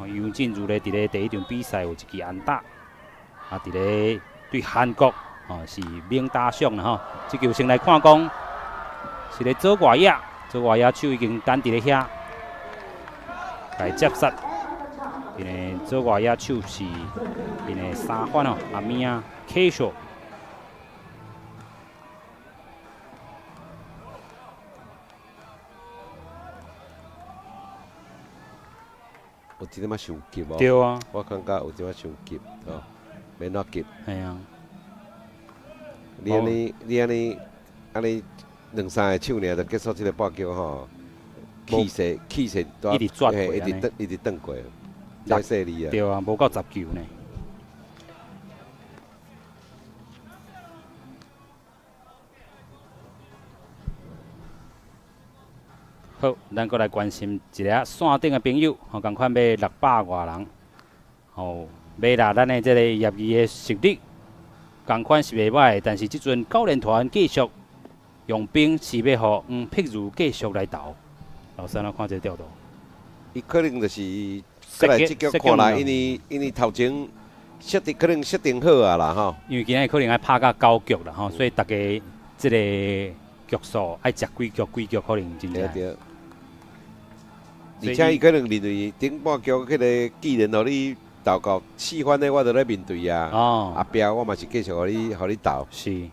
楊振如咧，佇咧第一場比賽有一支安打，啊，佇咧對韓國吼是猛打賞啦吼。這球先來看講，是咧左外野，左外野手已經等佇咧遐，來接殺。𪜶的左外野手是𪜶的三番哦，阿米亞 K 手。有一點仔傷急哦。對啊。我感覺有一點仔傷急，吼，免遐急。嘿啊。你按呢，你按呢，按呢兩三個手爾就結束這個半局吼，氣勢氣勢一直轉一直轉一直轉過，太細膩啊。對啊，無夠十球呢。好，咱閣來關心一下線頂的朋友，吼，仝款欲600外人，吼，欲啦，咱的這個業餘的實力，仝款是袂䆀，但是這陣教練團繼續用兵是欲予黃碧如繼續來投。老師，咱看這個調度？伊可能就是過來這局看來，因為頭前設定可能設定好啊啦，吼。因為今仔日可能愛拍到九局啦，吼，所以逐家這個局數愛食幾局幾局可能真正。對對。而且伊可能認為頂半局彼个既然予你投到四番的，我就咧面對啊。後壁我嘛是繼續予你投。是。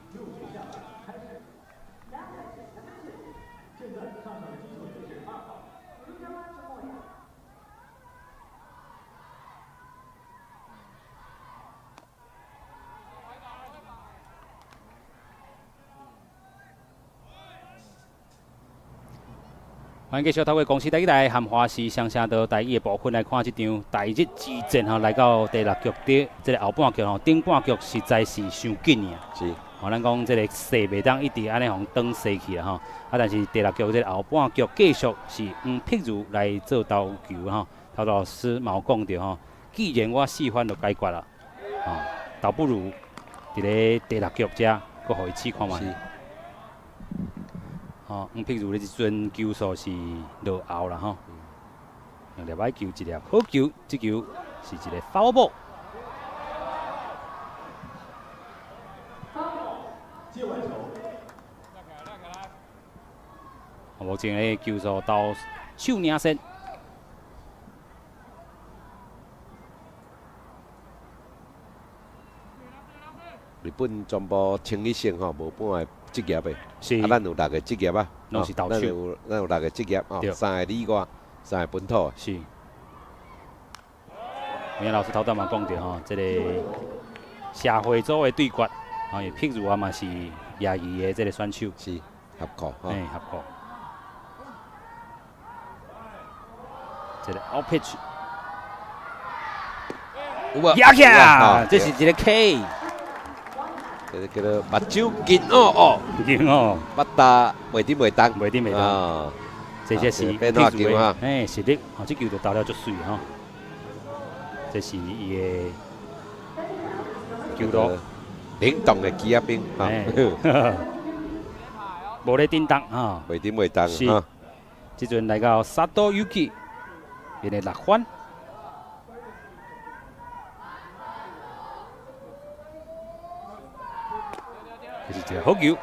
歡迎繼續透過公視台語台和華視雙聲道台語的部分來看這場台日之戰吼，來到第六局的這個後半局吼，頂半局實在是傷緊爾。吼，咱講這個勢袂當一直按呢予轉勢去啦吼，啊，但是第六局這個後半局繼續是黃碧如來做投球吼，頭老師嘛有講著吼，既然我四番就解決啦，吼，倒不如佇咧第六局遮閣予伊試看覓。吼，黃碧如咧這陣球數是落後啦吼，兩粒歹球，一粒好球，這球是一個 foul ball。目前的球數投手領先。日本全部清一色吼，無半个職業的。啊，咱有六个職業啊，攏是投手。咱有六個職業哦，三个旅外，三个本土。是。明老師頭拄嘛講著吼，這个社會組的對決，吼，碧如啊嘛是業餘的這个選手。是，合庫。嘿，合庫。這个 out pitch。有無？壓起來，這是一个 K。這个叫做目睭金哦哦，金哦，腹大袂振袂動，袂振袂動。這才是變化球啊！嘿，實力，吼，這球就投了足媠吼。這是伊的球路，靈動的機仔兵，無咧振動哈，袂振袂動。是，這陣來到佐藤由紀，𪜶的六番。這是一个好球。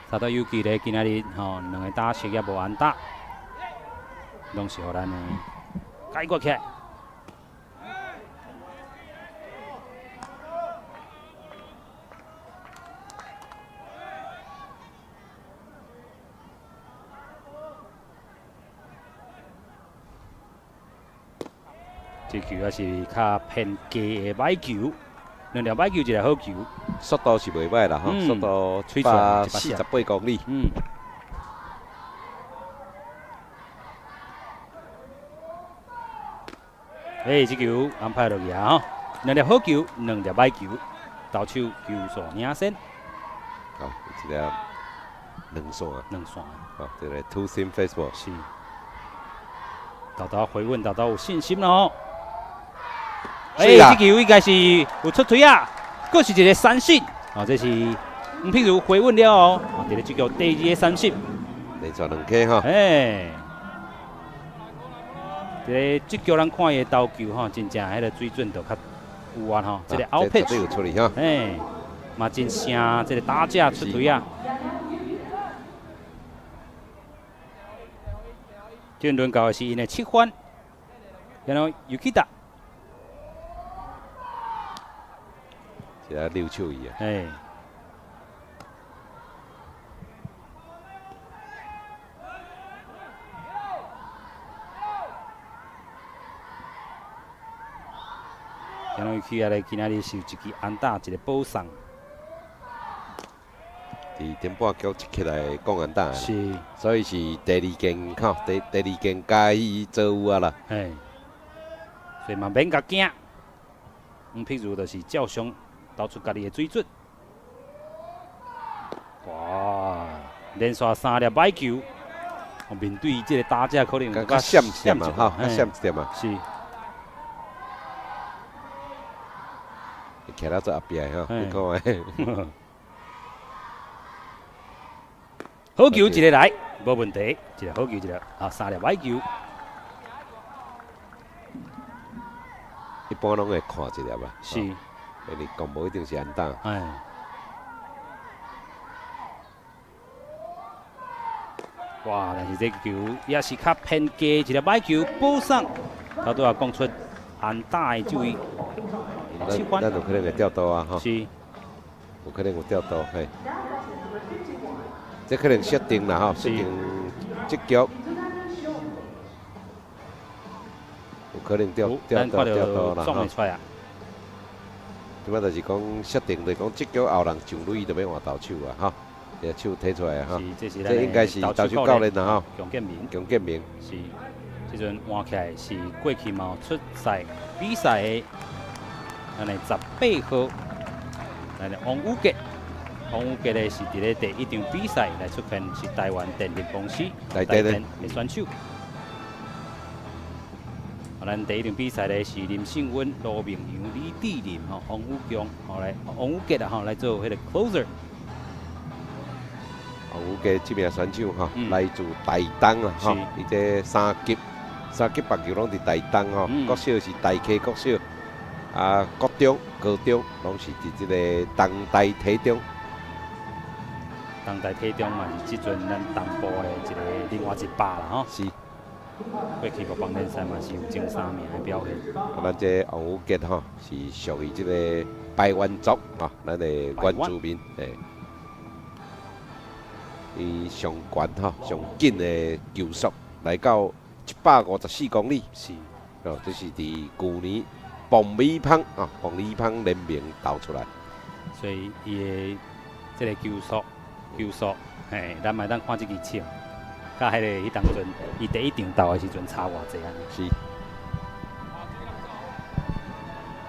佐藤由紀咧，今仔日吼兩個打席也無安打，攏是予咱的解決起來。這球也是較偏低的歹球，兩粒歹球，一粒好球，速度是袂歹啦，吼，速度148公里。欸，這球安排落去啊，吼，兩粒好球，兩粒歹球，投手球數領先。好，這個兩線，兩線，好，這个 two seam fastball 是，豆豆回穩，豆豆有信心咯。欸，這球應該是有出槌啊，閣是一个三振。哦，這是黃碧如回穩了哦，哦，佇咧這局第二个三振，連續兩 K 吼。欸，佇咧這局咱看伊的投球吼，真正彼个水準就較有啊吼，這个 out pitch 有出去吼。欸，嘛真勝這个打者出槌啊。這輪到的是𪜶的七番，然後尤基達。一个溜手伊啊！哎，然後伊起來今仔日是有一支安打，一个保送。佇頂半局一起來講安打，是，所以是第二間吼，第二間加伊做有啊啦。嘿，所以嘛免共驚。黃碧如就是照常投出家己的水準。哇！連續三粒歹球，面對這个打者可能較閃一點嘛，吼，較閃一點嘛。是。徛了做後壁吼，你看。好球一个來，無問題，一个好球一个，啊，三粒歹球。一般攏會看一粒吧。是。因為講無一定是安打。哎。哇！但是這球也是較偏低一個歹球，保送，頭拄仔講出安打的這位咱咱有可能會釣到啊，吼。是。有可能有釣到，嘿。這可能設定啦，吼，設定這局有可能釣釣到釣到啦，吼。這擺就是講設定，就是講這局後人上壘就欲換投手啊，吼。這手提出來哈，這應該是投手教練啦，吼。強建明。強建明。是，這陣換起來是過去嘛出賽比賽的，咱的18號，咱的王宇傑，王宇傑咧是佇咧第一場比賽來出現，是台灣電力公司台電的選手。啊，咱第一場比賽咧是林勝溫、羅明陽、李志林、吼王宇強，吼來王宇傑啊吼來做彼個 closer。王宇傑這名選手吼，來自台東啊吼，伊這三級棒球攏佇台東吼，國小是大溪國小，啊國中、高中攏是佇這個東台體中。東台體中嘛是這陣咱東部的一個另外一霸啦吼。是。過去木棒聯賽嘛是有前三名的表現。啊，咱這王宇傑吼是屬於這個排灣族吼，咱的原住民嘿。伊上懸吼，上緊的球速來到154公里，哦，這是佇舊年磅米芳啊，磅米芳聯盟投出來。所以伊的這個球速，嘿，咱嘛會當看這支手，佮彼個彼當陣，伊第一場投的時陣差偌濟按呢？是。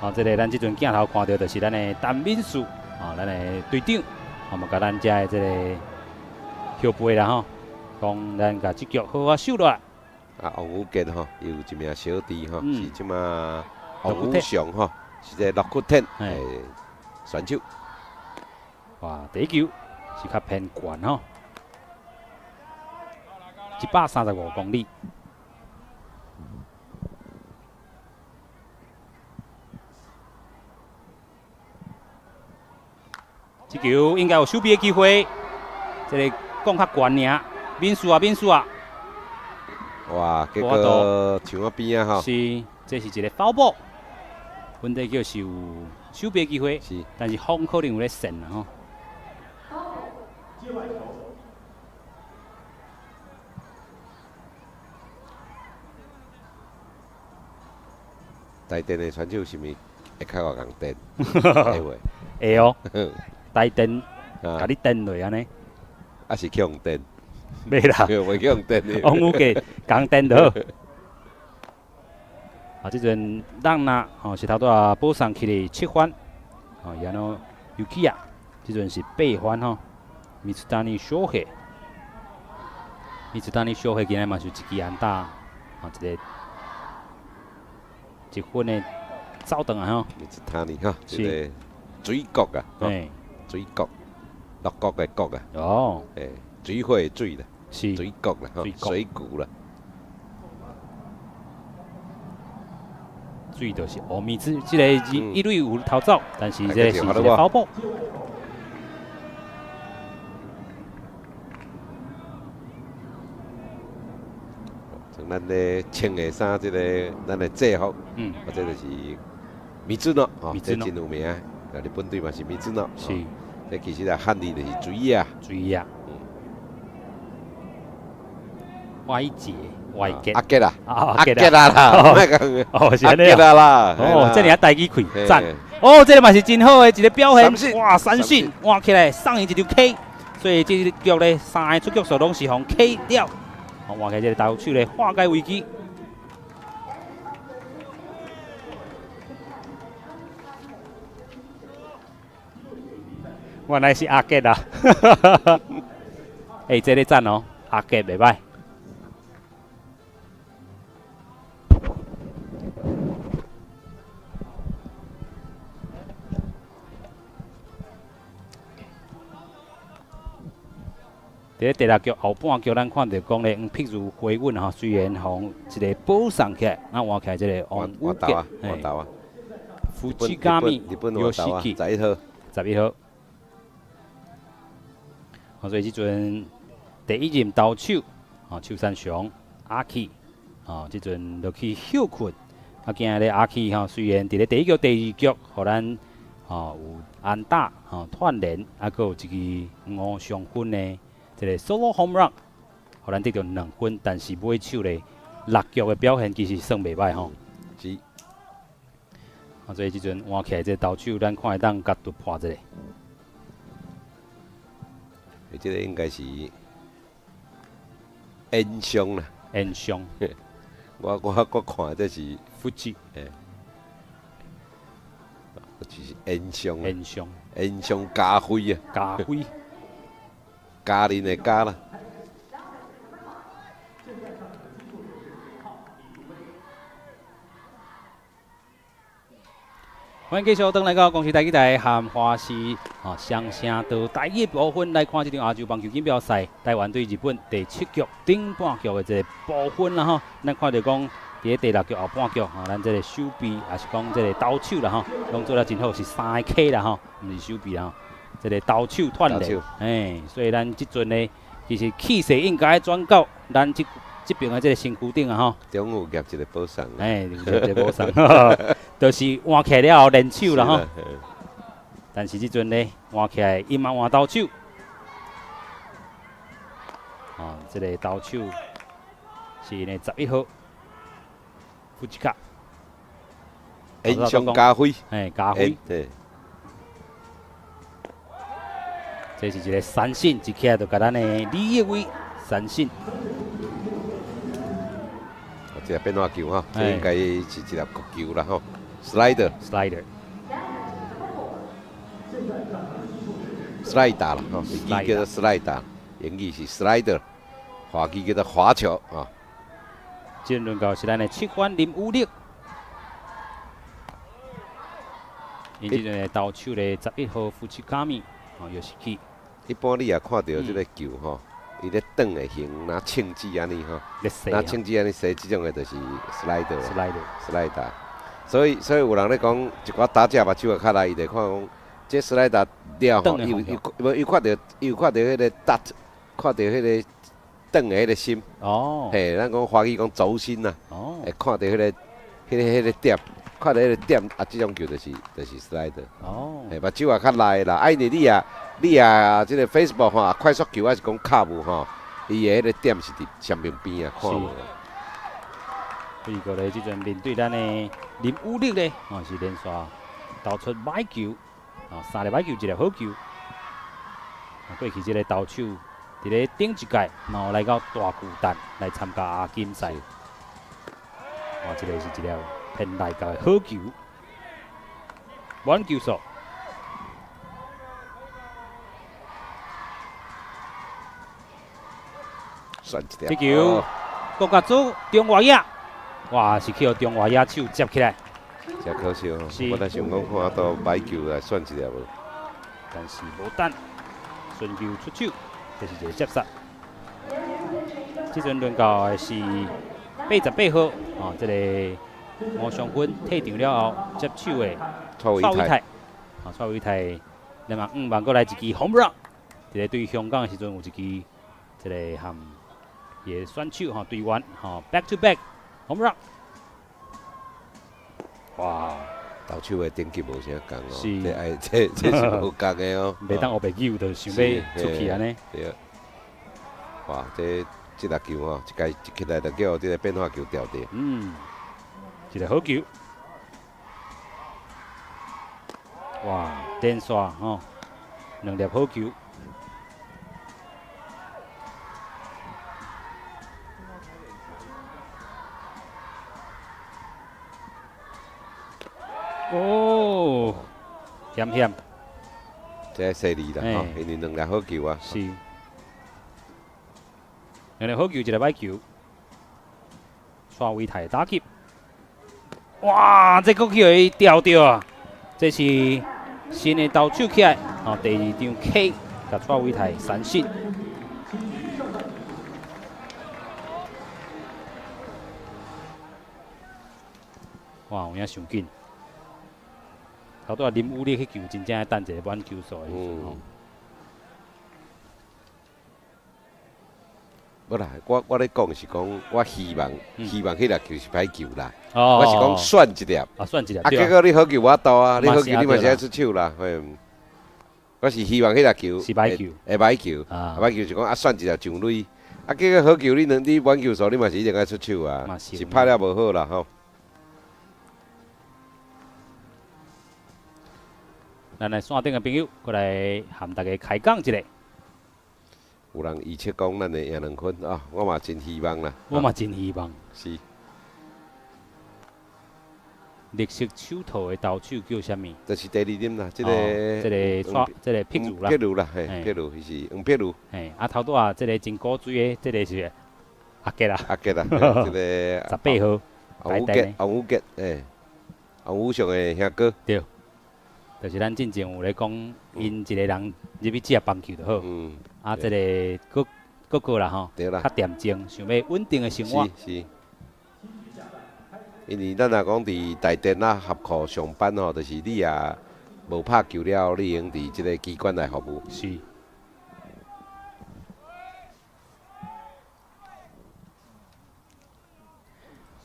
好，這個咱這陣鏡頭看著就是咱的陳敏樹，哦，咱的隊長，哦，嘛共咱遮的這個後輩啦吼，講咱共這局好好守落來。啊，王宇傑吼，伊有一名小弟吼，是這馬王宇翔吼，是這樂谷天的選手。哇，第一球是較偏懸吼，135公里。這球應該有守備的機會，這個講較懸爾，免輸啊，免輸啊！哇，結果牆仔邊啊吼！是，這是一個 foul ball，問題就是有守備機會，但是風可能有咧旋啦吼。台電的選手是毋是會較會共電？會袂？會哦，台電，共你電落按呢？啊是去予電？袂啦，袂去予電的。王宇傑共電就好。啊，這陣朗娜吼是頭拄仔保送去的七番，吼，然後尤基亞，這陣是八番吼。米兹丹尼小黑，米茲丹尼小黑今日嘛是一支安打，啊，一個一分的走轉來吼。米茲丹尼吼，這個水國啊，水國，六國的國啊。哦。欸，水火的水啦。是。水國啦，水谷啦。水就是烏米子，這個一壘有逃走，但是這個是一個 foul ball。像咱咧穿的衫，這個咱的制服，或者就是米津諾，吼，這真有名。啊，日本隊嘛是米津諾。是。這其實啊，漢字就是水仔。水仔。歪結，歪結。阿杰啦，阿杰啦啦，莫講。哦，是阿杰啦啦。哦，這爾台語開，讚。哦，這個嘛是真好的一個表現。哇，三振，換起來送伊一條 K，所以這局咧三个出局數攏是予 K 了。換起來這個投手咧化解危機。原來是阿杰啦。欸，這个讚哦，阿杰袂䆀。佇咧第六局後半局，咱看著講咧，黃碧如回穩吼，雖然予一個保送起來，啊換起來這個王宇傑，換投啊，夫妻加密有四記，11號，11號。所以這陣第一任投手哦，邱三雄阿 K，哦，這陣落去歇睏。啊，今日阿 K 吼，雖然佇咧第一局、第二局，予咱吼有安打吼串聯，啊，閣有一支吳雙分的這個 solo home run，予咱得著2分，但是尾手咧六局的表現其實算袂䆀吼。是。啊，所以這陣換起來這個投手，咱看會當共突破一下。這個應該是煙上啦。煙上。我看這是富士，欸，就是煙上。煙上。煙上加輝啊。加輝。加林的加啦。歡迎繼續轉來到公視台語台和華視哦雙聲道台語部分來看這場亞洲棒球錦標賽，台灣對日本第七局頂半局的這個部分啦吼。咱看著講，佇咧第六局後半局吼，咱這個守備也是講這個投手啦吼，攏做得真好，是三個 K 啦吼，毋是守備啦吼。這個投手串聯，嘿，所以咱這陣呢，其實氣勢應該轉到咱這邊的這個身軀頂啊吼。中午夾一個保送。嘿，夾一個保送。就是換起來了後連手啦吼，但是這陣呢換起來，伊嘛換投手，哦，這個投手是𪜶的11號，富士卡，英雄加輝，嘿，加輝，對，這是一個三振，一起來就共咱的李奕威三振。這個變化球吼，這應該是一粒國球啦吼。Slider，slider，slider 啦，吼，日語叫做 slider，英語是 slider，華語叫做滑球啊。這輪到是咱的七番林武力，𪜶這陣的投手咧11號夫妻卡米，哦，又是去。一般你也看著這個球吼，伊咧轉的形，若銃子按呢吼，若銃子按呢踅，這種的就是 slider，slider。所以有人咧講，一寡打者目睭會較利，伊就看講，這 slider 了吼，伊有伊無伊看著，伊有看著彼個 dot，看著彼個轉的彼個心。哦。嘿，咱講華語講軸心啦。哦。會看著彼個點，看著彼個點，啊，這種球就是 slider。哦。嘿，目睭也較利啦，啊，因為你啊，這個 fastball 吼，快速球還是講 curve 吼，伊的彼個點是佇上面邊啊，看無。不過咧，這陣面對咱的林武力咧，哦是連續投出歹球，哦三粒歹球，一粒好球。啊，過去這個投手佇咧頂一屆，嘛有來到大巨蛋來參加亞錦賽。哇，這個是一粒偏內角的好球，滿球數。算一條。這球國家組中外野。哇！是去予中外野手接起來，真可惜哦。我本來想講看到歹球來算一粒無，但是無等，順球出手，這是一個接殺。這陣輪到的是88號，哦，這個吳尚坤退場了後接手的蔡偉泰，哦，蔡偉泰，那麼五萬過來一支 home run，這個對香港的時陣有一支，這個和伊的選手吼隊員吼 back to back。home run！哇，投手的等級無啥仝哦，是，這愛這是無仝的哦，袂當烏白扭就想欲出去按呢。對。哇，這粒球吼，一開一起來就叫這個變化球釣著。嗯，一個好球。哇，連續吼，兩粒好球。哦，險險，這細膩啦吼，因為兩粒好球啊。是，兩粒好球，一粒歹球。蔡偉泰打擊，哇！這閣去予伊釣著啊！這是新的投手起來，哦，第二張 K，共蔡偉泰三振。哇，有影傷緊。頭拄仔林武力彼球真正等一個滿球數的時陣吼。無啦，我咧講是講，我希望希望彼粒球是歹球啦。我是講選一粒。啊，選一粒。啊，結果你好球無到啊，你好球你嘛是愛出手啦。嘿，我是希望彼粒球是歹球，會歹球。啊，歹球是講啊，選一粒上壘。啊，結果好球你兩你滿球數你嘛是一定愛出手啊，是拍了無好啦吼。咱來線頂的朋友過來和大家開講一下。有人預測講咱會贏2分啊，我嘛真希望啦。我嘛真希望。是。綠色手套的投手叫啥物？就是第二任啦，這個這個這個碧如啦。碧如啦，嘿，碧如是黃碧如。嘿，啊頭拄仔這個真古錐的，這個是阿杰啦。阿杰啦，這個18號。王武杰，王武杰，嘿，王武雄的兄哥。對。就是咱進前有咧講，𪜶一個人入去食棒球就好。啊，這個閣閣個啦吼，較恬靜，想欲穩定的生活。是是。因為咱若講佇台電啊合庫上班吼，就是你也無拍球了，你會用佇這個機關來服務。是。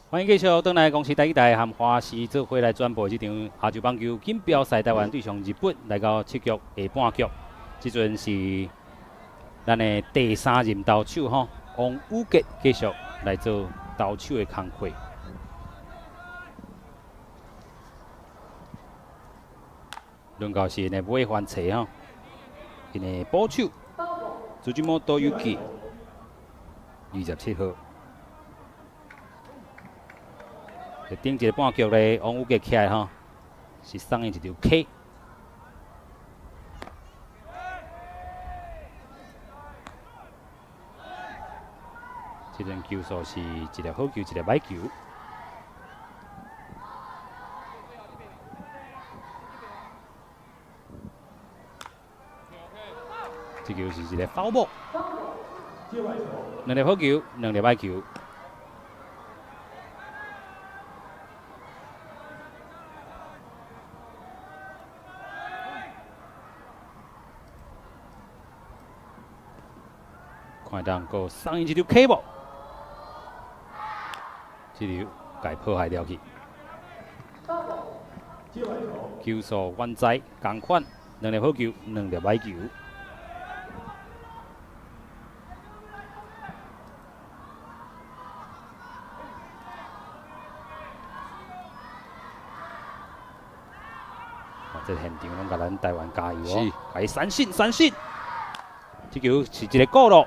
歡迎繼續轉來公視台語台和華視做伙來轉播這場亞洲棒球錦標賽，台灣對上日本來到七局下半局，這陣是咱的第三任投手吼，王宇傑繼續來做投手的工課。輪到是𪜶的尾番冊吼，𪜶的捕手朱金毛多有基，27號。頂一個半局咧，王宇傑起來吼，是送伊一條 K。這陣球數是一粒好球，一粒歹球。這球是一個 foul ball，兩粒好球，兩粒歹球。看當閣送伊一條 K 無？這球共破壞掉去。球數原在仝款，兩粒好球，兩粒歹球。這現場攏共咱台灣加油哦！共伊三振三振，這球是一個過路，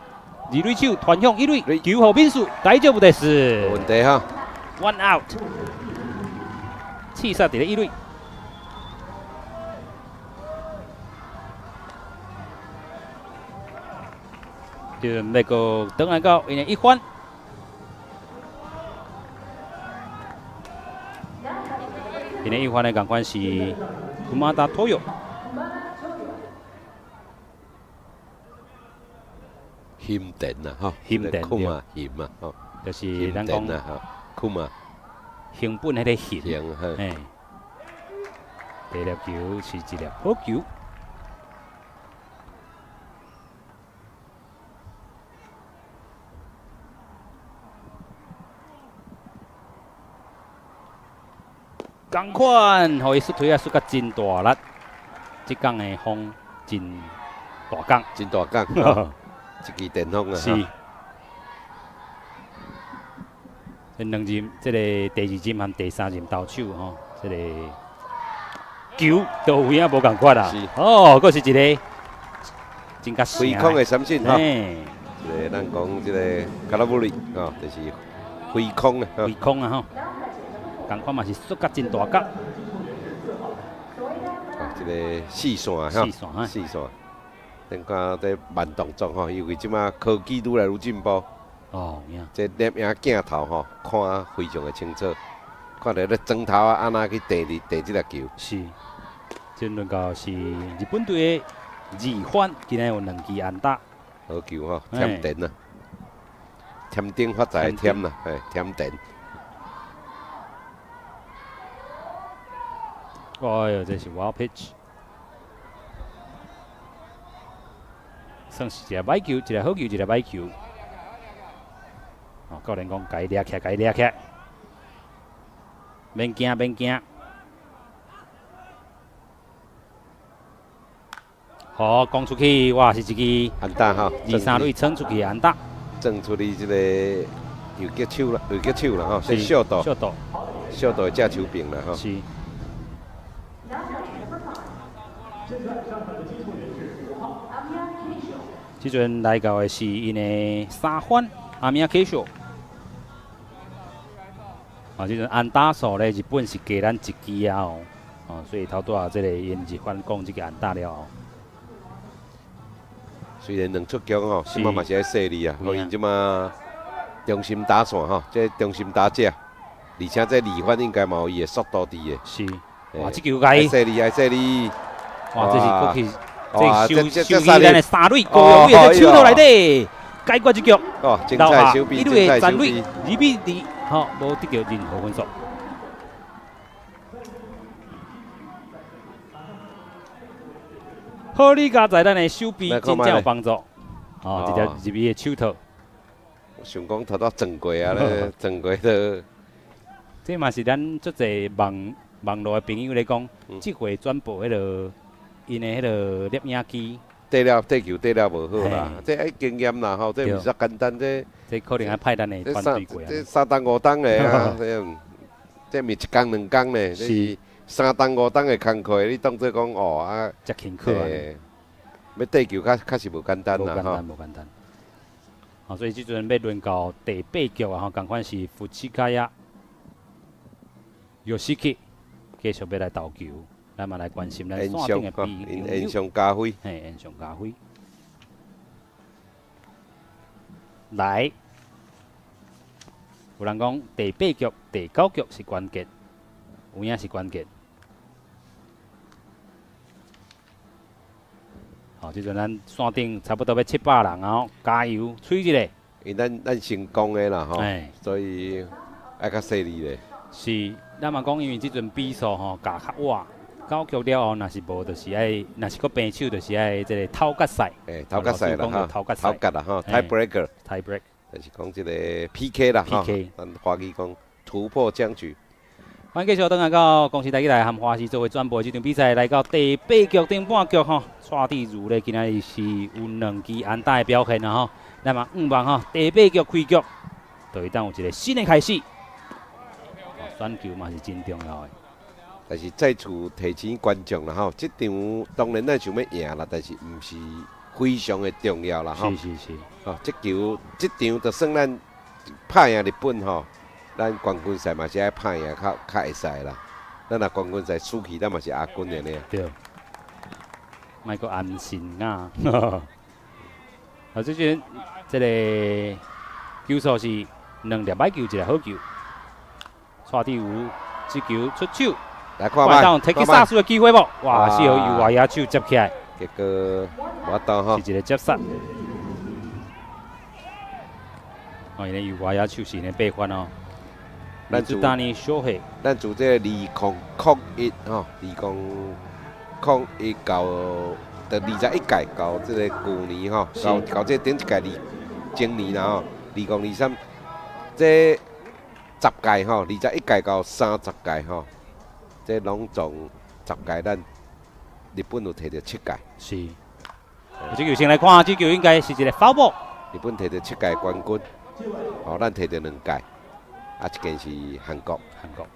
二壘手傳向一壘，球予敏樹，大丈夫です。無問題哈。 One out，刺殺佇咧一壘。就那個轉來到𪜶的一番。𪜶的一番的仝款是熊田土佑。熊田啊，吼，熊田對啊，熊啊，吼，就是咱講啊，吼，熊啊，熊本彼個熊，嘿，第一粒球是一粒好球。仝款，予伊摔腿仔摔甲真大力，這工的風真大工，真大工，一支電風啊！是。這兩任，這個第二任和第三任投手吼，這個球都有影無仝款啦。哦，閣是一個真甲揮空的三振吼。這個咱講這個卡拉布里吼，就是揮空啊，揮空啊吼。仝款嘛是摔甲真大角。啊，這個四線吼，四線，四線。頂看這慢動作吼，因為這馬科技愈來愈進步。哦，有影。這攝影鏡頭吼，看非常的清楚，看著咧磚頭啊，按怎去掟佇掟這粒球。是。這輪到是日本隊的二番，今日有兩支安打。好球吼，添電啊！添丁發財添啦，嘿，添電。哎喲，這是 wild pitch，算是一个歹球，一个好球，一个歹球。哦，教練講，共伊掠起來，共伊掠起來，免驚，免驚。好，講出去，哇，是一支安打吼，二三壘衝出去安打，衝出去這個游擊手啦，游擊手啦吼，是ショート，ショート，ショート的正手邊啦吼。是。這陣來到的是𪜶的三番阿米亞 K 秀。啊，這陣安打數咧，日本是加咱一支啊哦，哦，所以頭拄仔這個𪜶日番講這個安打了後。雖然兩出局吼，這馬嘛是愛細膩啊，予𪜶這馬中心打線吼，這中心打者，而且這二番應該嘛有伊的速度佇的。是，哇，這球共伊細膩，愛細膩。哇，這是過去，這收收去咱的三壘高雄偉的手套內底，解決這局。哦，精彩守備，精彩守備。2比2，好，無得到任何分數。好，你加在咱的守備真正有幫助。哦，直接入伊的手套。想講頭拄撞過啊咧，撞過都。這嘛是咱足濟網網路的朋友咧講，這回轉播彼个𪜶的彼个攝影機。對了，對球對了無好啦，這愛經驗啦吼，這毋是簡單這。這可能愛派咱的團隊過啊。這3冬5冬的啊，這這毋是一工兩工呢，這是3冬5冬的工課，你當做講哦啊。遮辛苦啊！欲對球較確實無簡單啦，無簡單，無簡單。哦，所以這陣欲輪到第八局啊，吼，仝款是富士卡亞 Yoshiki 繼續欲來投球，咱嘛來關心咱線頂的朋友。延長加輝。嘿，延長加輝。來，有人講第八局、第九局是關鍵，有影是關鍵。好，這陣咱線頂差不多欲700人啊，加油，吹一下。因咱咱成功的啦吼，所以愛較細膩咧。是，咱嘛講，因為這陣比數吼加較倚，九局了後，若是無，就是愛，若是閣平手，就是愛這個頭決賽。欸，頭決賽啦吼，頭決賽。頭決啦吼，tie breaker。 tie break。就是講這個 PK 啦吼，咱華語講突破僵局。歡迎繼續轉來到公視台語台和華視做伙轉播這場比賽，來到第八局頂半局吼，蔡志如咧今仔日是有兩支安打的表現啦吼。那麼五望吼，第八局開局，就會當有一個新的開始。選球嘛是真重要的。但是再次提醒觀眾啦吼，這場當然咱想欲贏啦，但是毋是非常的重要啦吼。是是是。哦，這球這場就算咱拍贏日本吼。咱冠軍賽嘛是愛拍贏較較會使啦。咱若冠軍賽輸去，咱嘛是亞軍的呢。對。莫閣安心啊！啊，這陣這個球數是兩粒歹球，一個好球。蔡志如這球出手，來看覓，提起殺輸的機會無？哇，是予右外野手接起來，結果無法度吼，是一個接殺。哦，𪜶的右外野手是呢八番哦。咱自咱自這個2001吼，2001到第21屆到這個舊年吼，到到這頂一屆二前年啦吼，2023這十屆吼，21屆到30屆吼，這攏總十屆，咱日本有摕著七屆。是。這球先來看，這球應該是一個 foul ball。日本摕著七屆冠軍，吼，咱摕著兩屆。啊，一間是韓國，韓國。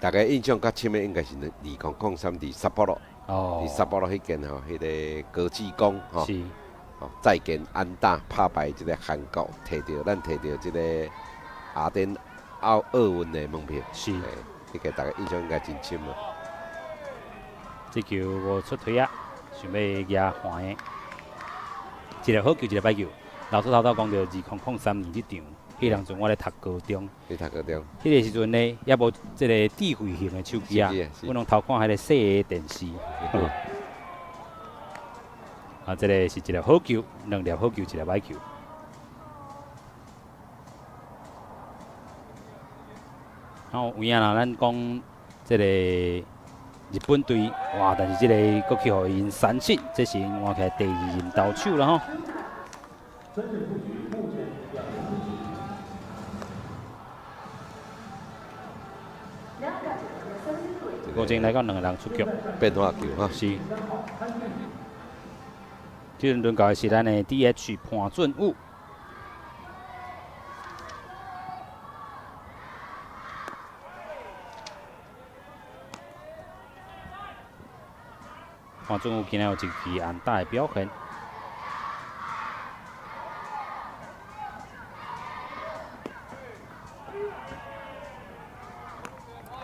大家印象較深的應該是2003佇札幌，佇札幌彼間吼，彼个高志光吼，哦，再見安打拍敗這個韓國，摕著咱摕著這個雅典奧奧運的門票。是，彼個大家印象應該真深啊。這球無出槌啊，想欲舉橫的，一个好球，一个歹球。老師頭拄講著2003年這場，彼當陣我咧讀高中，你讀高中，彼个時陣呢，猶無這个智慧型的手機啊，阮攏偷看彼个細个電視。啊，這个是一粒好球，兩粒好球，一粒歹球。然後有影啦，咱講這个日本隊，哇！但是這个閣去予𪜶三振，這是𪜶換起來第二任投手啦吼。目前來講兩個人出局。變化球哈。是。這陣輪到的是咱的 DH 潘俊武。潘俊武今仔有一支安打的表現。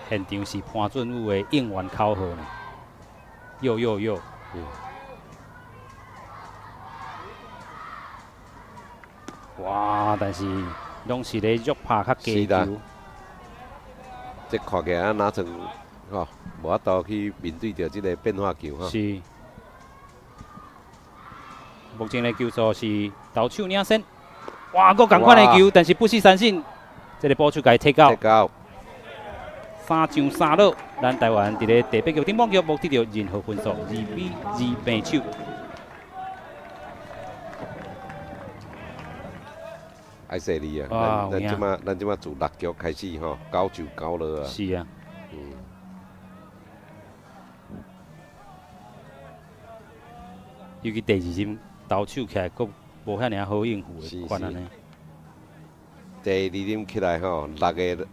現場是潘俊武的應援口號呢，yo yo yo。哇！但是攏是咧弱拍較低球。這看起來啊，哪像吼，無法度去面對著這個變化球吼。是。目前的球數是投手領先。哇！閣仝款的球，但是不是三振，這個捕手共伊提到。3上3落，咱台灣佇咧第八局頂半局無得著任何分數，2比2平手。愛細膩啊！咱這馬咱這馬自六局開始吼，9上9落啊。是啊。尤其第二任投手起來，閣無遐爾仔好應付的款按呢。第二任起來吼，六個人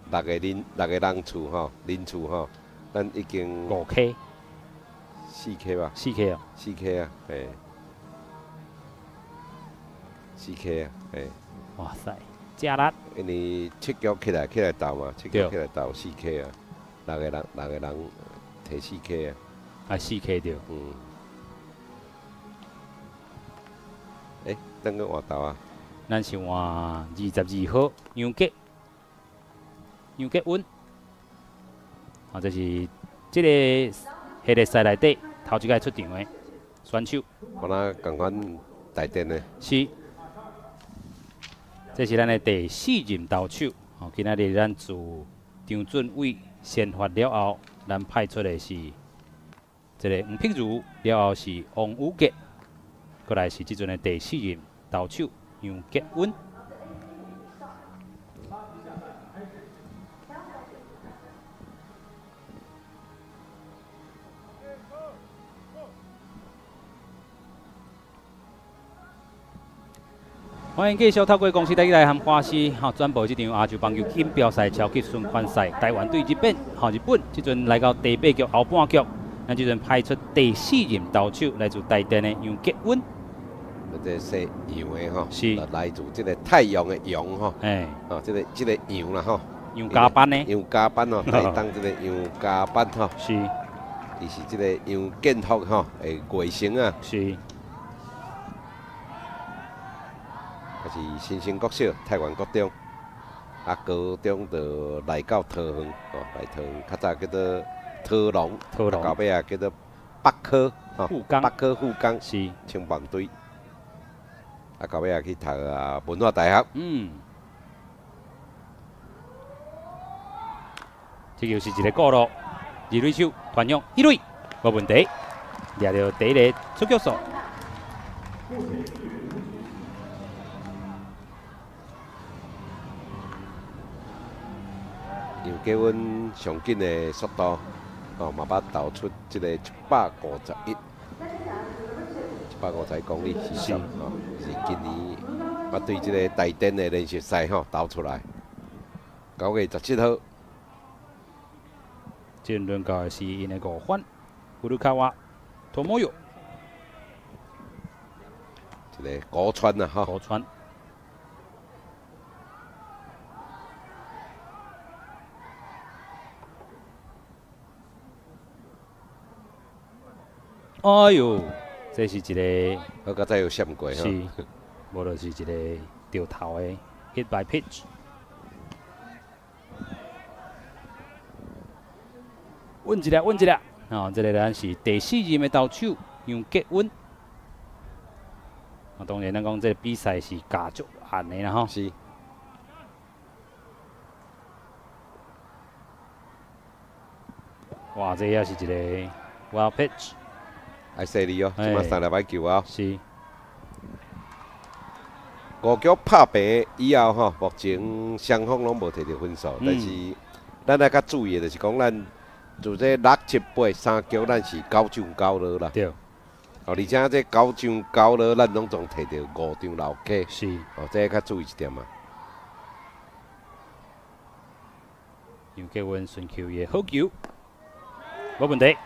次吼，人次吼，咱已經5 K，4 K 吧？4 K 啊？4 K 啊，嘿，4 K 啊，嘿。哇塞，遮力！因為7局起來投嘛，7局起來投4 K 啊，六個人提4 K 啊。啊，4 K 對。嗯。欸，咱閣換投啊？咱是換22號楊傑溫。啊，這是這個系列賽內底頭一擺出場的選手。敢若仝款台電的。是。這是咱的第四任投手。哦，今仔日咱自張俊偉先發了後，咱派出的是這个黃碧如，了後是王宇傑，閣來是這陣的第四任投手楊傑溫。歡迎繼續透過公視台語來和華視吼轉播這場亞洲棒球錦標賽超級循環賽，台灣對日本，吼日本這陣來到第八局後半局，咱這陣派出第四任投手來自台電的楊傑溫。這個姓楊的吼，是來自這個太陽的陽吼，哦，這個楊啦吼，楊家班的，楊家班哦，台東這個楊家班吼，伊是這個楊建福吼的外甥啊，是新興國小、太原國中，啊，高中就來到桃園，哦，來桃園，較早叫做桃龍，到尾仔叫做北科，吼，北科富岡，青棒隊，啊，到尾仔去讀啊文化大學。這就是一个鼓落，二壘手傳向一壘，無問題，掠著第一个出局數。楊傑溫上緊的速度，哦，嘛捌投出這个151公里時速，哦，是今年捌對這个台電的練習賽吼投出來。9月17號，這輪到的是𪜶的五番，古魯卡瓦托莫尤，這个古川啊，吼，古川。哎喲，這是一个，好佳哉有閃過是，無就是一个著頭的 hit by pitch。穩一下，穩一下，哦，這个咱是第四任的投手楊傑溫。啊，當然咱講這个比賽是加足按的啦吼。哇，這也是一个 wild pitch。愛細膩哦，這馬三粒擺球啊。五局拍平以後吼，目前雙方攏無摕著分數，但是咱愛較注意的就是講，咱自這六七八三局，咱是9上9落啦。對。哦，而且這九上九落，咱攏總摕著五張流卡。是。哦，這較注意一點啊。楊杰文順球的好球，無問題。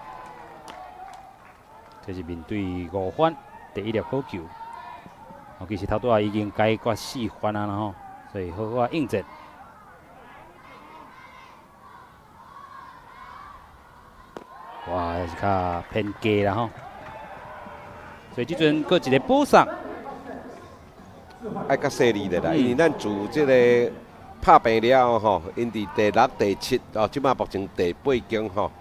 這是面對五番第一粒好球。哦，其實頭拄仔已經解決四番啊啦吼，所以好好啊應戰。哇，也是較偏低啦吼。所以這陣閣一個保送，愛較細膩的啦，因為咱自這個拍平了後吼，𪜶佇第六、第七哦，這馬目前第八局吼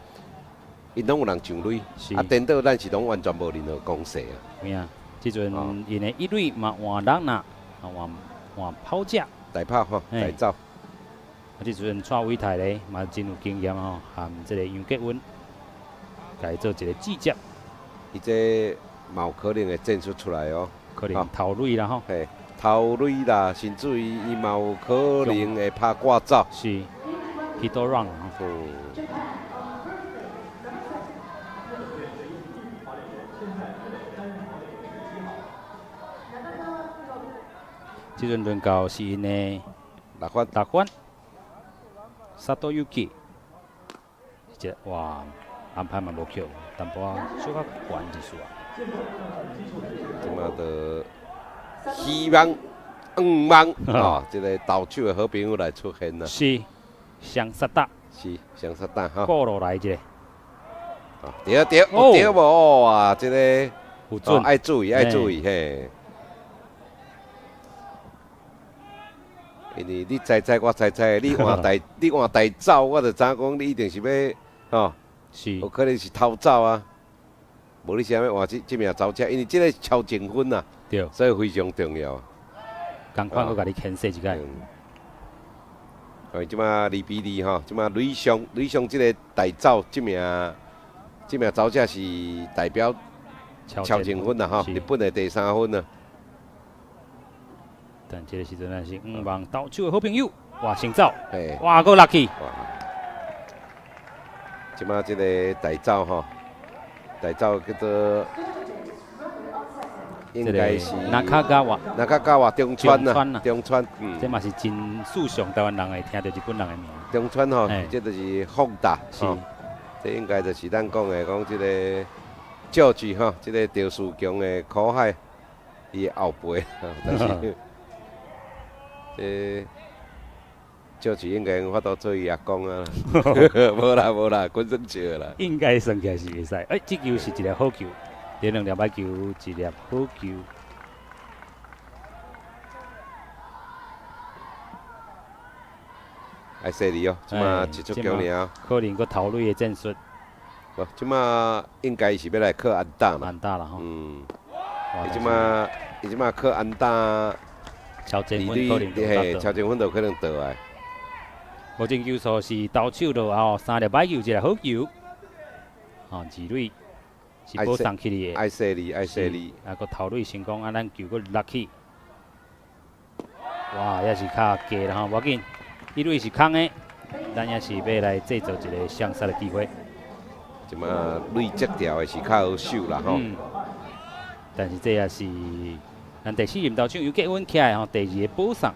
，𪜶攏有人上壘，啊，顛倒咱是攏完全無任何攻勢啊。有影，這陣𪜶的一壘嘛換人啦，啊換換跑者，大跑吼，大走。啊，這陣蔡偉泰咧嘛真有經驗吼，含這個楊杰文，共伊做一個指接。伊這嘛有可能會戰術出來哦，可能頭壘啦吼。嘿，頭壘啦，甚至於伊嘛有可能會拍掛走。是，hit run 吼。這陣輪到是𪜶的六番，六番，佐藤由紀，這哇，安排嘛無扣，淡薄仔小可懸一絲啊。這馬就希望、願望哦，這個投手的好朋友來出現啦。是，雙殺打。是，雙殺打哈。過落來一個。對對，對無哇，這個有準，愛注意，愛注意嘿。因為你知知，我知知，你換大，你換大走，我就知影講你一定是欲吼，是，有可能是偷走啊。無你啥物換這這名走者，因為這個超前分啊，對，所以非常重要。仝款閣共你牽制一下。哦，這馬2比2吼，這馬壘上壘上這個大走這名這名走者是代表超前分啦吼，日本的第三分啊。但這個時陣咱是五望投手的好朋友，哇，先走，哇，閣落去。這馬這個大走吼，大走叫做應該是那卡加瓦，那卡加瓦中川啊，中川，這嘛是真時常台灣人會聽著日本人的名。中川吼，這就是放大，是，這應該就是咱講的講這個教具吼，這個趙樹強的苦海，伊的後輩，但是。這教具應該有法度做伊阿公啊，無啦無啦，滾算笑啦。應該算起來是會使，欸，這球是一粒好球，連兩粒歹球，一粒好球。愛細膩哦，這馬一出球爾。可能閣頭壘的戰術。無，這馬應該是欲來靠安打嘛。安打啦吼。嗯。伊這馬伊這馬靠安打。超前分可能嘿，超前分就可能倒來。目前球數是投手落後三粒歹球，一粒好球。吼，二壘是保送起的。愛細膩，愛細膩。啊，閣頭壘成功，啊，咱球閣落去。哇，也是較低啦吼，無要緊，一壘是空的，咱也是欲來製造一個雙殺的機會。這馬壘接掉的是較好守啦吼。但是這也是。咱第四任投手又結穩起來吼，第二個保送。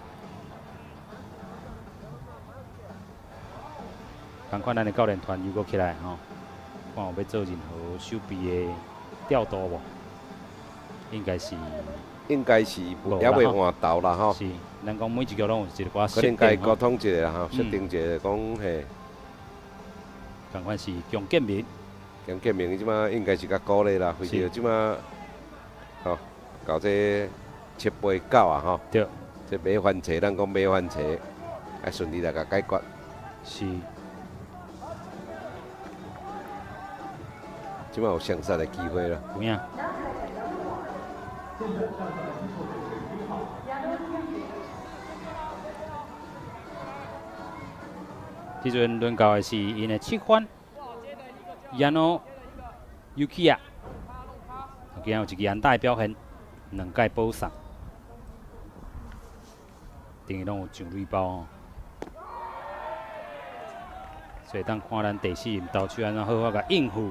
仝款咱的教練團又閣起來吼，看有欲做任何守備的調度無？應該是，應該是猶未換投啦吼。是，咱講每一局攏有一寡可能共溝通一下吼，設定一下講嘿。仝款是江建民，江建民這馬應該是較鼓勵啦，為著這馬吼。搞這七八九啊吼，對，這買番茄，咱講買番茄，愛順利來共解決。是，這馬有雙殺的機會啦。有影。這陣輪到的是𪜶的七番，亞諾尤基亞，今仔有一支安打的表現。兩屆保送，等於攏有上壘包吼。所以當看咱第四投手按怎好好共應付。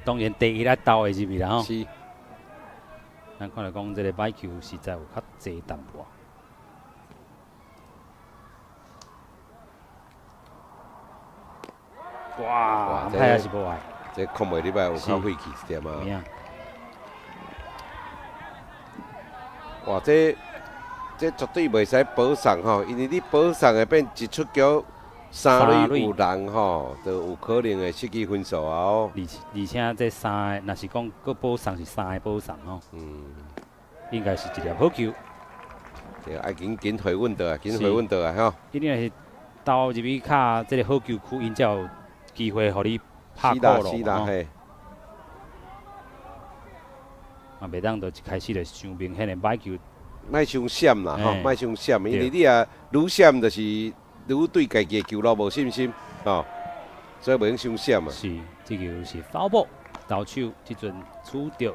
當然第一來投會入去啦吼。咱看來講，這个擺球實在有較濟淡薄。哇，歹還是無愛。這控袂入來有較費氣一點啊。哇，這絕對袂使保送吼，因為你保送會變一出局三壘有人吼，就有可能會失去分數啊哦。而且這三个，若是講閣保送是三个保送吼，應該是一粒好球。對，愛緊緊回穩倒來，緊回穩倒來吼。一定是投入去較這个好球區，𪜶才有機會予你拍鼓咯。是啦，嘿。嘛，袂當就一開始就傷明顯的歹球。莫傷閃啦，吼，莫傷閃，因為你若愈閃，就是愈對家己的球路無信心，吼，所以袂用傷閃啊。是，這球是 foul ball，投手這陣取著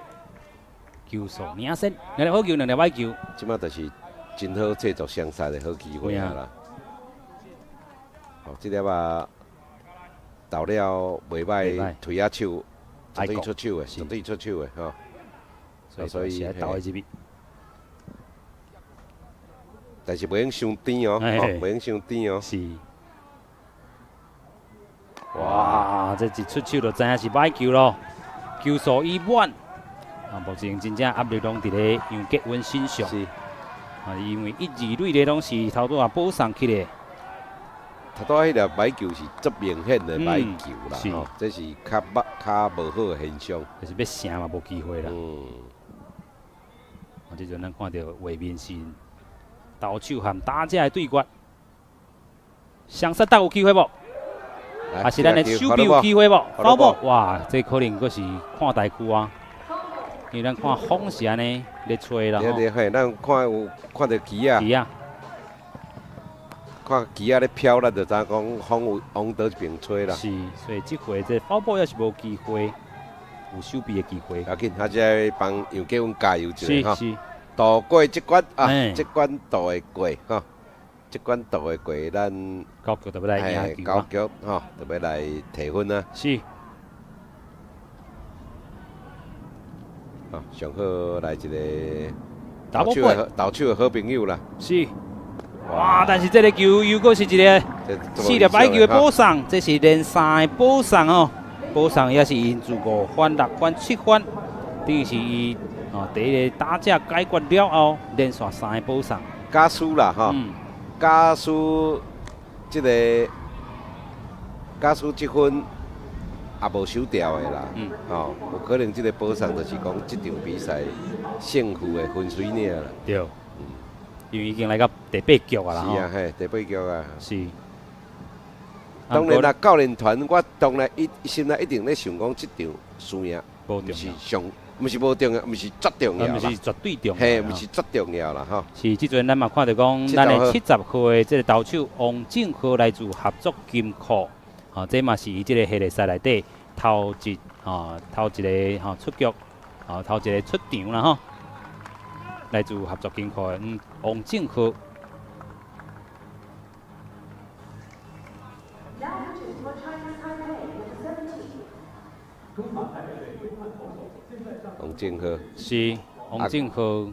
球數領先，兩粒好球，兩粒歹球。這馬就是真好製造雙殺的好機會啊啦。哦，這粒啊投了袂歹，推下手，絕對出手的，絕對出手的，吼。所以是投佇這邊。但是袂用傷甜哦，袂用傷甜哦。是。哇！這一出手就知影是歹球咯，球數已滿。啊，目前真正壓力攏佇咧楊杰文身上。啊，因為一、二壘咧攏是頭拄仔保送去的。頭拄仔彼粒歹球是足明顯的歹球啦，吼，這是較歹、較無好的現象。就是欲成嘛無機會啦。啊，這陣咱看著畫面是投手和打者的對決，雙殺打有機會無？還是咱的守備有機會無？跑無？哇，這可能閣是看大區啊，因為咱看風是按呢咧吹啦。對對嘿，咱看有看著旗仔。旗仔。看旗仔咧飄，咱就知影講風有往佗一邊吹啦。是，所以這回這跑步也是無機會，有守備的機會。要緊，他這幫楊繼文加油一下吼。是是。渡過這關啊，這關渡會過吼，這關渡會過，咱九局就欲來贏球九局吼，就欲來提分啊。是。吼，上好來一个投手的好朋友啦。是。哇！但是這个球又閣是一个四粒歹球的保送，這是連三个保送哦。保送也是𪜶自五番、六番、七番，等於是伊哦第一个打者解決了後，連續三个保送。假使啦吼，假使這个假使這分也無守掉的啦，吼，有可能這个保送就是講這場比賽勝負的分水嶺啦。對。因為已經來到第八局啊啦，是啊，嘿，第八局啊。是。當然啦，教練團我當然一心內一定咧想講，這場輸贏，毋是上，毋是無重要，毋是絕重要，毋是絕對重要，嘿，毋是絕重要啦，吼。是，這陣咱嘛看著講，咱的70號的這个投手王正浩來自合作金庫，吼，這嘛是伊這个系列賽內底頭一，吼，頭一个吼出局，吼，頭一个出場啦，吼。來自合作金庫的王正浩。王正浩是王正浩，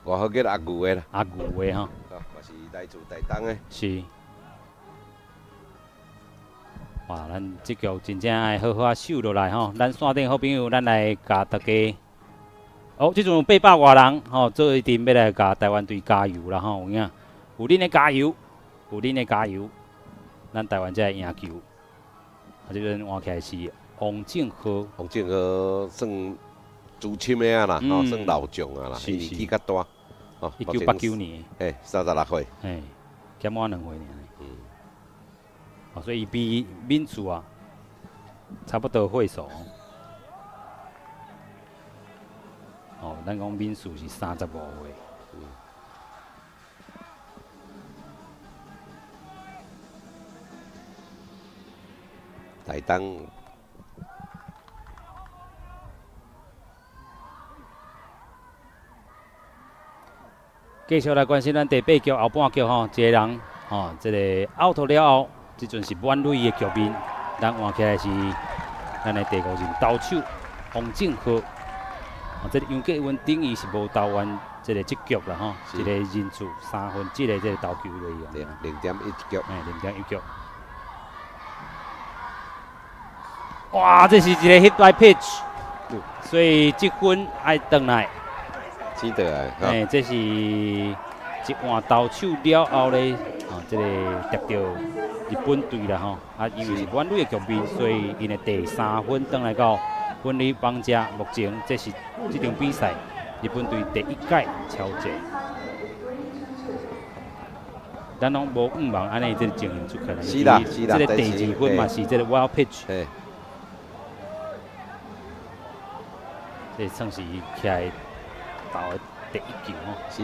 外號叫阿牛的啦，阿牛的吼，嘛是來自台東的。是。哇，咱這局真正愛好好啊守落來吼，咱線頂好朋友，咱來共大家。哦，這陣有800外人吼，做一陣欲來共台灣隊加油啦吼，有影？有恁的加油，有恁的加油，咱台灣才會贏球。啊，這陣換起來是王正浩，王正浩算資深的啊啦，吼，算老將啊啦，伊年紀較大，吼，1989年，嘿，36歲，嘿，減我2歲爾。哦，所以伊比敏柱啊，差不多歲數。哦，咱講敏樹是35歲。台東。繼續來關心咱第八局後半局吼，一個人吼，這個 out 了後，這陣是滿壘的局面，咱換起來是咱的第五任投手王正浩。哦，這個楊繼文等於是無投完這個這局啦吼，一個人數1/3的這個投球落去。對，0.1局。哎，0.1局。哇，這是一個 hit by pitch，所以這分愛轉來。記得啊。哎，這是一換投手了後咧，哦，這個疊著日本隊啦吼，啊，因為是滿壘的局面，所以𪜶的第三分轉來到本壘邦遮。目前這是這場比賽日本隊第一蓋超前。咱攏無向望按呢這個情形出現。是啦，是啦。這個第二分嘛是這個 wild pitch。這算是伊起來投的第一球吼。是。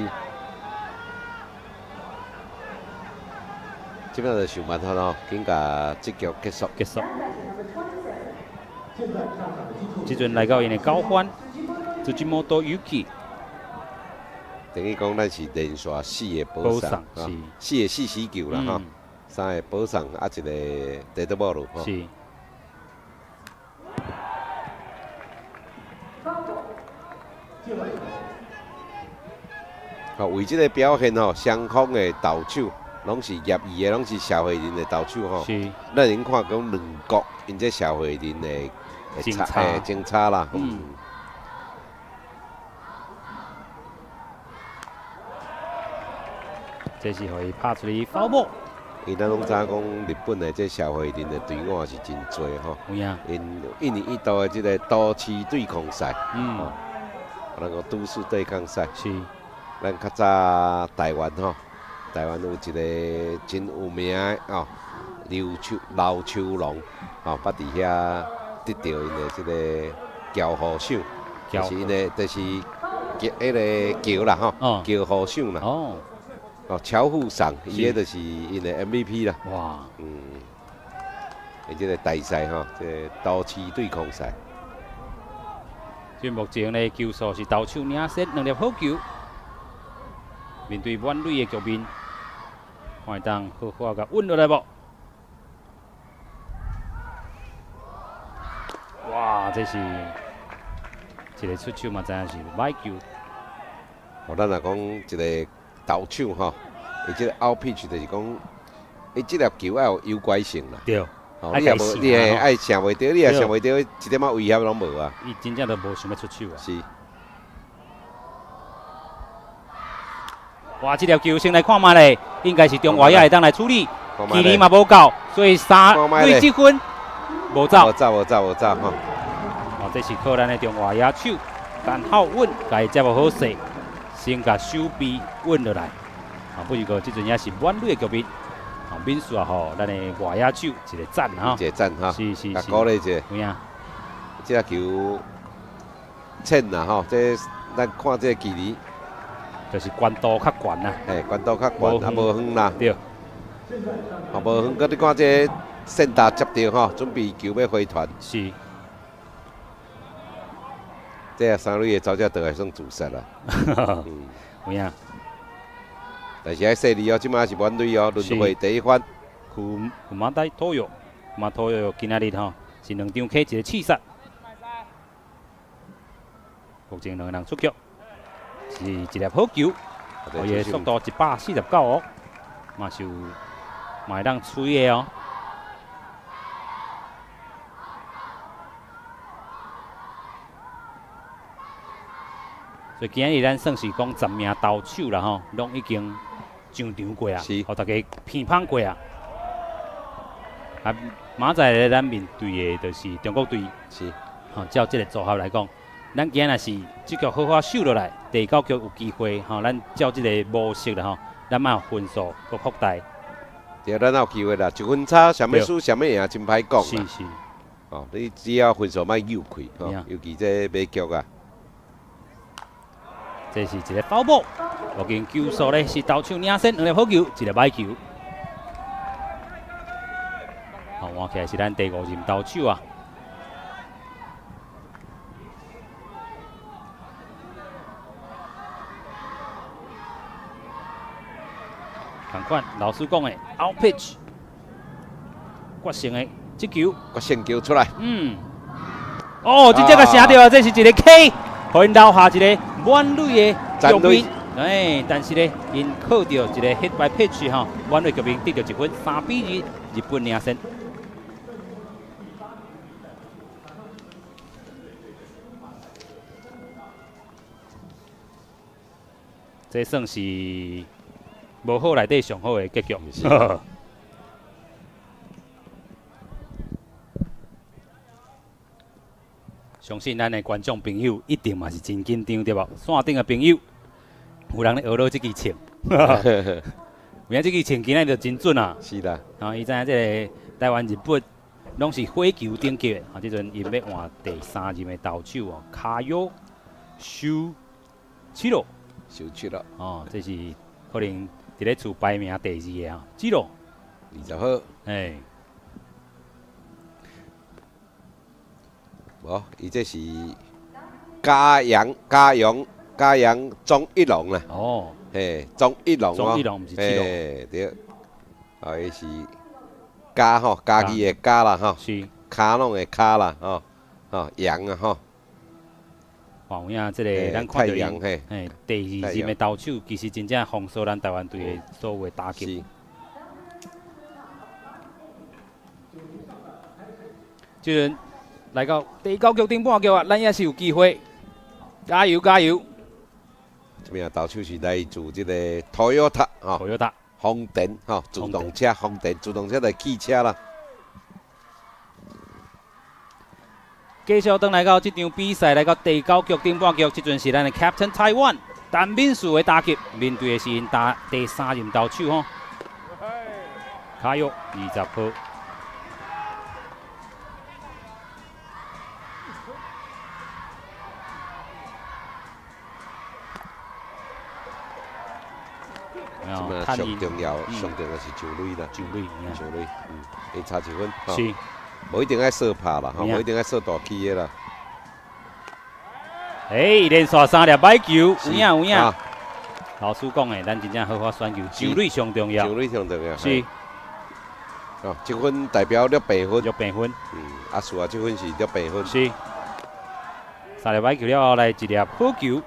這擺就想辦法咯，緊共這局結束。結束。這陣來到𪜶的九番，辻本勇基。等於講，咱是連續四個保送，四個四死球啦吼，三個保送啊，一個 dead ball 吼。是。吼，為這個表現吼，雙方的投手攏是業餘的，攏是社會人的投手吼。咱已經看講兩國𪜶這社會人的差，真差啦。嗯。這是予伊拍出去 foul ball。因咱攏知影講，日本的這社會人的隊伍也是真濟吼。有影。𪜶一年一度的這個都市對抗賽。咱講都市對抗賽。咱較早台灣吼，台灣有一個真有名的哦，劉秋老秋龍，吼，捌佇遐得著𪜶的這個僑戶賞，就是𪜶的，就是彼個橋啦吼，橋戶賞啦。哦，喬富賞，伊個就是𪜶的 MVP 啦。哇。伊這個大賽吼，這個都市對抗賽。這目前呢，球數是投手領先兩粒好球。面對滿壘的局面，看會當好好共穩落來無？哇，這是一個出手嘛，知影是歹球。哦，咱若講一個投手吼，伊這個 out pitch 就是講，伊這粒球愛有誘拐性啦。對。哦，你也無，你會愛想袂著，你也想袂著，一點仔威脅攏無啊。伊真正都無想欲出手啊。是。哇！這粒球先來看覓咧，應該是中外野會當來處理，距離嘛無夠，所以三壘積分無走。無走，無走，無走吼。哦，這是靠咱的中外野手陳浩穩，共伊接無好勢，先共手臂穩落來。啊，不過這陣也是滿壘的局面。啊，免說吼，咱的外野手一個讚吼，一個讚吼，是是是，鼓勵一下。有影。這球淺啦吼，這咱看這個距離。就是懸度較懸啦，嘿，懸度較懸，啊無遠啦。對。啊無遠，閣你看這個線打接著吼，準備球欲回傳。是。這個三塁的走者倒來算自殺啦。有影。但是愛細膩哦，這擺是滿壘哦，輪迴第一番。熊大土佑，熊土佑今仔日吼是兩張 K 一個刺殺。目前兩個人出局。是一粒好球，伊的速度149哦，嘛是有嘛會當吹的哦。所以今仔日咱算是講10名投手啦吼，攏已經上場過啊，予大家評判過啊。啊，明仔載咱面對的就是中國隊。吼，照這個組合來講，咱今仔若是這局好好守落來，第九局有機會吼，咱照這個模式啦吼，咱嘛分數閣擴大。對，咱有機會啦，一分差，啥物輸啥物贏，真歹講啦。哦，你只要分數莫扭開，吼，尤其這尾局啊。這是一個 foul ball，目前球數咧是投手領先兩粒好球，一個歹球。好，換起來是咱第五任投手啊。仝款老師講的 out pitch，決勝的這球，決勝球出來。哦，這隻共射著啊，這是一個 K，予𪜶留下一個滿壘的局面。哎，但是呢，𪜶靠著一個 hit by pitch 吼，滿壘局面得著一分，3比2，日本領先。這算是無好內底上好的結局。相信咱的觀眾朋友一定嘛是真緊張，對無？線頂的朋友有人咧學落這支槍，有影這支槍今仔就真準啊！是啦，啊，伊知影這个台灣、日本攏是火球等級的，啊，這陣𪜶欲換第三任的投手哦，卡約修七羅，修七羅，哦，這是可能佇咧厝排名第二的啊，七羅 20號，哎。無，伊這是嘉陽、嘉陽、嘉陽鍾一龍啦。哦。嘿，鍾一龍哦。鍾一龍，毋是七龍。嘿，對。哦，伊是嘉吼，家己的嘉啦吼。是。卡攏的卡啦吼，吼陽啊吼。哇，有影這个咱看著𪜶，嘿，第二任的投手，其實真正封鎖咱台灣隊的所有的打擊。這陣來到第九局頂半局啊，咱也是有機會，加油加油！這名投手是來自這個 Toyota 吼，Toyota 豐田吼，自動車豐田自動車的汽車啦。繼續轉來到這場比賽，來到第九局頂半局，這陣是咱的 Captain Taiwan 陳敏樹的打擊，面對的是𪜶打第三任投手吼，卡約20號。上重要，上重要是上壘啦，上壘，上壘，會差一分，是，無一定愛掃拍啦，吼，無一定愛掃大起的啦。哎，連續三粒歹球，有影有影。老師講的，咱真正好好選球，上壘上重要，上壘上重要，是。哦，這分代表六平分，六平分。阿樹啊，這分是六平分。是。三粒歹球了後，來一粒好球。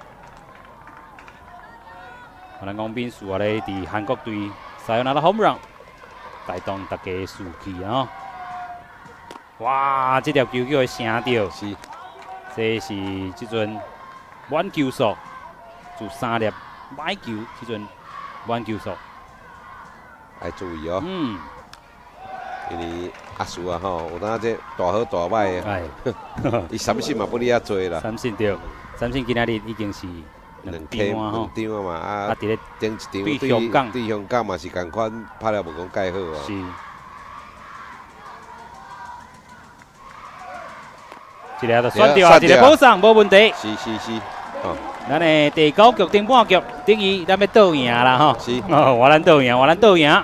咱講敏樹啊咧，佇韓國隊 Sayonara home run，帶動大家士氣啊！哇，這粒球叫伊聲著，是，這是這陣滿球數，自三粒歹球，這陣滿球數，愛注意哦。因為阿樹啊吼，有當這大好大歹的，哎，伊三振嘛不哩遐濟啦。三振對，三振今仔日已經是兩張啊吼，兩張啊嘛啊，佇咧頂一場對香港，對香港嘛是仝款拍了無講蓋好啊。是。一个就選著啊，一個保送無問題。是是是，哦。咱的第九局頂半局，等於咱欲倒贏啦吼。是。哦，換咱倒贏，換咱倒贏。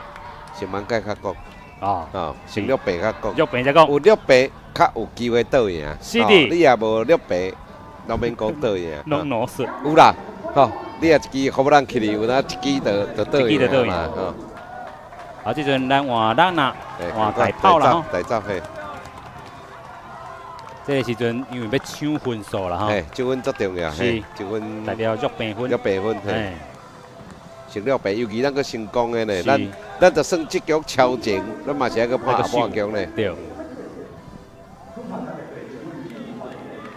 先莫蓋較講。哦。哦，先略白較講。略白才講。有略白較有機會倒贏。是的。你若無略白，攏免講倒贏。攏老實。有啦，吼，你若一支好咱起哩，有哪一支就倒贏嘛，吼。啊，這陣咱換人啦，換大炮啦吼。大炮嘿。這个時陣因為欲搶分數啦吼。嘿，這分足重要，是，這分代表弱平分。弱平分，嘿。先了平，尤其咱閣成功的呢，咱就算這局超前，咱嘛是愛閣拍下半局呢。對。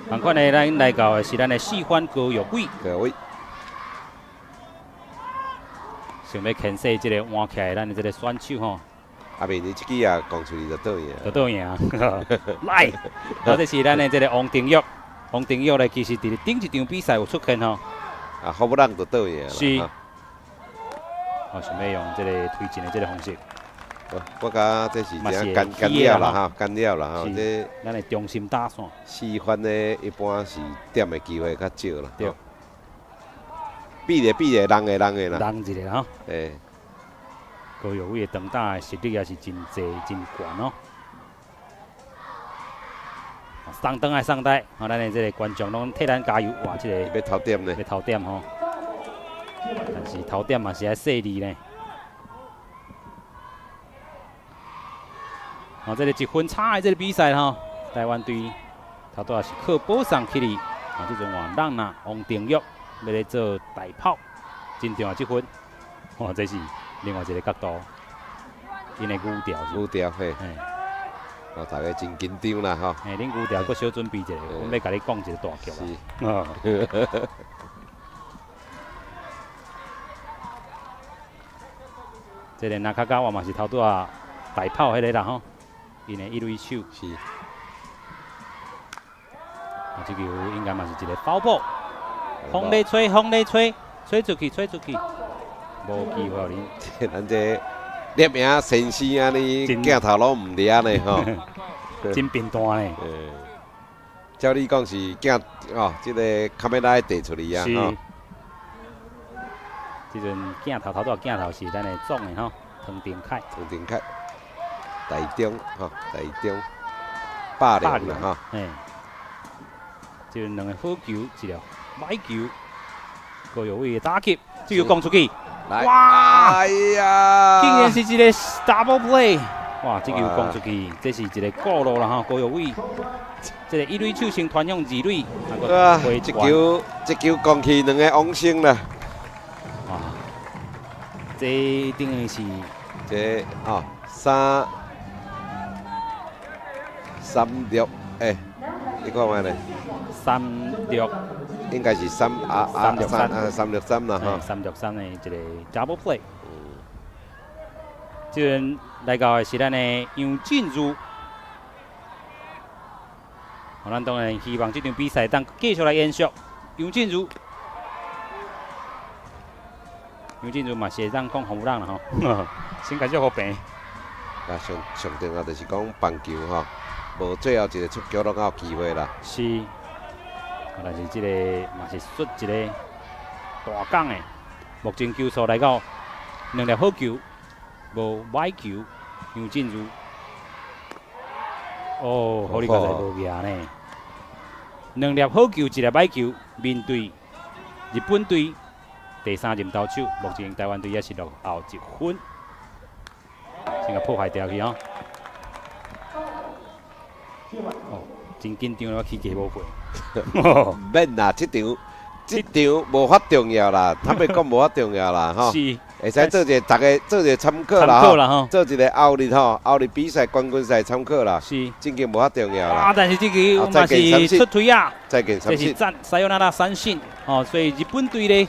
仝款的，咱來到的是咱的四番高玉偉。高偉。想欲牽制這个換起來，咱的這个選手吼。阿明，你這支也講出去就倒贏。就倒贏。來，啊，這是咱的這个王定玉，王定玉咧，其實佇頂一場比賽有出現吼。啊，好不人就倒贏。是。哦，想欲用這个推進的這个方式。我感覺這是真干干了啦吼，干了啦吼，這咱的中心打線。四番的一般是點的機會較少啦。對。比咧比咧，人的人的啦。人一个吼。欸。高玉偉的長打的實力也是真濟真懸哦。送轉來送來，吼，咱的這个觀眾攏替咱加油，哇，這个欲偷點呢？欲偷點吼。但是偷點嘛是愛細膩呢。哦，這個一分差的這個比賽吼，台灣隊頭拄仔是靠保送起哩，啊，這陣換朗娜王定玉欲來做代跑，真重要這分，哇，這是另外一個角度，𪜶的語調是，語調嘿，哦，大家真緊張啦吼。嘿，恁語調閣小準備一下，阮欲共你講一個大局啊。是。這個那卡加我嘛是頭拄仔代跑彼個啦吼，𪜶的一壘手。啊，這球應該嘛是一個 foul ball，風咧吹，風咧吹，吹出去，吹出去，無機會予恁。咱這攝影先生按呢鏡頭攏毋掠呢吼，真貧惰呢。照理講是鏡哦，這個卡梅拉遞出來啊。是。這陣鏡頭頭拄仔鏡頭是咱的總的吼，湯定凱。湯定凱，台中吼，台中百良啦吼。嘿，這兩個好球，一個歹球，高玉偉的打擊，這球攻出去，哇！哎呀，竟然是一個 double play，哇！這球攻出去，這是一個過路啦吼，高玉偉，這個一壘手先傳向二壘，啊，這球這球攻去兩个往生啦。哇！這等於是這哦三三六欸，你看覓咧？三六應該是三啊啊三六三啊三六三啦吼。3-6-3的一個 double play。這陣來到的是咱的楊振如，咱當然希望這場比賽當繼續來延續。楊振如，楊振如嘛是會當講予人啦吼，先開始予平。啊，上上重要就是講棒球吼，無最後一個出局攏有機會啦。是，但是這個嘛是出一個大港的，目前球數來到兩粒好球，無歹球，楊振如。哦，好你剛才無贏呢。兩粒好球，一粒歹球，面對日本隊第三任投手，目前台灣隊也是落後一分，先共破壞掉去哦。哦，真緊張，我起雞母皮。免啦，這場這場無遐重要啦，坦白講無遐重要啦，吼。會使做一個逐家做一個參考啦，吼，做一個後日吼，後日比賽冠軍賽參考啦。真正無遐重要啦。啊，但是這個嘛是出槌啊，再見這是讚サヨナラ三振，哦，所以日本隊咧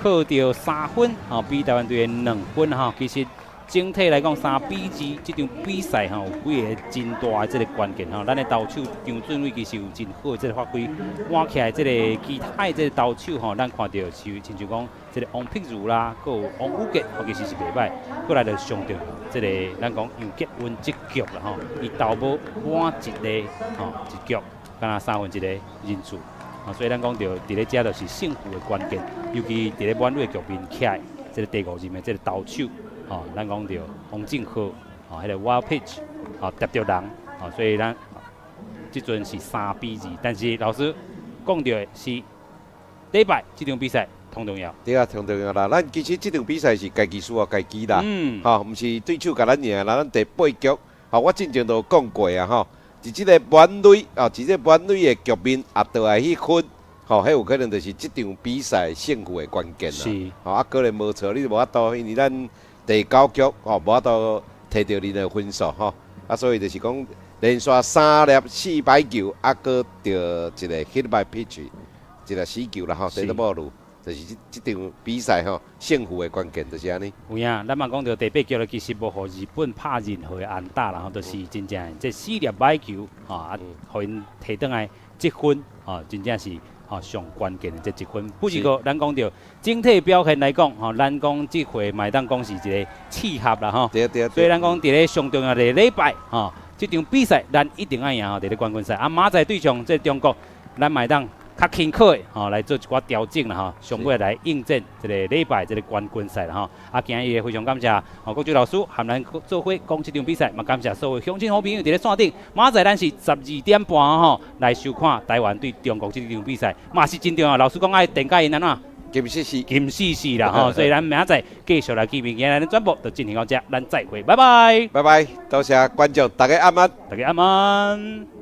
靠著3分，哦，比台灣隊的2分，吼，其實整體來講3比2，這場比賽吼有幾个真大的這個關鍵吼。咱的投手張俊偉其實有真好的這個發揮，換起來這個其他的這個投手吼，咱看著是親像講這個王碧如啦，閣有王宇傑，吼其實是袂䆀。過來就上著這個咱講楊杰文這局啦吼，伊投無滿一个吼一局，敢若三分一个人數，所以咱講著佇咧遮就是勝負的關鍵，尤其佇咧滿壘的局面起來，這個第五任的這個投手。哦，咱講著王正浩，哦，彼個 wild pitch，哦，疊著人，哦，所以咱這陣是3比2，但是老師講著的是禮拜這場比賽通重要。對啊，上重要啦。咱其實這場比賽是家己輸予家己啦，吼，毋是對手共咱贏啦。咱第八局，吼，我進前都有講過啊，吼，佇這個滿壘，哦，佇這個滿壘的局面壓倒來彼分，吼，彼有可能就是這場比賽勝負的關鍵啦。吼，啊，果然無錯，你無法度，因為咱第九局吼，無法度提著恁的分數吼，啊，所以就是講連續三粒四歹球，啊，閣著一個 hit by pitch，一個死球啦吼，第一波路，就是這這場比賽吼勝負的關鍵就是按呢。有影，咱嘛講著第八局咧，其實無予日本拍任何的安打啦吼，就是真正這四粒歹球吼，啊，予𪜶提轉來積分，吼，真正是吼上關鍵的這一分。不是過，咱講著整體表現來講，吼，咱講這回嘛會當講是一個契合啦吼。所以咱講佇咧上重要的禮拜，吼，這場比賽咱一定愛贏吼，佇咧冠軍賽。啊，明仔載對上這中國，咱嘛會當較輕巧的吼來做一寡調整啦吼，上尾來應戰這個禮拜這個冠軍賽啦吼。啊，今日非常感謝吼國柱老師和咱做伙講這場比賽，嘛感謝所有鄉親好朋友佇咧線頂。明仔載咱是12點半吼來收看台灣對中國這場比賽，嘛是真重要。老師講愛電共𪜶按怎？金絲絲，金絲絲啦吼，所以咱明仔載繼續來見面，今日轉播就進行到這，咱再會，拜拜。拜拜，多謝觀眾，大家晚安。大家晚安。